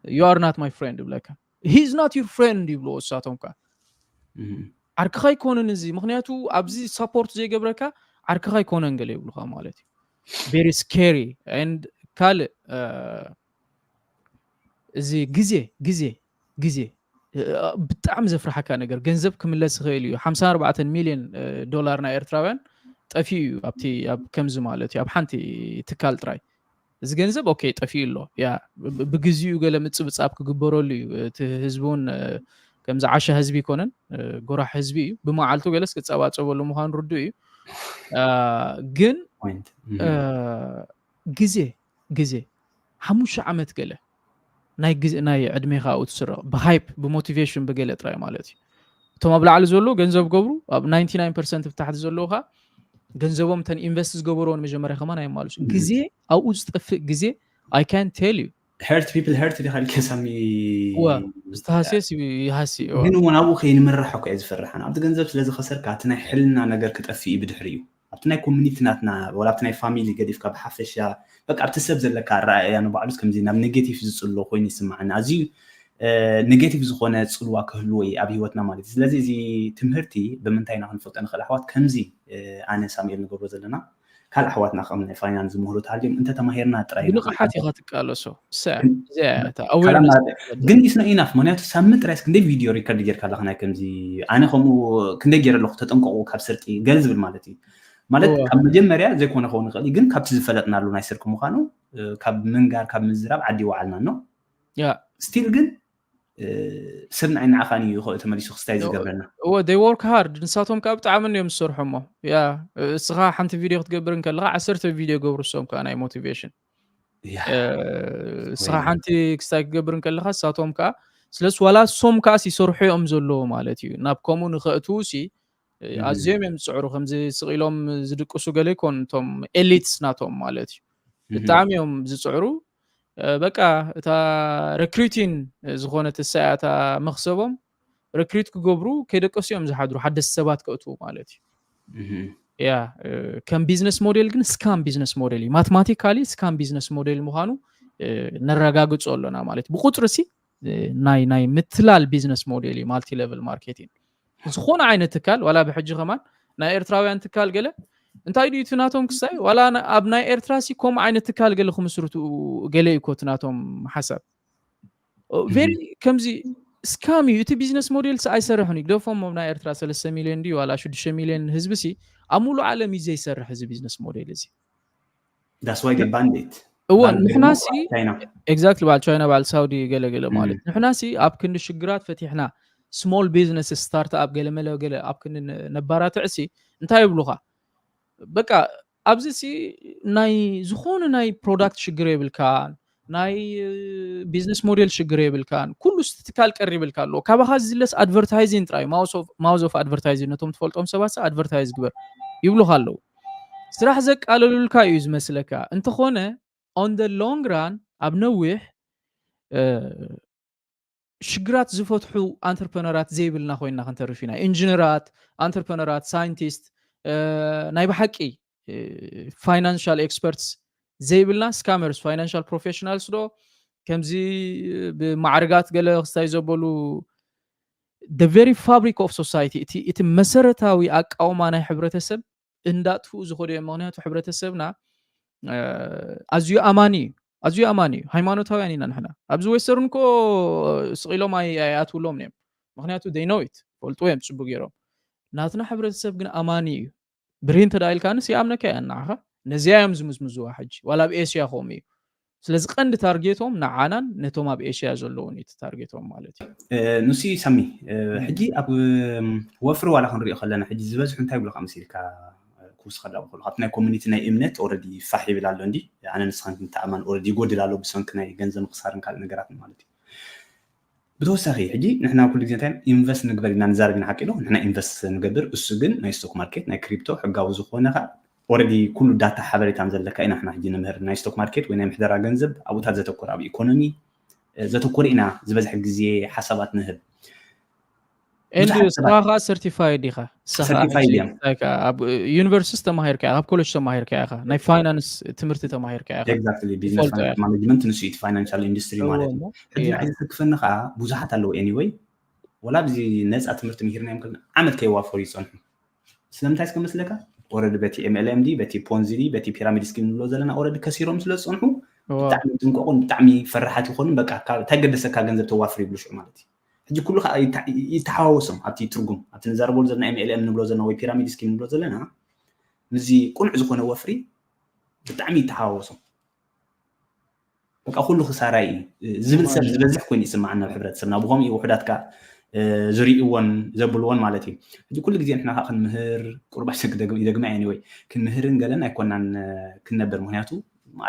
you are not my friend ይብለካ። He is not your friend ይብልዎ እሳቶም ከ ዓርክኻ ኣይኮነን እዚ ምክንያቱ ኣብዚ ሳፖርት ዘይገብረካ ዓርክኻ ኣይኮነን ገለ ይብሉካ ማለት እዩ። Very scary and ካልእ እዚ ግዜ ግዜ ግዜ ብጣዕሚ ዘፍርሓካ ነገር ገንዘብ ክምለስ ይኽእል እዩ። ሓምሳ ኣርባዕተ ሚሊዮን ዶላር ናይ ኤርትራውያን ጠፊኡ እዩ ኣብቲ ኣብ ከምዚ ማለት እዩ ኣብ ሓንቲ ትካል ጥራይ እዚ ገንዘብ ኦኬ ጠፊኡ ኣሎ ያ ብግዚኡ ገለ ምጽብጻብ ክግበረሉ እዩ። እቲ ህዝቢ እውን ከምዚ ዓሻ ህዝቢ ይኮነን ጎራሕ ህዝቢ እዩ። ብመዓልቱ ገለስ ክጸባጸበሉ ምዃኑ ርዱእ እዩ። ግን ግዜ ግዜ ሓሙሽተ ዓመት ገለ ናይ ግዜ ናይ ዕድሜኻ ኣብኡ ትስረቕ ብሃይፕ ብሞቲቬሽን ብገለ ጥራይ ማለት እዩ። እቶም ኣብ ላዕሊ ዘሎ ገንዘብ ገብሩ ኣብ ናይንቲ ናይን ፐርሰንት ብታሕቲ ዘለዉ ኸዓ ገንዘቦም እተን ኢንቨስት ዝገበርዎ ንመጀመርያ ከማን ኣየማሉስ ግዜ ኣብኡ ዝጠፍእ ግዜ I can tell you hurt people hurt ዲኻ ኢልካ ሳሚ እወ ዝተሃስየስ ይሃሲ እወ ግን እውን ኣብኡ ከይንምራሕ እኮ እየ ዝፈርሕ ኣነ ኣብቲ ገንዘብ ስለ ዝኸሰርካ እቲ ናይ ሕልና ነገር ክጠፍእ እዩ ብድሕሪ እዩ ኣብቲ ናይ ኮሚኒቲ ናትና ወላ ኣብቲ ናይ ፋሚሊ ገዲፍካ ብሓፈሻ በቃ ኣብቲ ሰብ ዘለካ ኣረኣእያ ንባዕሉስ ከምዚ ናብ ኔጌቲቭ ዝፅሎ ኮይኑ ይስማዓኒ ኣዝዩ ኔጌቲቭ ዝኾነ ፅልዋ ክህልዎ እዩ ኣብ ሂወትና ማለት እዩ ስለዚ እዚ ትምህርቲ ብምንታይ ኢና ክንፈልጦ ንኽእል ኣሕዋት ከምዚ ኣነ ሳሙኤል ንገብሮ ዘለና ካልእ ኣሕዋትና ከም ናይ ፋይናንስ ዝምህሩ ተሃልዮም እንተተማሂርና ጥራይ ኢና ብንቕሓት ኢኻ ትቃለሶ ሰ እዚኣ እያ እታ ካላና awareness ግን ኢስኖ ኢናፍ ምክንያቱ ሳምንት ጥራይስ ክንደይ ቪድዮ ሪከርድ ጌርካ ኣለኻ ናይ ከምዚ ኣነ ከምኡ ክንደይ ገይረ ኣለኹ ተጠንቀቑ ካብ ስርቂ ገለ ዝብል ማለት እዩ ማለት እወ። ካብ መጀመርያ ዘይኮነ ክኸውን ይኽእል እዩ ግን ካብቲ ዝፈለጥናሉ ናይ ስርቂ ምዃኑ እ፣ ካብ ምንጋር ካብ ምዝራብ ዓዲ ይወዓልና ኖ ያ ስቲል ግን እ፣ ሰብ ንዓይ ንዓኻን እዩ ይኽእል ተመሊሱ ክስታይ ዝገብረና እወ they work hard ንሳቶም ከዓ ብጣዕሚ እዮም ዝሰርሑ እሞ ያ እስኻ ሓንቲ ቪድዮ ክትገብር እንከለኻ ዓሰርተ ቪድዮ ገብሩ እሶም ከዓ ናይ ሞቲቬሽን ያ እስኻ ሓንቲ ክስታይ ክትገብር እንከለኻ ንሳቶም ከዓ ስለስ ዋላ እሶም ከዓ ይሰርሑ እዮም ዘለዎ ማለት እዩ ናብ ከምኡ ንኸእትዉ ሲ ኣዝዮም እዮም ዝፅዕሩ ከምዚ ስቕ ኢሎም ዝድቅሱ ገለ ይኮኑ እቶም ኤሊትስ ናቶም ማለት እዩ ብጣዕሚ እዮም ዝፅዕሩ በቃ እታ ሪክሪቲን ዝኾነት እሳያ እታ መክሰቦም ሪክሪት ክገብሩ ከይደቀሱ እዮም ዝሓድሩ ሓደስቲ ሰባት ከእትዉ ማለት እዩ ያ ከም ቢዝነስ ሞዴል ግን ስካም ቢዝነስ ሞዴል እዩ ማትማቲካሊ ስካም ቢዝነስ ሞዴል ምዃኑ ነረጋግፆ ኣለና ማለት ብቁፅሪ ሲ ናይ ናይ ምትላል ቢዝነስ ሞዴል እዩ ማልቲ ሌቨል ማርኬቲንግ ዝኾነ ዓይነት ትካል ዋላ ብሕጂ ከማን ናይ ኤርትራውያን ትካል ገለ እንታይ ድዩ እቲ ናቶም ክሳይ ዋላ ኣብ ናይ ኤርትራ ሲ ከምኡ ዓይነት ትካል ገለ ክምስርቱ ገለ እዩ ኮ እቲ ናቶም ሓሳብ ቨሪ ከምዚ ስካም እዩ እቲ ቢዝነስ ሞዴል ሲ ኣይሰርሕን እዩ ግደፎም ኣብ ናይ ኤርትራ ሰለስተ ሚሊዮን ድዩ ዋላ ሽዱሽተ ሚሊዮን ህዝቢ ሲ ኣብ ሙሉእ ዓለም እዩ ዘይሰርሕ እዚ ቢዝነስ ሞዴል እዚ that's why they banned it እወ ባንድ ንሕና ገይሮም ሲ ቻይና exactly በዓል ቻይና በዓል ሳውዲ ገለገለ ማለት ንሕና ሲ ኣብ ክንዲ ሽግራት ፈቲሕና small business startup ገለ መለ ገለ ኣብ ክንዲ ነባራትዕ ሲ እንታይ ይብሉኻ በቃ ኣብዚ ሲ ናይ ዝኾነ ናይ ፕሮዳክት ሽግር የብልካን ናይ ቢዝነስ ሞዴል ሽግር የብልካን ኩሉ ስ ትካል ቀሪብልካ ኣለዎ ካባኻ ዝለስ ኣድቨርታይዚን ጥራይ mouth of advertising ነቶም ትፈልጦም ሰባት advertise ግበር ይብሉኻ ኣለዉ ስራሕ ዘቃለሉልካ እዩ ዝመስለካ እንተኾነ on the long run ኣብ ነዊሕ ሽግራት ዝፈትሑ ኣንተርፕረነራት ዘይብልና ኮይንና ክንተርፍ ኢና ኢንጂነራት ኣንተርፕረነራት ሳይንቲስት ናይ ብሓቂ ፋይናንሻል ኤክስፐርትስ ዘይብልና ስካመርስ ፋይናንሻል ፕሮፌሽናልስ ዶ ከምዚ ብማዕርጋት ገለ ክስታይ ዘበሉ the very fabric of society እቲ መሰረታዊ ኣቃውማ ናይ ሕብረተሰብ እንዳጥፍኡ ዝኸዱ እዮም ምክንያቱ ሕብረተሰብና ኣዝዩ ኣማኒ እዩ ኣዝዩ ኣማኒ እዩ ሃይማኖታውያን ኢና ንሕና ኣብዚ ዌስተርን ኮ ስቂሎም ኣይኣትውሎም እዮም ምክንያቱ they know it ፈልጥዎ እዮም ፅቡቅ ገይሮም ናትና ሕብረተሰብ ግን ኣማኒ እዩ ብሬን ተዳኢልካንስ ይኣምነካ እያ ንዓኻ ነዚያ እዮም ዝምዝምዝዋ ሕጂ ዋላ ኣብ ኤስያ ከምኡ እዩ ስለዚ ቀንዲ ታርጌቶም ንዓናን ነቶም ኣብ ኤሽያ ዘለውን እዩ ታርጌቶም ማለት እዩ ንሱ ሳሚ ሕጂ ኣብ ወፍሪ ዋላ ክንሪኦ ከለና ሕጂ ዝበዝሑ እንታይ ብሎካ መሲልካ ክውስኸላ ከሎ ካብቲ ናይ ኮሚኒቲ ናይ እምነት ኦረዲ ፋሕ ይብል ኣሎ እንዲ ኣነ ንስኻን ክንተኣማን ኦረዲ ይጎድል ኣሎ ብሰንኪ ናይ ገንዘብ ምክሳርን ካልእ ነገራትን ማለት እዩ ብተወሳኺ ሕጂ ንሕና ኩሉ ግዜ እንታይ ኢንቨስት ንግበር ኢና ንዛረብ ኢና ሓቂዶ ንሕና ኢንቨስት ንገብር እሱ ግን ናይ ስቶክ ማርኬት ናይ ክሪፕቶ ሕጋዊ ዝኾነ ከዓ ኦረዲ ኩሉ ዳታ ሓበሬታን ዘለካ ኢና ሕና ሕጂ ንምህር ናይ ስቶክ ማርኬት ወይ ናይ ምሕደራ ገንዘብ ኣብኡታት ዘተኮረ ኣብ ኢኮኖሚ ዘተኮረ ኢና ዝበዝሐ ግዜ ሓሳባት ንህብ ኤንድ ስኻ ከዓ ሰርቲፋይድ ኢኻ ሰርቲፋይድ እያ ኣብ ዩኒቨርሲቲ ተማሂርካ ኢኻ ኣብ ኮሌጅ ተማሂርካ ኢኻ ናይ ፋይናንስ ትምህርቲ ተማሂርካ ኢኻ exactly business ትፈልጦ ኢኻ። management ንሱ እቲ ፋይናንሻል ኢንዱስትሪ ማለት እዩ እሞ፣ ሕጂ እያ። ንዓይ ዘሰክፈኒ ከዓ ብዙሓት ኣለዉ anyway ወላ ኣብዚ ነፃ ትምህርቲ ምሂርና እዮም ከለና ዓመት ከይዋፈሩ ይፀንሑ ስለምንታይ እስከ መስለካ ኦረዲ በቲ M L M D በቲ ፖንዚ በቲ ፒራሚድ ስኪም ንብሎ ዘለና ኦረዲ ከሲሮም ስለ ዝፀንሑ እዎ። ብጣዕሚ ጥንቀቑን ብጣዕሚ ፈራሓት ይኾኑን በቃ ካብ እንታይ ገደሰካ ገንዘብ ተዋፍር ይብሉ ሽዑ ማለት እዩ ሕጂ ኩሉ ከዓ ይታ- ይተሓዋወሶም ኣብቲ ትርጉም ኣብቲ ንዛረበሉ ዘለና M L M ንብሎ ዘለና ወይ ፒራሚድ ስኪም ንብሎ ዘለና ምስዚ ቁኑዕ ዝኾነ ወፍሪ ብጣዕሚ ይተሓዋወሶም በቃ ኩሉ ክሳራ እዩ ዝብል ሰብ ዝበዝሕ ኮይኑ ይስማዓና ኣብ ሕብረተሰብና ብኸምኡ እዩ ውሕዳት ከዓ ዝርእይዎን ዘብልዎን ማለት እዩ ሕጂ ኩሉ ግዜ ንሕና ከዓ ክንምህር ቁርባሽ ይደግማ እየ ወይ ክንምህርን ገለን ኣይኮናን ክንነብር ምክንያቱ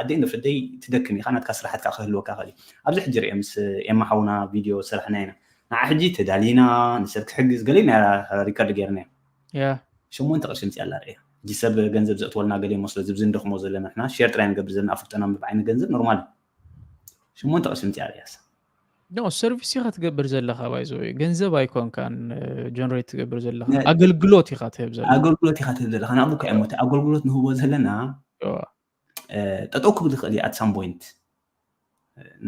ኣደይ እንዶ ፍደይ ትደክም ኢኻ፣ ናትካ ስራሓት ከዓ ክህልወካ ይኽእል እዩ። ኣብዚ ሕጂ ርአ ምስ ኤማ ሓውና ቪድዮ ዝሰራሕና ኢና። ንዓ ሕጂ ተዳሊና ንሰብ ክሕግዝ ገለ ኢና ሪከርድ ጌርና። ያ ሸሞንተ ቅርሺ ምፅያ ኣላ ርያ። ሕጂ ሰብ ገንዘብ ዘእትወልና ገለ ይመስሎ፣ ዝብዚ እንደኽሞ ዘለና ንሕና ሼር ጥራይ ንገብር ዘለና ኣፍልጦና ምብዓይ ንገንዘብ ኖርማል እዩ። ሸሞንተ ቅርሺ ምፅያ ርያስ ኖ ሰርቪስ ኢኻ ትገብር ዘለኻ ባይዘ ገንዘብ ኣይኮንካን ጀነሬት ትገብር ዘለኻ፣ ኣገልግሎት ኢኻ ትህብ ዘለኻ። ኣገልግሎት ኢኻ ትህብ ዘለኻ። ናብኡ እኮ እዮም እቲ ኣገልግሎት ንህቦ ዘለና። ጠጠው ክብል ይኽእል እዩ። ኣት ሳም ፖይንት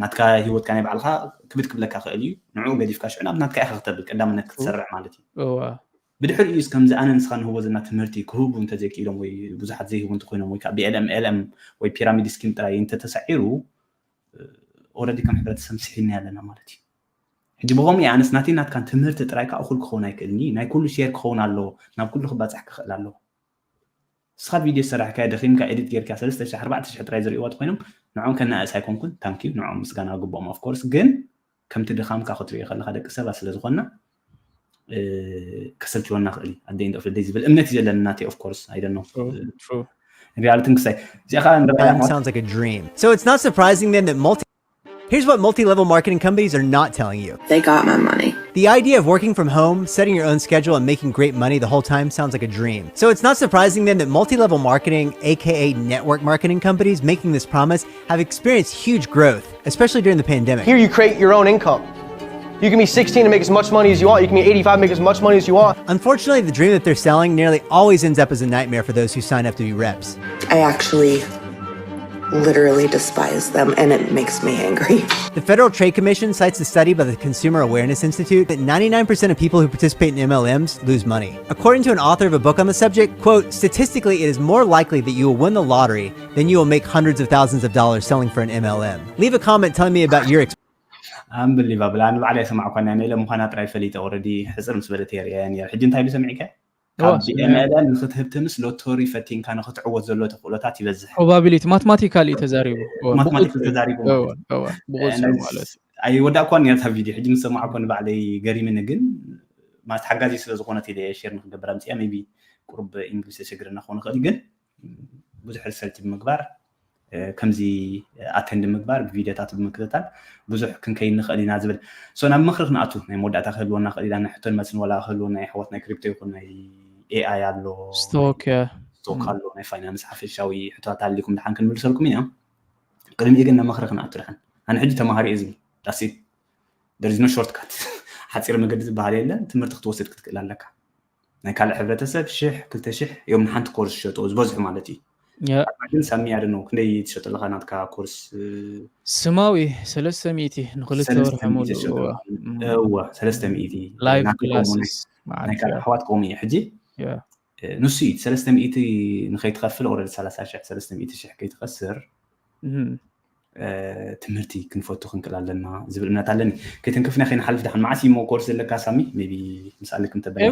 ናትካ ህይወትካ ናይ ባዕልኻ ክብድ ክብለካ ክእል እዩ። ንዕኡ ገዲፍካ ሽዑ ናብ ናትካ ኢኻ ክተብል ቀዳምነት ክትሰርዕ ማለት እዩ። ብድሕሪኡ ከምዚ ኣነ ንስኻ ንህቦ ዘለና ትምህርቲ ክህቡ እንተዘይክኢሎም ወይ ብዙሓት ዘይህቡ እንተኮይኖም ወይ ከዓ ብኤልኤም ኤልኤም ወይ ፒራሚድ ስኪም ጥራይ እንተተሳዒሩ ኦረዲ ከም ሕብረተሰብ ስሒና ኣለና ማለት እዩ። ሕጂ ብኸምኡ ኣነስ ናተይ ናትካን ትምህርቲ ጥራይ ከዓ እኹል ክኸውን ኣይክእልኒ። ናይ ኩሉ ሼር ክኸውን ኣለዎ፣ ናብ ኩሉ ክባፃሕ ክኽእል ኣለዎ። ንስኻ ቪድዮ ዝሰራሕካዮ ደኺምካ ኤዲት ጌርካ ሰለስተ ሺሕ ኣርባዕተ ሺሕ ጥራይ ዝርእይዋ ተኮይኖም ንዖም ከነኣእስ ኣይኮንኩን። ታንኪዩ ንዖም ምስጋና ግብኦም ኦፍኮርስ፣ ግን ከምቲ ድኻምካ ክትሪኦ ከለካ ደቂ ሰባት ስለ ዝኾንና ከሰልችወና ክእል እዩ። ኣደ ኢንዶ ፍልደይ ዝብል እምነት እዩ ዘለኒ ናተይ ኦፍኮርስ ኣይደኖ ሪያልትን ክሳይ እዚኣ ከዓ ንረኣያ Sounds like a dream. So it's not surprising then that multi Here's what multi-level marketing companies are not telling you. They got my money. The idea of working from home, setting your own schedule, and making great money the whole time sounds like a dream. So it's not surprising then that multi-level marketing, aka network marketing companies, making this promise have experienced huge growth, especially during the pandemic. Here you create your own income. You can be sixteen and make as much money as you want. You can be eighty-five and make as much money as you want. Unfortunately, the dream that they're selling nearly always ends up as a nightmare for those who sign up to be reps. I actually literally despise them and it makes me angry. The Federal Trade Commission cites a study by the Consumer Awareness Institute that ninety-nine percent of people who participate in M L Ms lose money. According to an author of a book on the subject, quote, statistically, it is more likely that you will win the lottery than you will make hundreds of thousands of dollars selling for an M L M. Leave a comment telling me about your experience. ኣንብሊቫብል ኣነ ባዕላ የሰማዕኳ ናይ ሜለ ምዃና ጥራይ ፈሊጠ ኦረዲ ሕፅር ምስ በለት የርእያ ነረ ሕጂ እንታይ ኢሉ ሰሚዕካ ካብ M L M ንክትህብትምስ ሎቶሪ ፈቲንካ ንክትዕወት ዘሎ ተኽእሎታት ይበዝሕ። ፕሮባቢሊቲ ማትማቲካሊ ተዛሪቡ ማትማቲክ ተዛሪቡ ብቁፅሪ ማለት ኣይወዳእኳን ነርታ ቪድዮ ሕጂ ምስ ሰማዕኮ ንባዕለይ ገሪምኒ፣ ግን ማለት ሓጋዚ ስለ ዝኾነት ኢለ ሼር ንክገብር ኣምፅያ ቢ ቁሩብ ኢንግሊሽ ተሸግረና ክኾን ይኽእል፣ ግን ብዙሕ ሪሰርች ብምግባር ከምዚ ኣተንድ ምግባር ብቪድዮታት ብምክትታል ብዙሕ ክንከይድ ንኽእል ኢና ዝብል። ሶ ናብ ምኽሪ ክንኣቱ ናይ መወዳእታ ክህልወና ክእል ኢና። ናይ ሕቶን መልስን ዋላ ክህልወና ናይ ኣሕዋት ናይ ክሪፕቶ ይኹን ናይ ኤኣይ ኣሎ ስቶክ ስቶክ ኣሎ ናይ ፋይናንስ ሓፈሻዊ ሕቶታት ኣሊኩም ድሓን ክንምልሰልኩም ኢና። ቅድሚኡ ግን ናብ ምኽሪ ክንኣቱ ድሓን ኣነ ሕጂ ተማሃሪ እየ ዝብል that's it there is no shortcut ሓፂር መገዲ ዝበሃል የለን። ትምህርቲ ክትወስድ ክትክእል ኣለካ። ናይ ካልእ ሕብረተሰብ ሽሕ ክልተ ሽሕ እዮም ንሓንቲ ኮርስ ዝሸጡ ዝበዝሑ ማለት እዩ። ግን ሳሚ ኣደነው ክንደይ ትሸጡ ኣለካ ናትካ ኮርስ? ስማዊ ሰለስተ ሚእቲ ንክልተ ወርሒ ሙሉ እወ ሰለስተ ሚእቲ ላይቭ ክላስስ ናይ ካልእ ኣሕዋት ከምኡ እዩ። ሕጂ ንሱ እዩ ሰለስተ ሚእቲ ንከይትኸፍል ኦረዲ ሰላሳ ሽሕ ሰለስተ ሚእቲ ሽሕ ከይትኸስር ትምህርቲ ክንፈቱ ክንክእል ኣለና ዝብል እምነት ኣለኒ። ከይተንከፍና ከይንሓልፍ ድሓን መዓስ እዩ ኮርስ ዘለካ ሳሚ? ሜይ ቢ ምስ ኣለክም ተበላ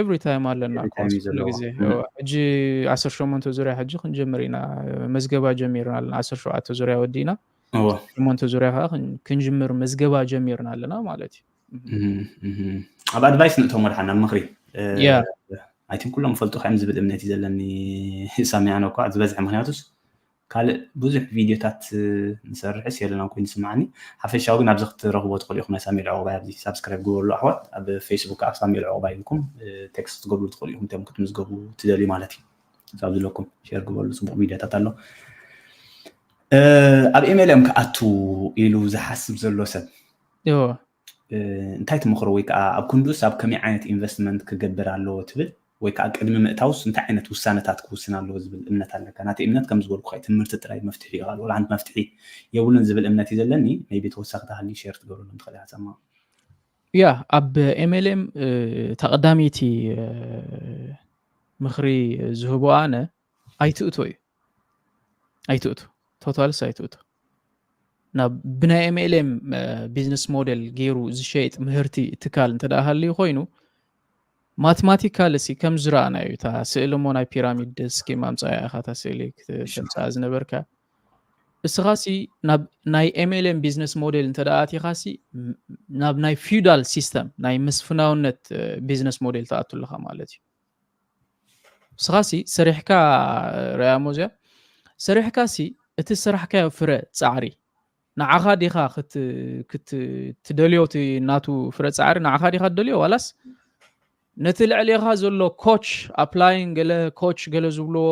every time ኣለና ኮርስ ኩሉ ግዜ። ሕጂ ዓሰርተ ሸሞንተ ዙርያ ሕጂ ክንጀምር ኢና። መዝገባ ጀሚርና ኣለና። ዓሰርተ ሸውዓተ ዙርያ ወዲእና ሸሞንተ ዙርያ ከዓ ክንጅምር መዝገባ ጀሚርና ኣለና ማለት እዩ። ኣብ ኣድቫይስ ንእቶም ወድሓን ናብ ምኽሪ ኣይቲን ኩሎም ፈልጡ ከዮም ዝብል እምነት እዩ ዘለኒ። ሳሚ ኣነ እኳ ዝበዝሐ ምክንያቱስ ካልእ ብዙሕ ቪድዮታት ንሰርሕስ የለና ኮይኑ ስምዓኒ። ሓፈሻዊ ግን ኣብዚ ክትረኽቦ ትኽእሉ ኢኹም። ናይ ሳሙኤል ዕቑባይ ኣብዚ ሳብስክራይብ ግበርሉ ኣሕዋት። ኣብ ፌስቡክ ከዓ ሳሙኤል ዕቑባይ ኢልኩም ቴክስት ትገብሩ ትኽእሉ ኢኹም። እቶም ክትምዝገቡ ትደልዩ ማለት እዩ። ኣብዚ ኣለኩም ሼር ግበርሉ። ፅቡቕ ቪድዮታት ኣሎ። ኣብ ኤምኤልኤም ክኣቱ ኢሉ ዝሓስብ ዘሎ ሰብ እንታይ ትመኽሮ ወይ ከዓ ኣብ ክንዱስ ኣብ ከመይ ዓይነት ኢንቨስትመንት ክገብር ኣለዎ ትብል ወይ ከዓ ቅድሚ ምእታውስ እንታይ ዓይነት ውሳነታት ክውስን ኣለዎ ዝብል እምነት ኣለካ? ናተይ እምነት ከም ዝበልኩ ትምህርቲ ጥራይ መፍትሒ እዩ። ካልእ ሓንቲ መፍትሒ የብሉን ዝብል እምነት እዩ ዘለኒ። ሜይ ቢ ተወሳኺ ተሃልዩ ሼር ክትገብረሎም ትኽእል ኢኻ። ፀማ ያ ኣብ ኤምኤልኤም እታ ቀዳመይቲ ምኽሪ ዝህቦ ኣነ ኣይትእቶ እዩ ኣይትእቶ ቶታልስ ኣይትእቶ ናብ ብናይ ኤምኤልኤም ቢዝነስ ሞዴል ገይሩ ዝሸይጥ ምህርቲ ትካል እንተ ደኣ ሃልዩ ኮይኑ ማትማቲካል ሲ ከም ዝረኣናዩ እታ ስእሊ እሞ ናይ ፒራሚድ ስኪም ኣምፃያ ኢኻ እታ ስእሊ ተምፅኣ ዝነበርካ እስኻሲ ናብ ናይ ኤምኤልኤም ቢዝነስ ሞዴል እንተ ደኣ ኣቲኻሲ ናብ ናይ ፊውዳል ሲስተም ናይ መስፍናውነት ቢዝነስ ሞዴል ትኣቱ ኣለኻ ማለት እዩ ስኻሲ ሰሪሕካ ረያሞ እዚኣ ሰሪሕካሲ እቲ ዝሰራሕካዮ ፍረ ፃዕሪ ንዓኻ ዲኻ ክትደልዮ? እቲ ናቱ ፍረ ፃዕሪ ንዓኻ ዲኻ ትደልዮ? ዋላስ ነቲ ልዕሌኻ ዘሎ ኮች ኣፕላይን ገለ ኮች ገለ ዝብልዎ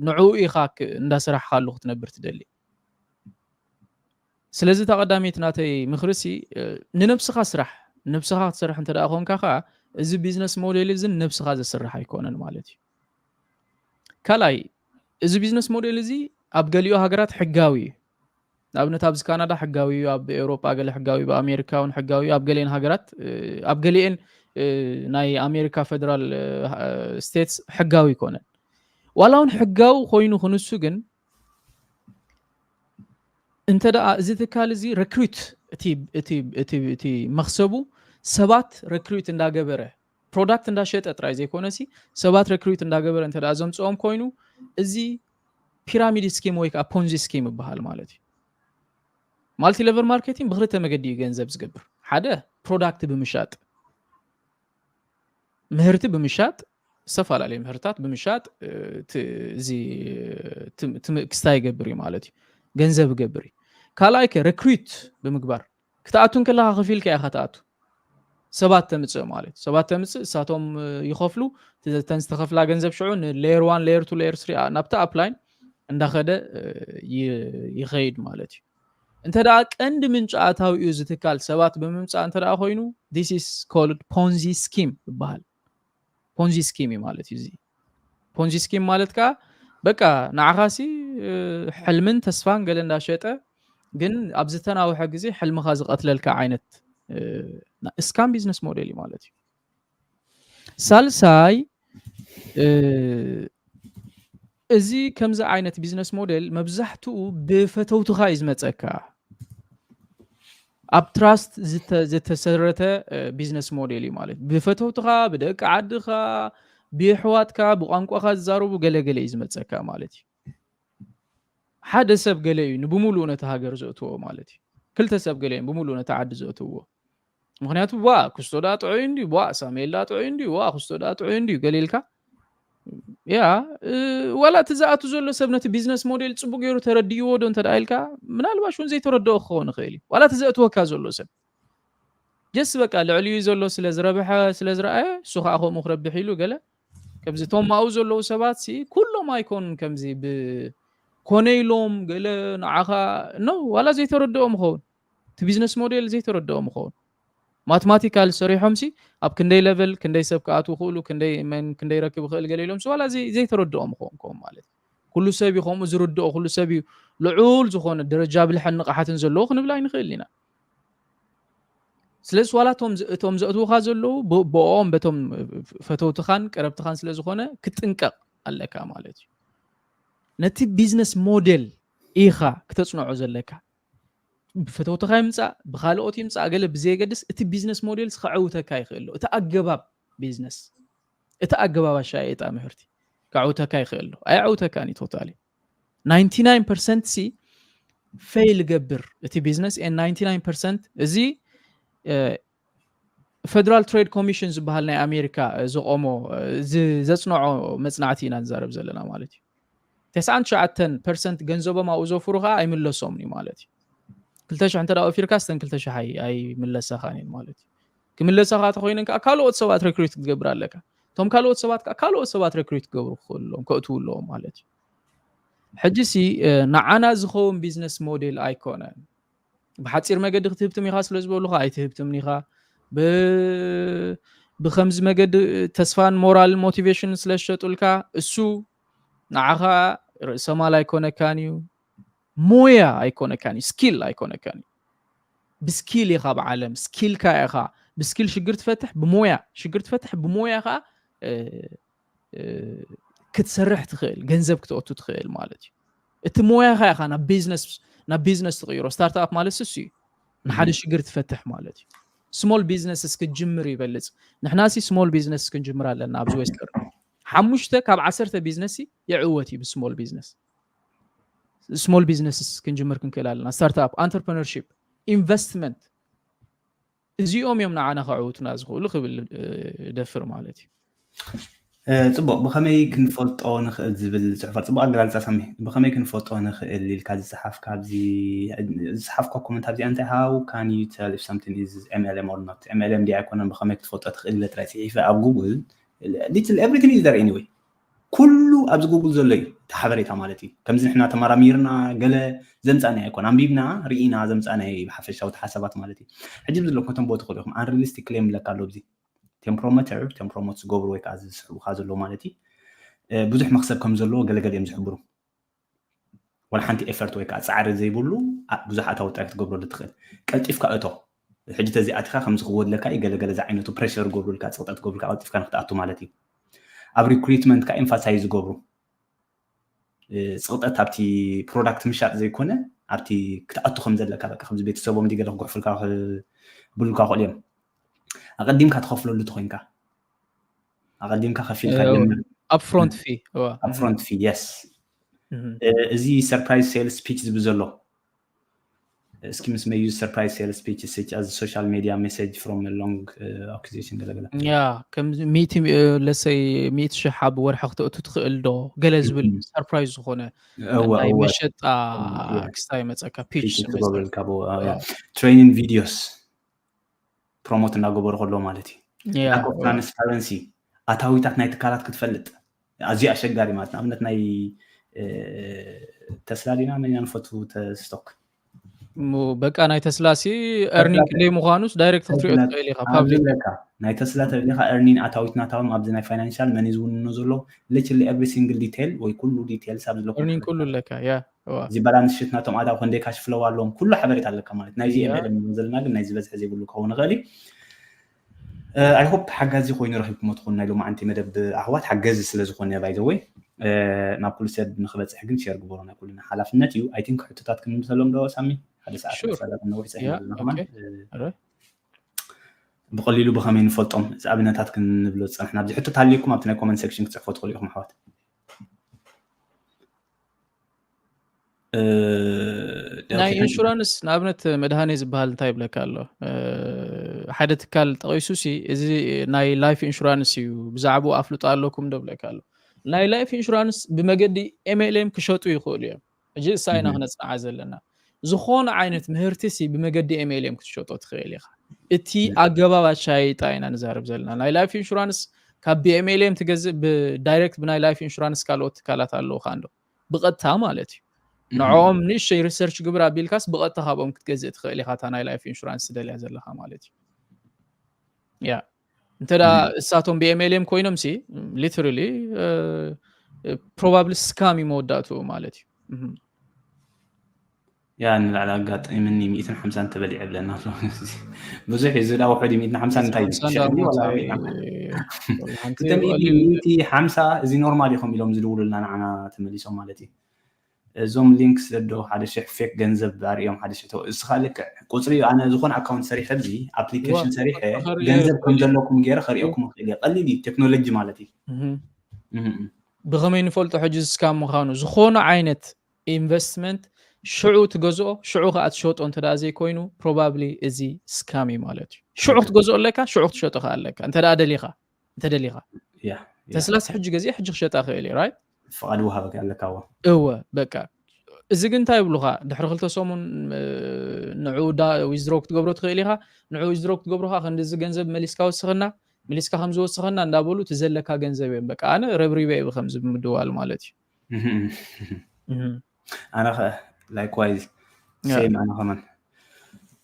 ንዕኡ ኢኻ እንዳሰራሕኻሉ ክትነብር ትደሊ? ስለዚ እታ ቀዳመይቲ ናተይ ምኽርሲ ንነብስኻ ስራሕ። ነብስኻ ክትሰርሕ እንተ ደኣ ኮንካ ከዓ እዚ ቢዝነስ ሞዴል እዚ ነብስኻ ዘስርሕ ኣይኮነን ማለት እዩ። ካልኣይ፣ እዚ ቢዝነስ ሞዴል እዚ ኣብ ገሊኡ ሃገራት ሕጋዊ እዩ። ንኣብነት ኣብዚ ካናዳ ሕጋዊ እዩ፣ ኣብ ኤውሮጳ ገለ ሕጋዊ እዩ፣ ኣብ ኣሜሪካ እውን ሕጋዊ እዩ፣ ኣብ ገሊኤን ሃገራት ኣብ ገሊኤን ናይ ኣሜሪካ ፌደራል ስቴትስ ሕጋዊ ኣይኮነን። ዋላ እውን ሕጋዊ ኮይኑ ክንሱ ግን እንተ ደኣ እዚ ትካል እዚ ረክሪት እቲ መክሰቡ ሰባት ረክሪት እንዳገበረ ፕሮዳክት እንዳሸጠ ጥራይ ዘይኮነሲ ሰባት ረክሪት እንዳገበረ እንተ ደኣ ዘምፅኦም ኮይኑ እዚ ፒራሚድ ስኪም ወይ ከዓ ፖንዚ ስኪም ይበሃል ማለት እዩ። ማልቲ ሌቨል ማርኬቲንግ ብክልተ መገዲ እዩ ገንዘብ ዝገብር። ሓደ ፕሮዳክት ብምሻጥ ምህርቲ ብምሻጥ ዝተፈላለዩ ምህርታት ብምሻጥ ክስታይ ይገብር እዩ ማለት እዩ። ገንዘብ ይገብር እዩ። ካልኣይ ከ ረክሪት ብምግባር ክትኣቱ እንከለካ ከፊልካ ኢኻ ትኣቱ። ሰባት ተምፅእ ማለት እዩ። ሰባት ተምፅእ እሳቶም ይኸፍሉ። ተን ዝተኸፍላ ገንዘብ ሽዑ ንሌየር ዋን ሌየር ቱ ሌየር ስሪ ናብቲ ኣፕላይን እንዳኸደ ይኸይድ ማለት እዩ። እንተ ደኣ ቀንዲ ምንጪ ኣታዊኡ እዚ ትካል ሰባት ብምምፃእ እንተ ደኣ ኮይኑ this is called Ponzi scheme ይበሃል። ፖንዚ ስኪም እዩ ማለት እዩ። እዚ ፖንዚ ስኪም ማለት ከዓ በቃ ንዓኻሲ ሕልምን ተስፋን ገለ እንዳሸጠ ግን ኣብ ዝተናውሐ ግዜ ሕልምኻ ዝቐትለልካ ዓይነት ስካም ቢዝነስ ሞዴል እዩ ማለት እዩ። ሳልሳይ እዚ ከምዚ ዓይነት ቢዝነስ ሞዴል መብዛሕትኡ ብፈተውትኻ እዩ ዝመፀካ። ኣብ ትራስት ዝተሰረተ ቢዝነስ ሞዴል እዩ ማለት ብፈተውትኻ ብደቂ ዓድኻ ብየሕዋትካ ብቋንቋኻ ዝዛረቡ ገለገለ እዩ ዝመፀካ ማለት እዩ። ሓደ ሰብ ገለ እዩ ንብሙሉኡ ነቲ ሃገር ዘእትዎ ማለት እዩ። ክልተ ሰብ ገለ እዮም ብሙሉኡ ነቲ ዓዲ ዘእትዎ። ምክንያቱ ዋ ክስቶ ዳ ጥዑይ እንድዩ ዋ ሳሜል ዳ ጥዑይ እንድዩ ዋ ክስቶ ዳ ጥዑይ እንድዩ ገለ ኢልካ ያ ዋላ እቲ ዝኣቱ ዘሎ ሰብ ነቲ ቢዝነስ ሞዴል ፅቡቅ ገይሩ ተረድእዎ ዶ እንተ ኢልካ ምናልባሽ እውን ዘይተረድኦ ክኸውን ይኽእል እዩ። ዋላ እቲ ዘእትወካ ዘሎ ሰብ ጀስ በቃ ልዕሊኡ ዘሎ ስለ ዝረብሐ ስለ ዝረኣየ እሱ ከዓ ከምኡ ክረብሕ ኢሉ ገለ ከምዚ እቶም ኣብኡ ዘለዉ ሰባት ሲ ኩሎም ኣይኮኑን ከምዚ ብኮነ ኢሎም ገለ ንዓኻ ኖ ዋላ ዘይተረድኦም ይኸውን እቲ ቢዝነስ ሞዴል ዘይተረድኦም ይኸውን። ማትማቲካል ሰሪሖም ሲ ኣብ ክንደይ ለቨል ክንደይ ሰብ ክኣትዉ ክእሉ ክንደይ መን ክንደይ ረክብ ይኽእል ገለ ኢሎም ሲ ዋላ ዘይተረድኦም ይኸውን ከምኡ ማለት ኩሉ ሰብ እዩ ከምኡ ዝርድኦ ኩሉ ሰብ እዩ ልዑል ዝኾነ ደረጃ ብልሕን ንቕሓትን ዘለዎ ክንብል ኣይንኽእል ኢና። ስለዚ ዋላ እቶም ዘእትውኻ ዘለዉ ብኦም በቶም ፈተውትኻን ቀረብትኻን ስለ ዝኾነ ክትጥንቀቕ ኣለካ ማለት እዩ። ነቲ ቢዝነስ ሞዴል ኢኻ ክተፅንዖ ዘለካ። ብፈተውትኻ ይምፃእ ብካልኦት ይምፃእ ገለ ብዘየገድስ እቲ ቢዝነስ ሞዴል ከዕውተካ ይኽእል ኣሎ። እቲ ኣገባብ ቢዝነስ እቲ ኣገባብ ኣሻየጣ ምህርቲ ከዕውተካ ይኽእል ኣሎ። ኣየዕውተካን እዩ ቶታሊ። ናይንቲ ናይን ፐርሰንት ሲ ፌል ይገብር እቲ ቢዝነስ ኤን ናይንቲ ናይን ፐርሰንት እዚ ፌደራል ትሬድ ኮሚሽን ዝበሃል ናይ ኣሜሪካ ዘቆሞ ዘፅንዖ መፅናዕቲ ኢና ንዛረብ ዘለና ማለት እዩ። ተስዓን ትሽዓተን ፐርሰንት ገንዘቦም ኣብኡ ዘፍሩ ከዓ ኣይምለሶምን እዩ ማለት እዩ። ክልተ ሽሕ እንተ ወፊርካ ስተን ክልተ ሽሕ ኣይምለሰኻን እየን ማለት እዩ። ክምለሰኻ ተኮይነን ከዓ ካልኦት ሰባት ሬክሪት ክትገብር ኣለካ። እቶም ካልኦት ሰባት ከዓ ካልኦት ሰባት ሬክሪት ክገብሩ ክኽእሉ ኣለዎም ከእትዉ ኣለዎም ማለት እዩ። ሕጂ ሲ ንዓና ዝኸውን ቢዝነስ ሞዴል ኣይኮነን። ብሓፂር መገዲ ክትህብትም ኢኻ ስለ ዝበሉኻ ኣይትህብትምን ኢኻ። ብከምዚ መገዲ ተስፋን ሞራልን ሞቲቬሽንን ስለ ዝሸጡልካ እሱ ንዓኻ ርእሰማል ኣይኮነካን እዩ። ሞያ ኣይኮነካን እዩ። ስኪል ኣይኮነካን እዩ። ብስኪል ኢኻ ብዓለም ስኪልካ ኢኻ ብስኪል ሽግር ትፈትሕ ብሞያ ሽግር ትፈትሕ ብሞያ ከዓ ክትሰርሕ ትኽእል ገንዘብ ክተወቱ ትኽእል ማለት እዩ። እቲ ሞያኻ ኢኻ ናብ ቢዝነስ ናብ ቢዝነስ ትቕይሮ። ስታርትኣፕ ማለት እሱ እዩ። ንሓደ ሽግር ትፈትሕ ማለት እዩ። ስሞል ቢዝነስ እስክንጅምር ይበልፅ። ንሕና ሲ ስሞል ቢዝነስ እስክንጅምር ኣለና ኣብዚ ዌስተርን ሓሙሽተ ካብ ዓሰርተ ቢዝነስ የዕወት እዩ ብስሞል ቢዝነስ። ስሞል ቢዝነስ ክንጅምር ክንክእል ኣለና። ስታርትኣፕ፣ ኣንተርፕረነርሺፕ፣ ኢንቨስትመንት እዚኦም እዮም ንዓና ከዕውቱና ዝኽእሉ ክብል ደፍር ማለት እዩ። ጽቡቕ፣ ብኸመይ ክንፈልጦ ንኽእል ዝብል ጽሑፋት ጽቡቕ ኣገላልጻ ሳሚ። ብኸመይ ክንፈልጦ ንኽእል ኢልካ ዝጸሓፍካ ኣብዚ ዝጸሓፍካ ኮመንት ኣብዚ እንታይ፣ how can you tell if something is M L M or not? M L M ድዩ ኣይኮነን ብኸመይ ክትፈልጦ ትኽእል ኢለ ጥራይ ጽሒፈ ኣብ ጉግል። Little everything is there anyway። ኩሉ ኣብዚ ጉግል ዘሎ እዩ እቲ ሓበሬታ ማለት እዩ። ከምዚ ንሕና ተመራሚርና ገለ ዘምጻእና ኣይኮን፣ ኣንቢብና ርኢና ዘምጻእና እዩ ብሓፈሻዊ ሓሳባት ማለት እዩ። ሕጂ ብዝለኩም ከተንብቦ ትኽእሉ ኢኹም። Unrealistic claim ብለካ ኣሎ ኣብዚ። ቴምፕሮመተር ቴምፕሮሞት ዝገብሩ ወይ ከዓ ዝስሕቡካ ዘለዉ ማለት እዩ። ብዙሕ መክሰብ ከም ዘለዎ ገለገለ እዮም ዝሕብሩ። ዋላ ሓንቲ ኤፈርት ወይ ከዓ ፃዕሪ ዘይብሉ ብዙሕ ኣታዊ ጥራይ ክትገብረሉ ትኽእል። ቀልጢፍካ እቶ። ሕጂ ተዚኣትካ ከምዚ ክጎድለካ እዩ፣ ገለገለ ዝዓይነቱ ፕሬሸር ገብሩልካ፣ ፅቕጠት ገብሩልካ ቀልጢፍካ ንክትኣቱ ማለት እዩ። ኣብ ሪክሪትመንት ከዓ ኤምፋሳይዝ ዝገብሩ፣ ፅቕጠት ኣብቲ ፕሮዳክት ምሻጥ ዘይኮነ ኣብቲ ክትኣቱ ከም ዘለካ፣ በቃ ከምዚ ቤተሰቦም ድገለ ክጉሕፉልካ ክብሉልካ ክእሉ እዮም። ኣቐዲምካ ትኸፍለሉ ተኮይንካ፣ ኣቐዲምካ ከፊልካ upfront fee። Upfront fee፣ yes። እዚ ሰርፕራይዝ ሴልስ ፒች ዝብል ዘሎ፣ እስኪ ምስ መዩ ሰርፕራይዝ ሴልስ ፒች such as social media message from a long accusation ገለገለ። ያ ከም ሚእቲ ለሰይ ሚእቲ ሽሕ ኣብ ወርሒ ክተእቱ ትኽእል ዶ ገለ ዝብል ሰርፕራይዝ ዝኾነ ናይ መሸጣ ክስታይ መፀካ ፒች ትገብረልካ። ትሬኒንግ ቪዲዮስ ፕሮሞት እናገበሩ ከሎ ማለት እዩ። ላክ ኦፍ ትራንስፓረንሲ፣ ኣታዊታት ናይ ትካላት ክትፈልጥ ኣዝዩ ኣሸጋሪ ማለት። ንኣብነት ናይ ተስላ ዲና መን ኢና ንፈቱ ስቶክ? በቃ ናይ ተስላ ሲ ኤርኒንግ ክንደይ ምዃኑስ ዳይሬክት ክትሪኦ ትኽእል ኢኻ። ፓብሊክ ናይ ተስላ ተብሊካ ኤርኒን ኣታዊት ናታዎም ኣብዚ ናይ ፋይናንሻል መን ዝውንኖ ዘሎ፣ literally every single detail ወይ ኩሉ ዲቴልስ ኣብ ዝለኩ ኤርኒንግ ኩሉ ኣለካ። ያ እዚ ባላንስ ሽት ናቶም ኣዳው ክንደይ ካሽ ፍለው ኣለዎም ኩሉ ሓበሬታ ኣለካ ማለት። ናይዚ M L M ዘለና ግን ናይዚ በዝሒ ዘይብሉ ክኸውን ይኽእል እዩ። I hope ሓጋዚ ኮይኑ ረኺብኩሞ ትኾኑ ናይ ሎማዓንቲ መደብ ኣሕዋት ሓገዚ ስለ ዝኾነ by the way። ናብ ኩሉ ሰብ ንክበፅሕ ግን ሸር ግበሩ፣ ናይ ኩልና ሓላፍነት እዩ። I think ሕቶታት ክንምልሰሎም ዶ ሳሚ? ሓደ ሰዓት Sure። ሰዓት ነውሪ ፀሒና Yeah, ዘለና ከማን okay. Alright. ብቐሊሉ ብኸመይ ንፈልጦም እዚ ኣብነታት ክንብሎ ዝፀናሕና ኣብዚ ሕቶ ታሊኩም ኣብቲ ናይ ኮመንት ሴክሽን ክፅሕፎ ትኽእሉ ኢኹም ኣሕዋት። ናይ ኢንሹራንስ ንኣብነት መድሃኔ ዝበሃል እንታይ ይብለካ ኣሎ? ሓደ ትካል ጠቒሱ ሲ እዚ ናይ ላይፍ ኢንሹራንስ እዩ፣ ብዛዕባኡ ኣፍልጦ ኣለኩም ዶ ብለካ ኣሎ። ናይ ላይፍ ኢንሹራንስ ብመገዲ M L M ክሸጡ ይኽእሉ እዮም። ሕጂ እሳ ኢና ክነፅንዓ ዘለና። ዝኾነ ዓይነት ምህርቲ ሲ ብመገዲ M L M ክትሸጦ ትኽእል ኢኻ። እቲ ኣገባብ ኣሻይጣ ኢና ንዛረብ ዘለና። ናይ ላይፍ ኢንሹራንስ ካብ ብ M L M ትገዝእ፣ ብዳይሬክት ብናይ ላይፍ ኢንሹራንስ ካልኦት ትካላት ኣለውካ እንዶ ብቐጥታ ማለት እዩ። ንዕኦም ንእሽተይ ሪሰርች ግብር ኣቢልካስ ብቐጥታ ካብኦም ክትገዝእ ትኽእል ኢኻ፣ እታ ናይ ላይፍ ኢንሹራንስ ትደልያ ዘለኻ ማለት እዩ። ያ እንተ ደኣ እሳቶም ብ M L M ኮይኖም ሲ literally probably ስካም እዩ መወዳእትኡ ማለት እዩ። እህ። ያ ንላዕሊ ኣጋጢምኒ ሚእትን ሓምሳን ተበሊዐ ብለና ኣሎ። ብዙሕ እዩ ዝዳ ውሑድ እዩ። ሚእትን ሓምሳን እንታይ እዩ? ሓምሳ ሽሕ ድዩ ወላ እንዳርሞት ሪኢና? ወላ ሓንቲ ክልተ ሚእቲ፣ ወላ ሚእቲ ሓምሳ እዚ ኖርማል ኢኹም ኢሎም ዝድውሉልና ንዓና ተመሊሶም ማለት እዩ። እዞም ሊንክስ ዘዶ ሓደ ሽሕ ፌክ ገንዘብ ኣርእዮም ሓደ ሽሕ ተው-፣ እስኻ ልክዕ ቁፅሪ እዩ። ኣነ ዝኾነ ኣካውንት ሰሪሐ ኣብዚ ኣፕሊኬሽን ዋ፣ ሰሪሐ ተኸሪ-፣ ገንዘብ ከም ዘለኩም ገይረ ከርእየኩም እኽእል እየ። ቀሊል እዩ ቴክኖሎጂ ማለት እዩ። እህ። እህ፣ እህ። ብኸመይ ንፈልጦ ሕጂ ስካም ምዃኑ? ዝኾነ ዓይነት ኢንቨስትመንት ሽዑ ትገዝኦ ሽዑ ከዓ ትሸጦ እንተ ደኣ ዘይኮይኑ ፕሮባብሊ እዚ ስካም እዩ ማለት እዩ። ሽዑ ክትገዝኦ ኣለካ፣ ሽዑ ክትሸጦ ከዓ ኣለካ እንተ ደኣ ደሊኻ፣ እንተ ደሊኻ። ያ፣ ያ። ተስላስ ሕጂ ገዚአ ሕጂ ክሸጣ ክእል እዩ፣ ራይት? ፍቓድ ወሃበካ ኣለካ፣ እዎ። እወ፣ በቃ። እዚ ግን እንታይ ይብሉኻ? ድሕሪ ክልተ ሰሙን፣ እ፣ ንዑ ዳ-፣ ዊዝድሮ ክትገብሮ ትኽእል ኢኻ። ንዑ ዊዝድሮ ክትገብሮ ኸዓ ክንድዚ ገንዘብ መሊስካ ወስኸና፣ መሊስካ ከም ዝወስኸና እንዳበሉ እቲ ዘለካ ገንዘብ እዮም። በቃ፣ ኣነ ረብሪበ እየ ብኸምዚ ብምድዋል ማለት እዩ። እህ። እህ። ኣነ ኸ ላይክዋይዝ ያ። ሴም ኣነ ኸማን።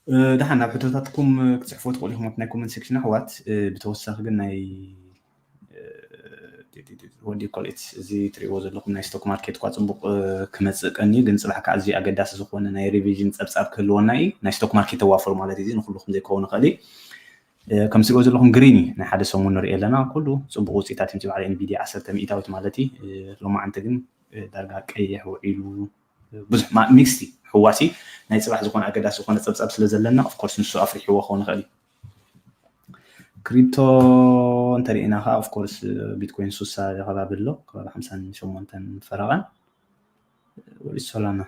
እ፣ ደሓን ናብ ሕቶታትኩም ክትጽሕፉ ትኽእሉ ኢኹም ኣብቲ ናይ ኮመንት ሴክሽን ኣሕዋት። እ፣ ብተወሳኺ ግን ናይ፣ እ፣ what do you call it፣ እዚ ትሪእዎ ዘለኹም ናይ ስቶክ ማርኬት እኳ ጽቡቕ፣ እ፣ ክመጽእ ቀንዩ፣ ግን ጽባሕ ከዓ ኣዝዩ ኣገዳሲ ዝኾነ ናይ ሪቪዥን ጸብጻብ ክህልወና እዩ። ናይ ስቶክ ማርኬት ተዋፈሩ ማለት እዩ። እዚ ንኹሉ ከም ዘይከውን ይኽእል እዩ። እ፣ ከም ትሪእዎ ዘለኹም ግሪን እዩ። ናይ ሓደ ሰሙን ንርኢ ኣለና። ኩሉ ጽቡቕ ውጽኢታት የምጽእ በዓል ኤንቪድያ ዓሰርተ ሚእታዊት ማለት እዩ። እ፣ ሎማዓንቲ ግን፣ እ፣ ዳርጋ ቀይሕ ውዒሉ፣ ብዙሕ ማ-፣ ሚክስቲ ሕዋሲ ናይ ጽባሕ ዝኾነ ኣገዳሲ ዝኾነ ጸብጻብ ስለ ዘለና፣ ኦፍ ኮርስ፣ ንሱ ኣፍሪሕዎ ክኸውን ይኽእል እዩ። ክሪፕቶ እንተሪእና ኸዓ፣ ኦፍ ኮርስ፣ ቢትኮይን ሱሳ ከባቢ ኣሎ፣ ከባቢ ሓምሳን ሸሞንተን ፈረቓን። ወዲ ሶላና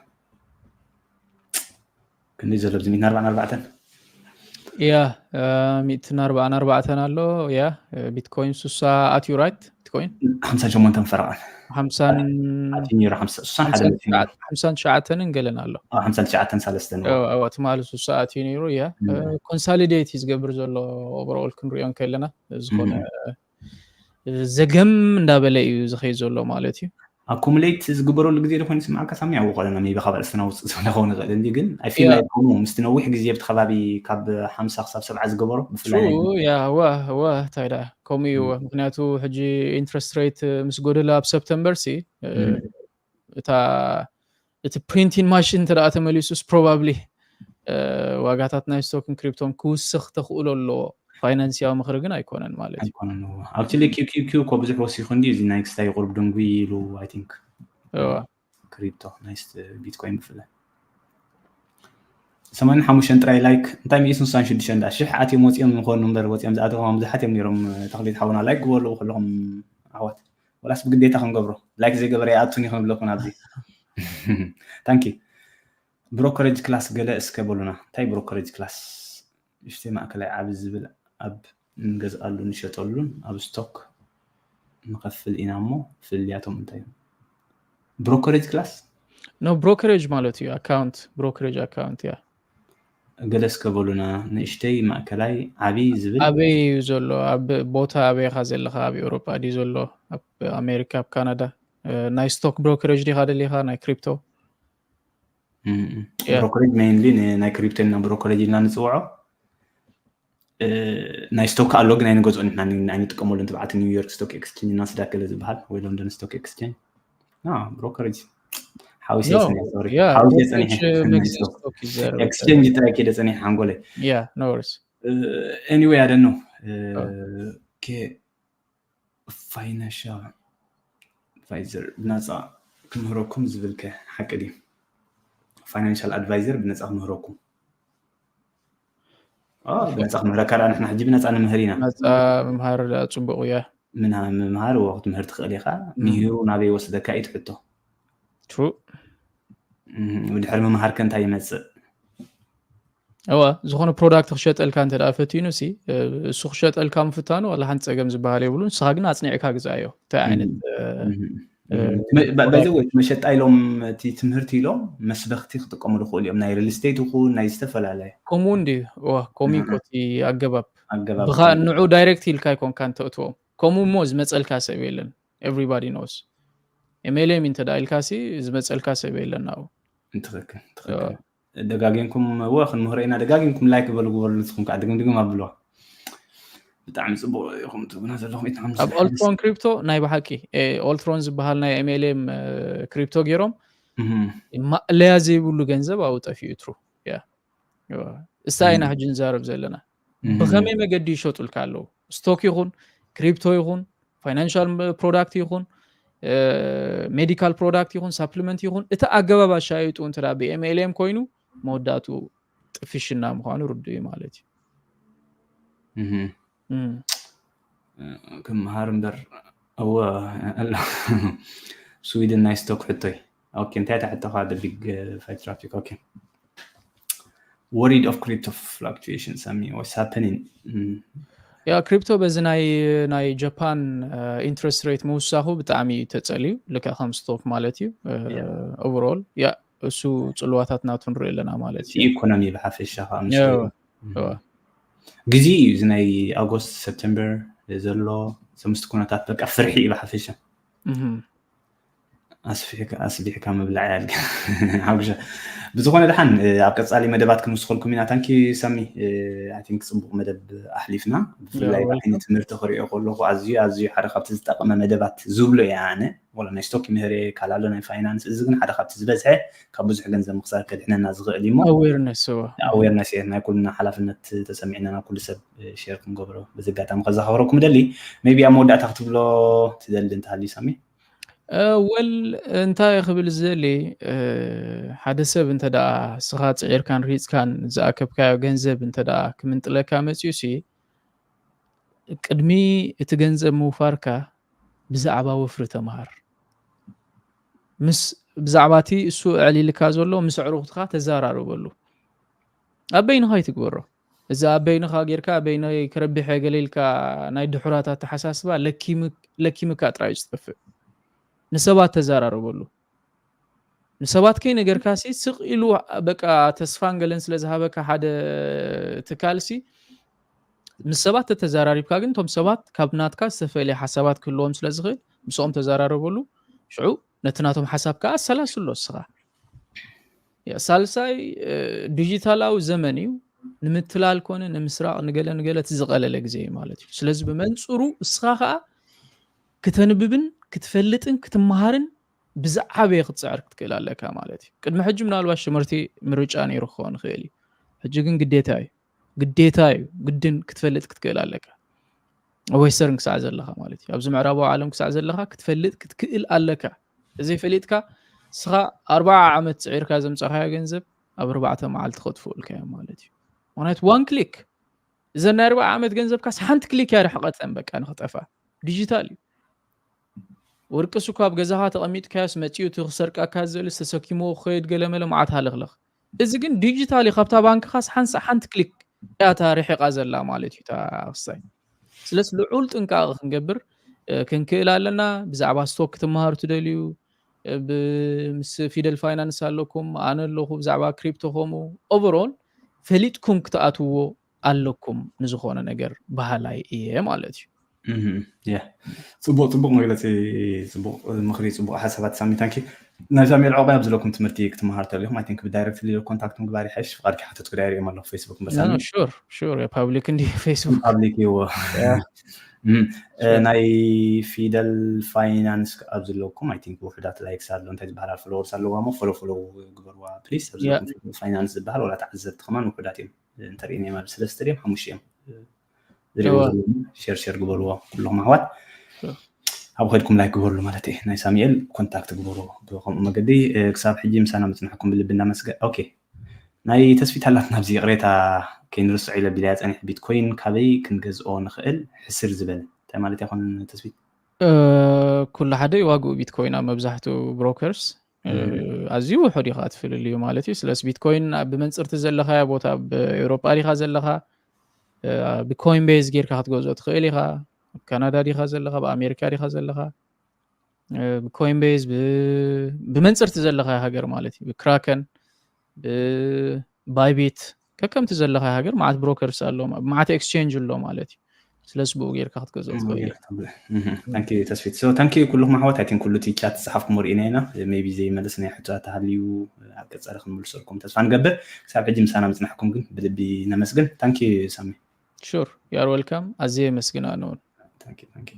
ክንደይ ዘሎ ኣብዚ ሚእትን ኣርባዓን ኣርባዕተን? ያ ሚእትን ኣርባዕን ኣርባዕተን ኣሎ። ያ ቢትኮይን ሱሳ ኣትዩ፣ ራይት? ቢትኮይን ሓምሳን ሸሞንተን ፈረቓን ሓምሳን ኣትዩ ነይሩ። ሓምሳ- ሱሳን ሓደ መእትዩ ነይሩ። ሓምሳን ትሽዓተንን ገለን ኣሎ። ኣብ ሓምሳን ትሽዓተን ሳለስተን እ፣ እዋ፣ ትማሊ ሱሳ ኣትዩ ነይሩ። ያ ኮንሳሊዴት እዩ ዝገብር ዘሎ። ኦቨርኦል ክንሪኦ እንከለና ዝኾነ ዘገም እንዳበለ እዩ ዝኸይድ ዘሎ ማለት እዩ። ኣኩሙሌት ዝግበረሉ ግዜ ዶ ኮይኑ ይስምዓካ ሳሚ? ኣብ ቆለና ሜቢ ካብ ርእስና ውፅእ ዝብለ ክኸውን ይኽእል እንዲ፣ ግን ኣይ ፊል ላይክ ከምኡ ምስቲ ነዊሕ ግዜ ኣብቲ ከባቢ ካብ ሓምሳ ክሳብ ሰብዓ ዝገበሮ ብፍላይ ናይ ያ ዋ ዋ እንታይ ደኣ ከምኡ እዩ። ምክንያቱ ሕጂ ኢንትረስት ሬት ምስ ጎደለ ኣብ ሰፕተምበር ሲ እ፣ እታ እቲ ፕሪንቲንግ ማሽን እንተ ደኣ ተመሊሱስ ፕሮባብሊ ዋጋታት ናይ ስቶክን ክሪፕቶን ክውስኽ ተኽእሎ ኣለዎ። ፋይናንስያዊ ምኽሪ ግን ኣይኮነን ማለት እዩ። ኣይኮነን። ኣክቹሊ ኪው ኪው ኪው እኮ ብዙሕ ወሲኹ እንዲ፣ እዚ ናይ ክስታይ ቁርብ ድንጉይ ኢሉ። ኣይ ቲንክ እዋ። ክሪፕቶ ናይ ስ- ቢትኮይን ብፍላይ ሰማንያን ሓሙሽተን ጥራይ ላይክ፣ እንታይ ሚእቲ ስሳን ሽዱሽተን ደኣ ሽሕ ኣትዮም ወፂኦም ምኾኑ እምበር፣ ወፂኦም ዝኣተዎም ብዙሓት እዮም ነይሮም። ተኽሊት ሓውና ላይክ ግበሩ ከለኹም ኣሕዋት፣ ወላስ ብግዴታ ክንገብሮ? ላይክ ዘይገበረ ይኣቱን እዩ ክንብለኩም ኣብዚ። ታንኪ። ብሮከሬጅ ክላስ ገለ እስከ በሉና። እንታይ ብሮከሬጅ ክላስ? ንእሽተይ ማእከላይ ዓቢ ዝብል ኣብ እንገዝኣሉ ንሸጠሉን ኣብ ስቶክ ንኸፍል ኢና እሞ ፍልልያቶም እንታይ እዩ? ብሮከሬጅ ክላስ ኖ ብሮከሬጅ ማለት እዩ። ኣካውንት ብሮከሬጅ ኣካውንት ያ ገለ እስከ በሉና። ንእሽተይ ማእከላይ ዓቢ ዝብል ኣበይ እዩ ዘሎ? ኣብ ቦታ ኣበይኻ ዘለኻ? ኣብ ኤውሮጳ ድዩ ዘሎ? ኣብ ኣሜሪካ፣ ኣብ ካናዳ? እ፣ ናይ ስቶክ ብሮከሬጅ ዲኻ ደሊኻ ናይ ክሪፕቶ? ብሮከሬጅ ሜይንሊ ናይ ክሪፕቶ ኢና ብሮከሬጅ ኢልና ንፅውዖ። እ፣ ናይ ስቶክ ኣሎ ግን ኣይንገዝኦን ኢና፣ ኣይንጥቀመሉን። ትብዓት ኒውዮርክ ስቶክ ኤክስቼንጅ ናስዳክ ገለ ዝበሃል ወይ ሎንደን ስቶክ ኤክስቼንጅ ብሮከሬጅ ሓዊሰ No, ይጸኒሐ፣ ሶሪ yeah, ሓዊሰ brokerage, ጸኒሐ uh, ናይ makes ስቶክ stock is there. ኤክስቼንጅ ጥራይ ከይደ ጸኒሐ ሓንጎለይ። Yeah, no worries. ኤኒዌይ ኣደኖ ኦኬ። ፋይናንሻል ኣድቫይዘር ብናፃ ክምህረኩም ዝብልከ ሓቂ ድዩ? ፋይናንሻል ኣድቫይዘር ብነፃ ክምህረኩም። ኦ፣ ብነፃ ክምህረካ ደኣ ንሕና ሕጂ ብነፃ ንምህር ኢና። ነፃ ምምሃር ደኣ ፅቡቅ እያ። ምና- ምምሃር እዎ ክትምህር ትኽእል ኢኻ። ምሂሩ ናበይ ወስደካ እዩ ትሕቶ። True. እም፣ ድሕሪ ምምሃር ከ እንታይ ይመፅእ? እዋ፣ ዝኾነ ፕሮዳክት ክሸጠልካ እንተ ደኣ ፈቲኑ ሲ፣ እ፣ እሱ ክሸጠልካ ምፍታኑ ዋላ ሓንቲ ጸገም ዝበሃል የብሉን። ንስኻ ግን ኣጽኒዕካ ግዛዮ። እንታይ ዓይነት፣ እ፣ እም፣ እ፣ እም፣ መ- ባ- ባይ ዘ ወይ መሸጣ ኢሎም እቲ ትምህርቲ ኢሎም መስበኽቲ ክጥቀሙ ዝኽእሉ እዮም። ናይ ሪል ስቴት ይኹን ናይ ዝተፈላለየ ከምኡ እንድዩ። እዋ፣ ከምኡ እዩ እኮ እቲ ኣገባብ። ኣገባብ ብኻ ንዑ ዳይሬክት ኢልካ ኣይኮንካን ተእትዎም። ከምኡ እሞ ዝመጸልካ ሰብ የለን። Everybody knows። ኤምኤልኤም እንተ ደኣ ኢልካ ሲ ዝመጸልካ ሰብ የለን ናብኡ። ትኽክል፣ ትኽክል። ደጋጊምኩም እወ ክንምህሮ ኢና። ደጋጊምኩም ላይክ በሉ ግበሩ፣ ንስኹም ከዓ ድግም ድግም ኣብልዋ። ብጣዕሚ ፅቡቅ ኢኹም ትብሉና ዘለኹም። ኢትና ኣብ ኦልትሮን ክሪፕቶ ናይ ብሓቂ፣ እ፣ ኦልትሮን ዝበሃል ናይ ኤምኤልኤም፣ እ፣ ክሪፕቶ ገይሮም እህም፣ ማእለያ ዘይብሉ ገንዘብ ኣብኡ ጠፊኡ ትሩ። ያ። እሳ ኢና ሕጂ ንዛረብ ዘለና። እህም፣ ብኸመይ መገዲ ይሸጡልካ ኣለዉ? ስቶክ ይኹን፣ ክሪፕቶ ይኹን፣ ፋይናንሻል ፕሮዳክት ይኹን፣ እ፣ ሜዲካል ፕሮዳክት ይኹን፣ ሳፕሊመንት ይኹን፣ እቲ ኣገባብ ኣሻይጡ እንተ ደኣ ብኤምኤልኤም ኮይኑ መወዳእቱ ጥፍሽና ምዃኑ ርዱእ እዩ ማለት እዩ። እህም። እም። ክምሃር እምበር እወ ኣሎ። ስዊድን ናይ ስቶክ ሕቶይ። ኦኬ፣ እንታይ እታ ሕቶኻ? The big, uh, five traffic. ኦኬ። Worried of crypto fluctuation ሳሚ? What's happening? እም፣ ያ ክሪፕቶ በዚ ናይ ናይ ጃፓን ኢንትረስት ሬት ምውሳኹ ብጣዕሚ እዩ ተጸልዩ፣ ልክዕ ከም ስቶክ ማለት እዩ። ያ። ኦቨርኦል ያ እሱ ጽልዋታት ናቱ ንርኢ ኣለና ማለት እዩ። ኢኮኖሚ ብሓፈሻ ከዓ ምስ ያ፣ ሪኦ። እዋ። ግዜ እዩ እዚ ናይ ኣጎስት ሰፕተምበር ዘሎ ሰምስቲ ኩነታት በቃ ፍርሒ እዩ ብሓፈሻ። እህም። ኣስፊሕካ ኣስቢሕካ ምብላዕ ያልክ ሓጉሻ። ብዝኾነ ደሓን፣ እ፣ ኣብ ቀጻሊ መደባት ክንውስኸልኩም ኢና። ታንኪ ሳሚ። ኣይ ቲንክ ጽቡቕ መደብ ኣሕሊፍና፣ ብፍላይ Yeah, ብዓይኒ ትምህርቲ ክሪኦ ከለኹ ኣዝዩ ኣዝዩ ሓደ ካብቲ ዝጠቕመ መደባት ዝብሎ እየ ኣነ። ወላ ናይ ስቶክ ይምህር እየ፣ ካልእ ኣሎ ናይ ፋይናንስ፣ እዚ ግን ሓደ ካብቲ ዝበዝሐ ካብ ብዙሕ ገንዘብ ምኽሳር ከድሕነና ዝኽእል እዩ እሞ ኣዌርነስ እዋ። ኣዌርነስ እየ፣ ናይ ኩልና ሓላፍነት ተሰሚዕና ናብ ኩሉ ሰብ ሼር ክንገብሮ በዚ ኣጋጣሚ ከዘኻኽረኩም እደሊ። ሜቢ ኣብ መወዳእታ ክትብሎ ትደሊ እንተሃልዩ ሳሚ? እ፣ ወል እንታይ ክብል ዝደሊ፣ እ፣ ሓደ ሰብ እንተ ደኣ ስኻ ጽዒርካን ሪጽካን ዝኣከብካዮ ገንዘብ እንተ ደኣ ክምንጥለካ መጽዩ ሲ ቅድሚ እቲ ገንዘብ ምውፋርካ ብዛዕባ ወፍሪ ተምሃር። ምስ ብዛዕባ እቲ እሱ ኣዕሊልካ ዘሎ ምስ ኣዕሩኽትኻ ተዘራረበሉ። ኣብ በይንኻ ይትግበሮ። እዚ ኣብ በይንኻ ጌርካ በይነይ ክረብሕ እየ ገለ ኢልካ ናይ ድሑራት ኣተሓሳስባ ለኪምካ ጥራይ እዩ ዝጠፍእ። ንሰባት ተዘራረበሉ። ንሰባት ከይነገርካ ሲ ስቕ ኢሉ በቃ ተስፋን ገለን ስለ ዝሃበካ ሓደ ትካል ሲ ምስ ሰባት ተተዘራሪብካ ግን እቶም ሰባት ካብ ናትካ ዝተፈለየ ሓሳባት ክህልዎም ስለ ዝኽእል ምስኦም ተዘራረበሉ። ሽዑ ነቲ ናቶም ሓሳብ ከዓ ኣሰላስሎ እስኻ። ሳልሳይ ዲጂታላዊ ዘመን እዩ። ንምትላል ኮነ ንምስራቕ ንገለ ንገለ እቲ ዝቐለለ ግዜ እዩ ማለት እዩ። ስለዚ ብመንፅሩ እስኻ ከዓ ክተንብብን ክትፈልጥን ክትመሃርን ብዝዓበየ ክትፅዕር ክትክእል ኣለካ ማለት እዩ። ቅድሚ ሕጂ ምናልባት ሽምርቲ ምርጫ ነይሩ ክኸውን ይኽእል እዩ። ሕጂ ግን ግዴታ እዩ። ግዴታ እዩ። ግድን ክትፈልጥ ክትክእል ኣለካ። ኣብ ዌስተርን ክሳዕ ዘለኻ ማለት እዩ። ኣብዚ ምዕራባዊ ዓለም ክሳዕ ዘለኻ ክትፈልጥ ክትክእል ኣለካ። እዘይ ፈሊጥካ እስኻ ኣርባዓ ዓመት ፅዒርካ ዘምፃኻዮ ገንዘብ ኣብ ኣርባዕተ መዓልቲ ከጥፍኡልካ እዮም ማለት እዩ። ምክንያቱ ዋን ክሊክ እዘን ናይ ኣርባዓ ዓመት ገንዘብካስ ሓንቲ ክሊክ እያ ርሕቐተን በቃ ንክጠፋ ዲጂታል እዩ። ወርቅስ እኮ ኣብ ገዛኻ ተቐሚጥካዮስ መፂኡ እቲ ክሰርቀካ ዝእል ዝተሰኪምዎ ክኸይድ ገለመለ መዓት ሃለኽለኽ። እዚ ግን ዲጂታል እዩ። ካብታ ባንክኻስ ሓንሳ ሓንቲ ክሊክ እያ እታ ርሒቓ ዘላ ማለት እዩ እታ ክስታይ። ስለዚ ልዑል ጥንቃቐ ክንገብር ክንክእል ኣለና። ብዛዕባ ስቶክ ክትመሃሩ ትደልዩ ምስ ፊደል ፋይናንስ ኣለኩም፣ ኣነ ኣለኹ። ብዛዕባ ክሪፕቶ ከምኡ ኦቨሮል ፈሊጥኩም ክትኣትዎ ኣለኩም ንዝኾነ ነገር በሃላይ እየ ማለት እዩ። ጽቡቅ ጽቡቅ መግለፂ፣ ጽቡቅ ምክሪ፣ ጽቡቅ ሓሳባት ሳሚ። ታንኪ ናይ ሳሙኤል ዑቕባይ ኣብ ዘለኩም ትምህርቲ ክትመሃር ተሊኹም ኣይ ቲንክ ብዳይረክት ሊሎ ኮንታክት ምግባር ይሓይሽ። ፍቃድ ክሓተትኩ ዳይር እዮም ኣለኹ ፌስቡክ መሳሚ። ሹር ሹር ፓብሊክ እንዲ ፌስቡክ ፓብሊክ ይዎ ናይ ፊደል ፋይናንስ ኣብ ዘለኩም ኣይ ቲንክ ውሕዳት ላይክስ ኣሎ እንታይ ዝበሃል ፎሎወርስ ኣለዋ ሞ ፎሎ ፎሎ ግበርዋ ፕሊስ። ኣብ ዘለኩም ፊደል ፋይናንስ ዝበሃል ወላ ተዓዘብቲ ከማን ውሕዳት እዮም እንተሪእና ማለት ሰለስተ ድዮም ሓሙሽተ እዮም ዝሪእዎ ዘለዉ ሼር ሼር ግበርዎ ኩሎም ኣሕዋት። ኣብ ከድኩም ላይክ ግበርሉ ማለት እዩ። ናይ ሳሙኤል ኮንታክት ግበርዎ ብከምኡ መገዲ። ክሳብ ሕጂ ምሳና ምፅናሕኩም ብልቢ እናመስገ ኦኬ። ናይ ተስፊት ኣላት ናብዚ ይቕሬታ ከይንርስዖ ኢለ ቢልያ ፀኒሕ ቢትኮይን ካበይ ክንገዝኦ ንኽእል ሕስር ዝበለ እንታይ ማለት ይኾን ተስፊት? ኩሉ ሓደ ዋግኡ ቢትኮይን ኣብ መብዛሕትኡ ብሮከርስ ኣዝዩ ውሑድ እዩ ከዓ ትፍልልዩ ማለት እዩ። ስለዚ ቢትኮይን ብመንፅርቲ ዘለኻዮ ቦታ ኣብ ኤውሮጳ ዲኻ ዘለኻ ብኮይን ቤዝ ጌርካ ክትገዝኦ ትኽእል ኢኻ። ኣብ ካናዳ ዲኻ ዘለኻ፣ ኣብ ኣሜሪካ ዲኻ ዘለኻ፣ ብኮይን ቤዝ ብመንፅርቲ ዘለኻዮ ሃገር ማለት እዩ። ብክራከን ብባይቢት ከከምቲ ዘለኻዮ ሃገር መዓት ብሮከርስ ኣሎ፣ መዓት ኤክስቼንጅ ኣሎ ማለት እዩ። ስለዚ ብኡ ጌርካ ክትገዝኦ ትኽእል። ታንኪ ተስፊት። ሶ ታንኪ ኩልኩም ኣሕዋት። ኣይ ቲንክ ኩሉ እቲ ቻት ዝሓፍኩም ርኢና ኢና። ሜቢ ዘይመለስ ናይ ሕቶ ተሃልዩ ኣብ ቀጻሊ ክንምልሰልኩም ተስፋ ንገብር። ክሳብ ሕጂ ምሳና ምጽናሕኩም ግን ብልቢ ነመስግን። ታንኪ ሳሚ። ሹር ዩ ኣር ዌልካም። ኣዝየ የመስግን ኣነ እውን። ታንኪ ታንኪ።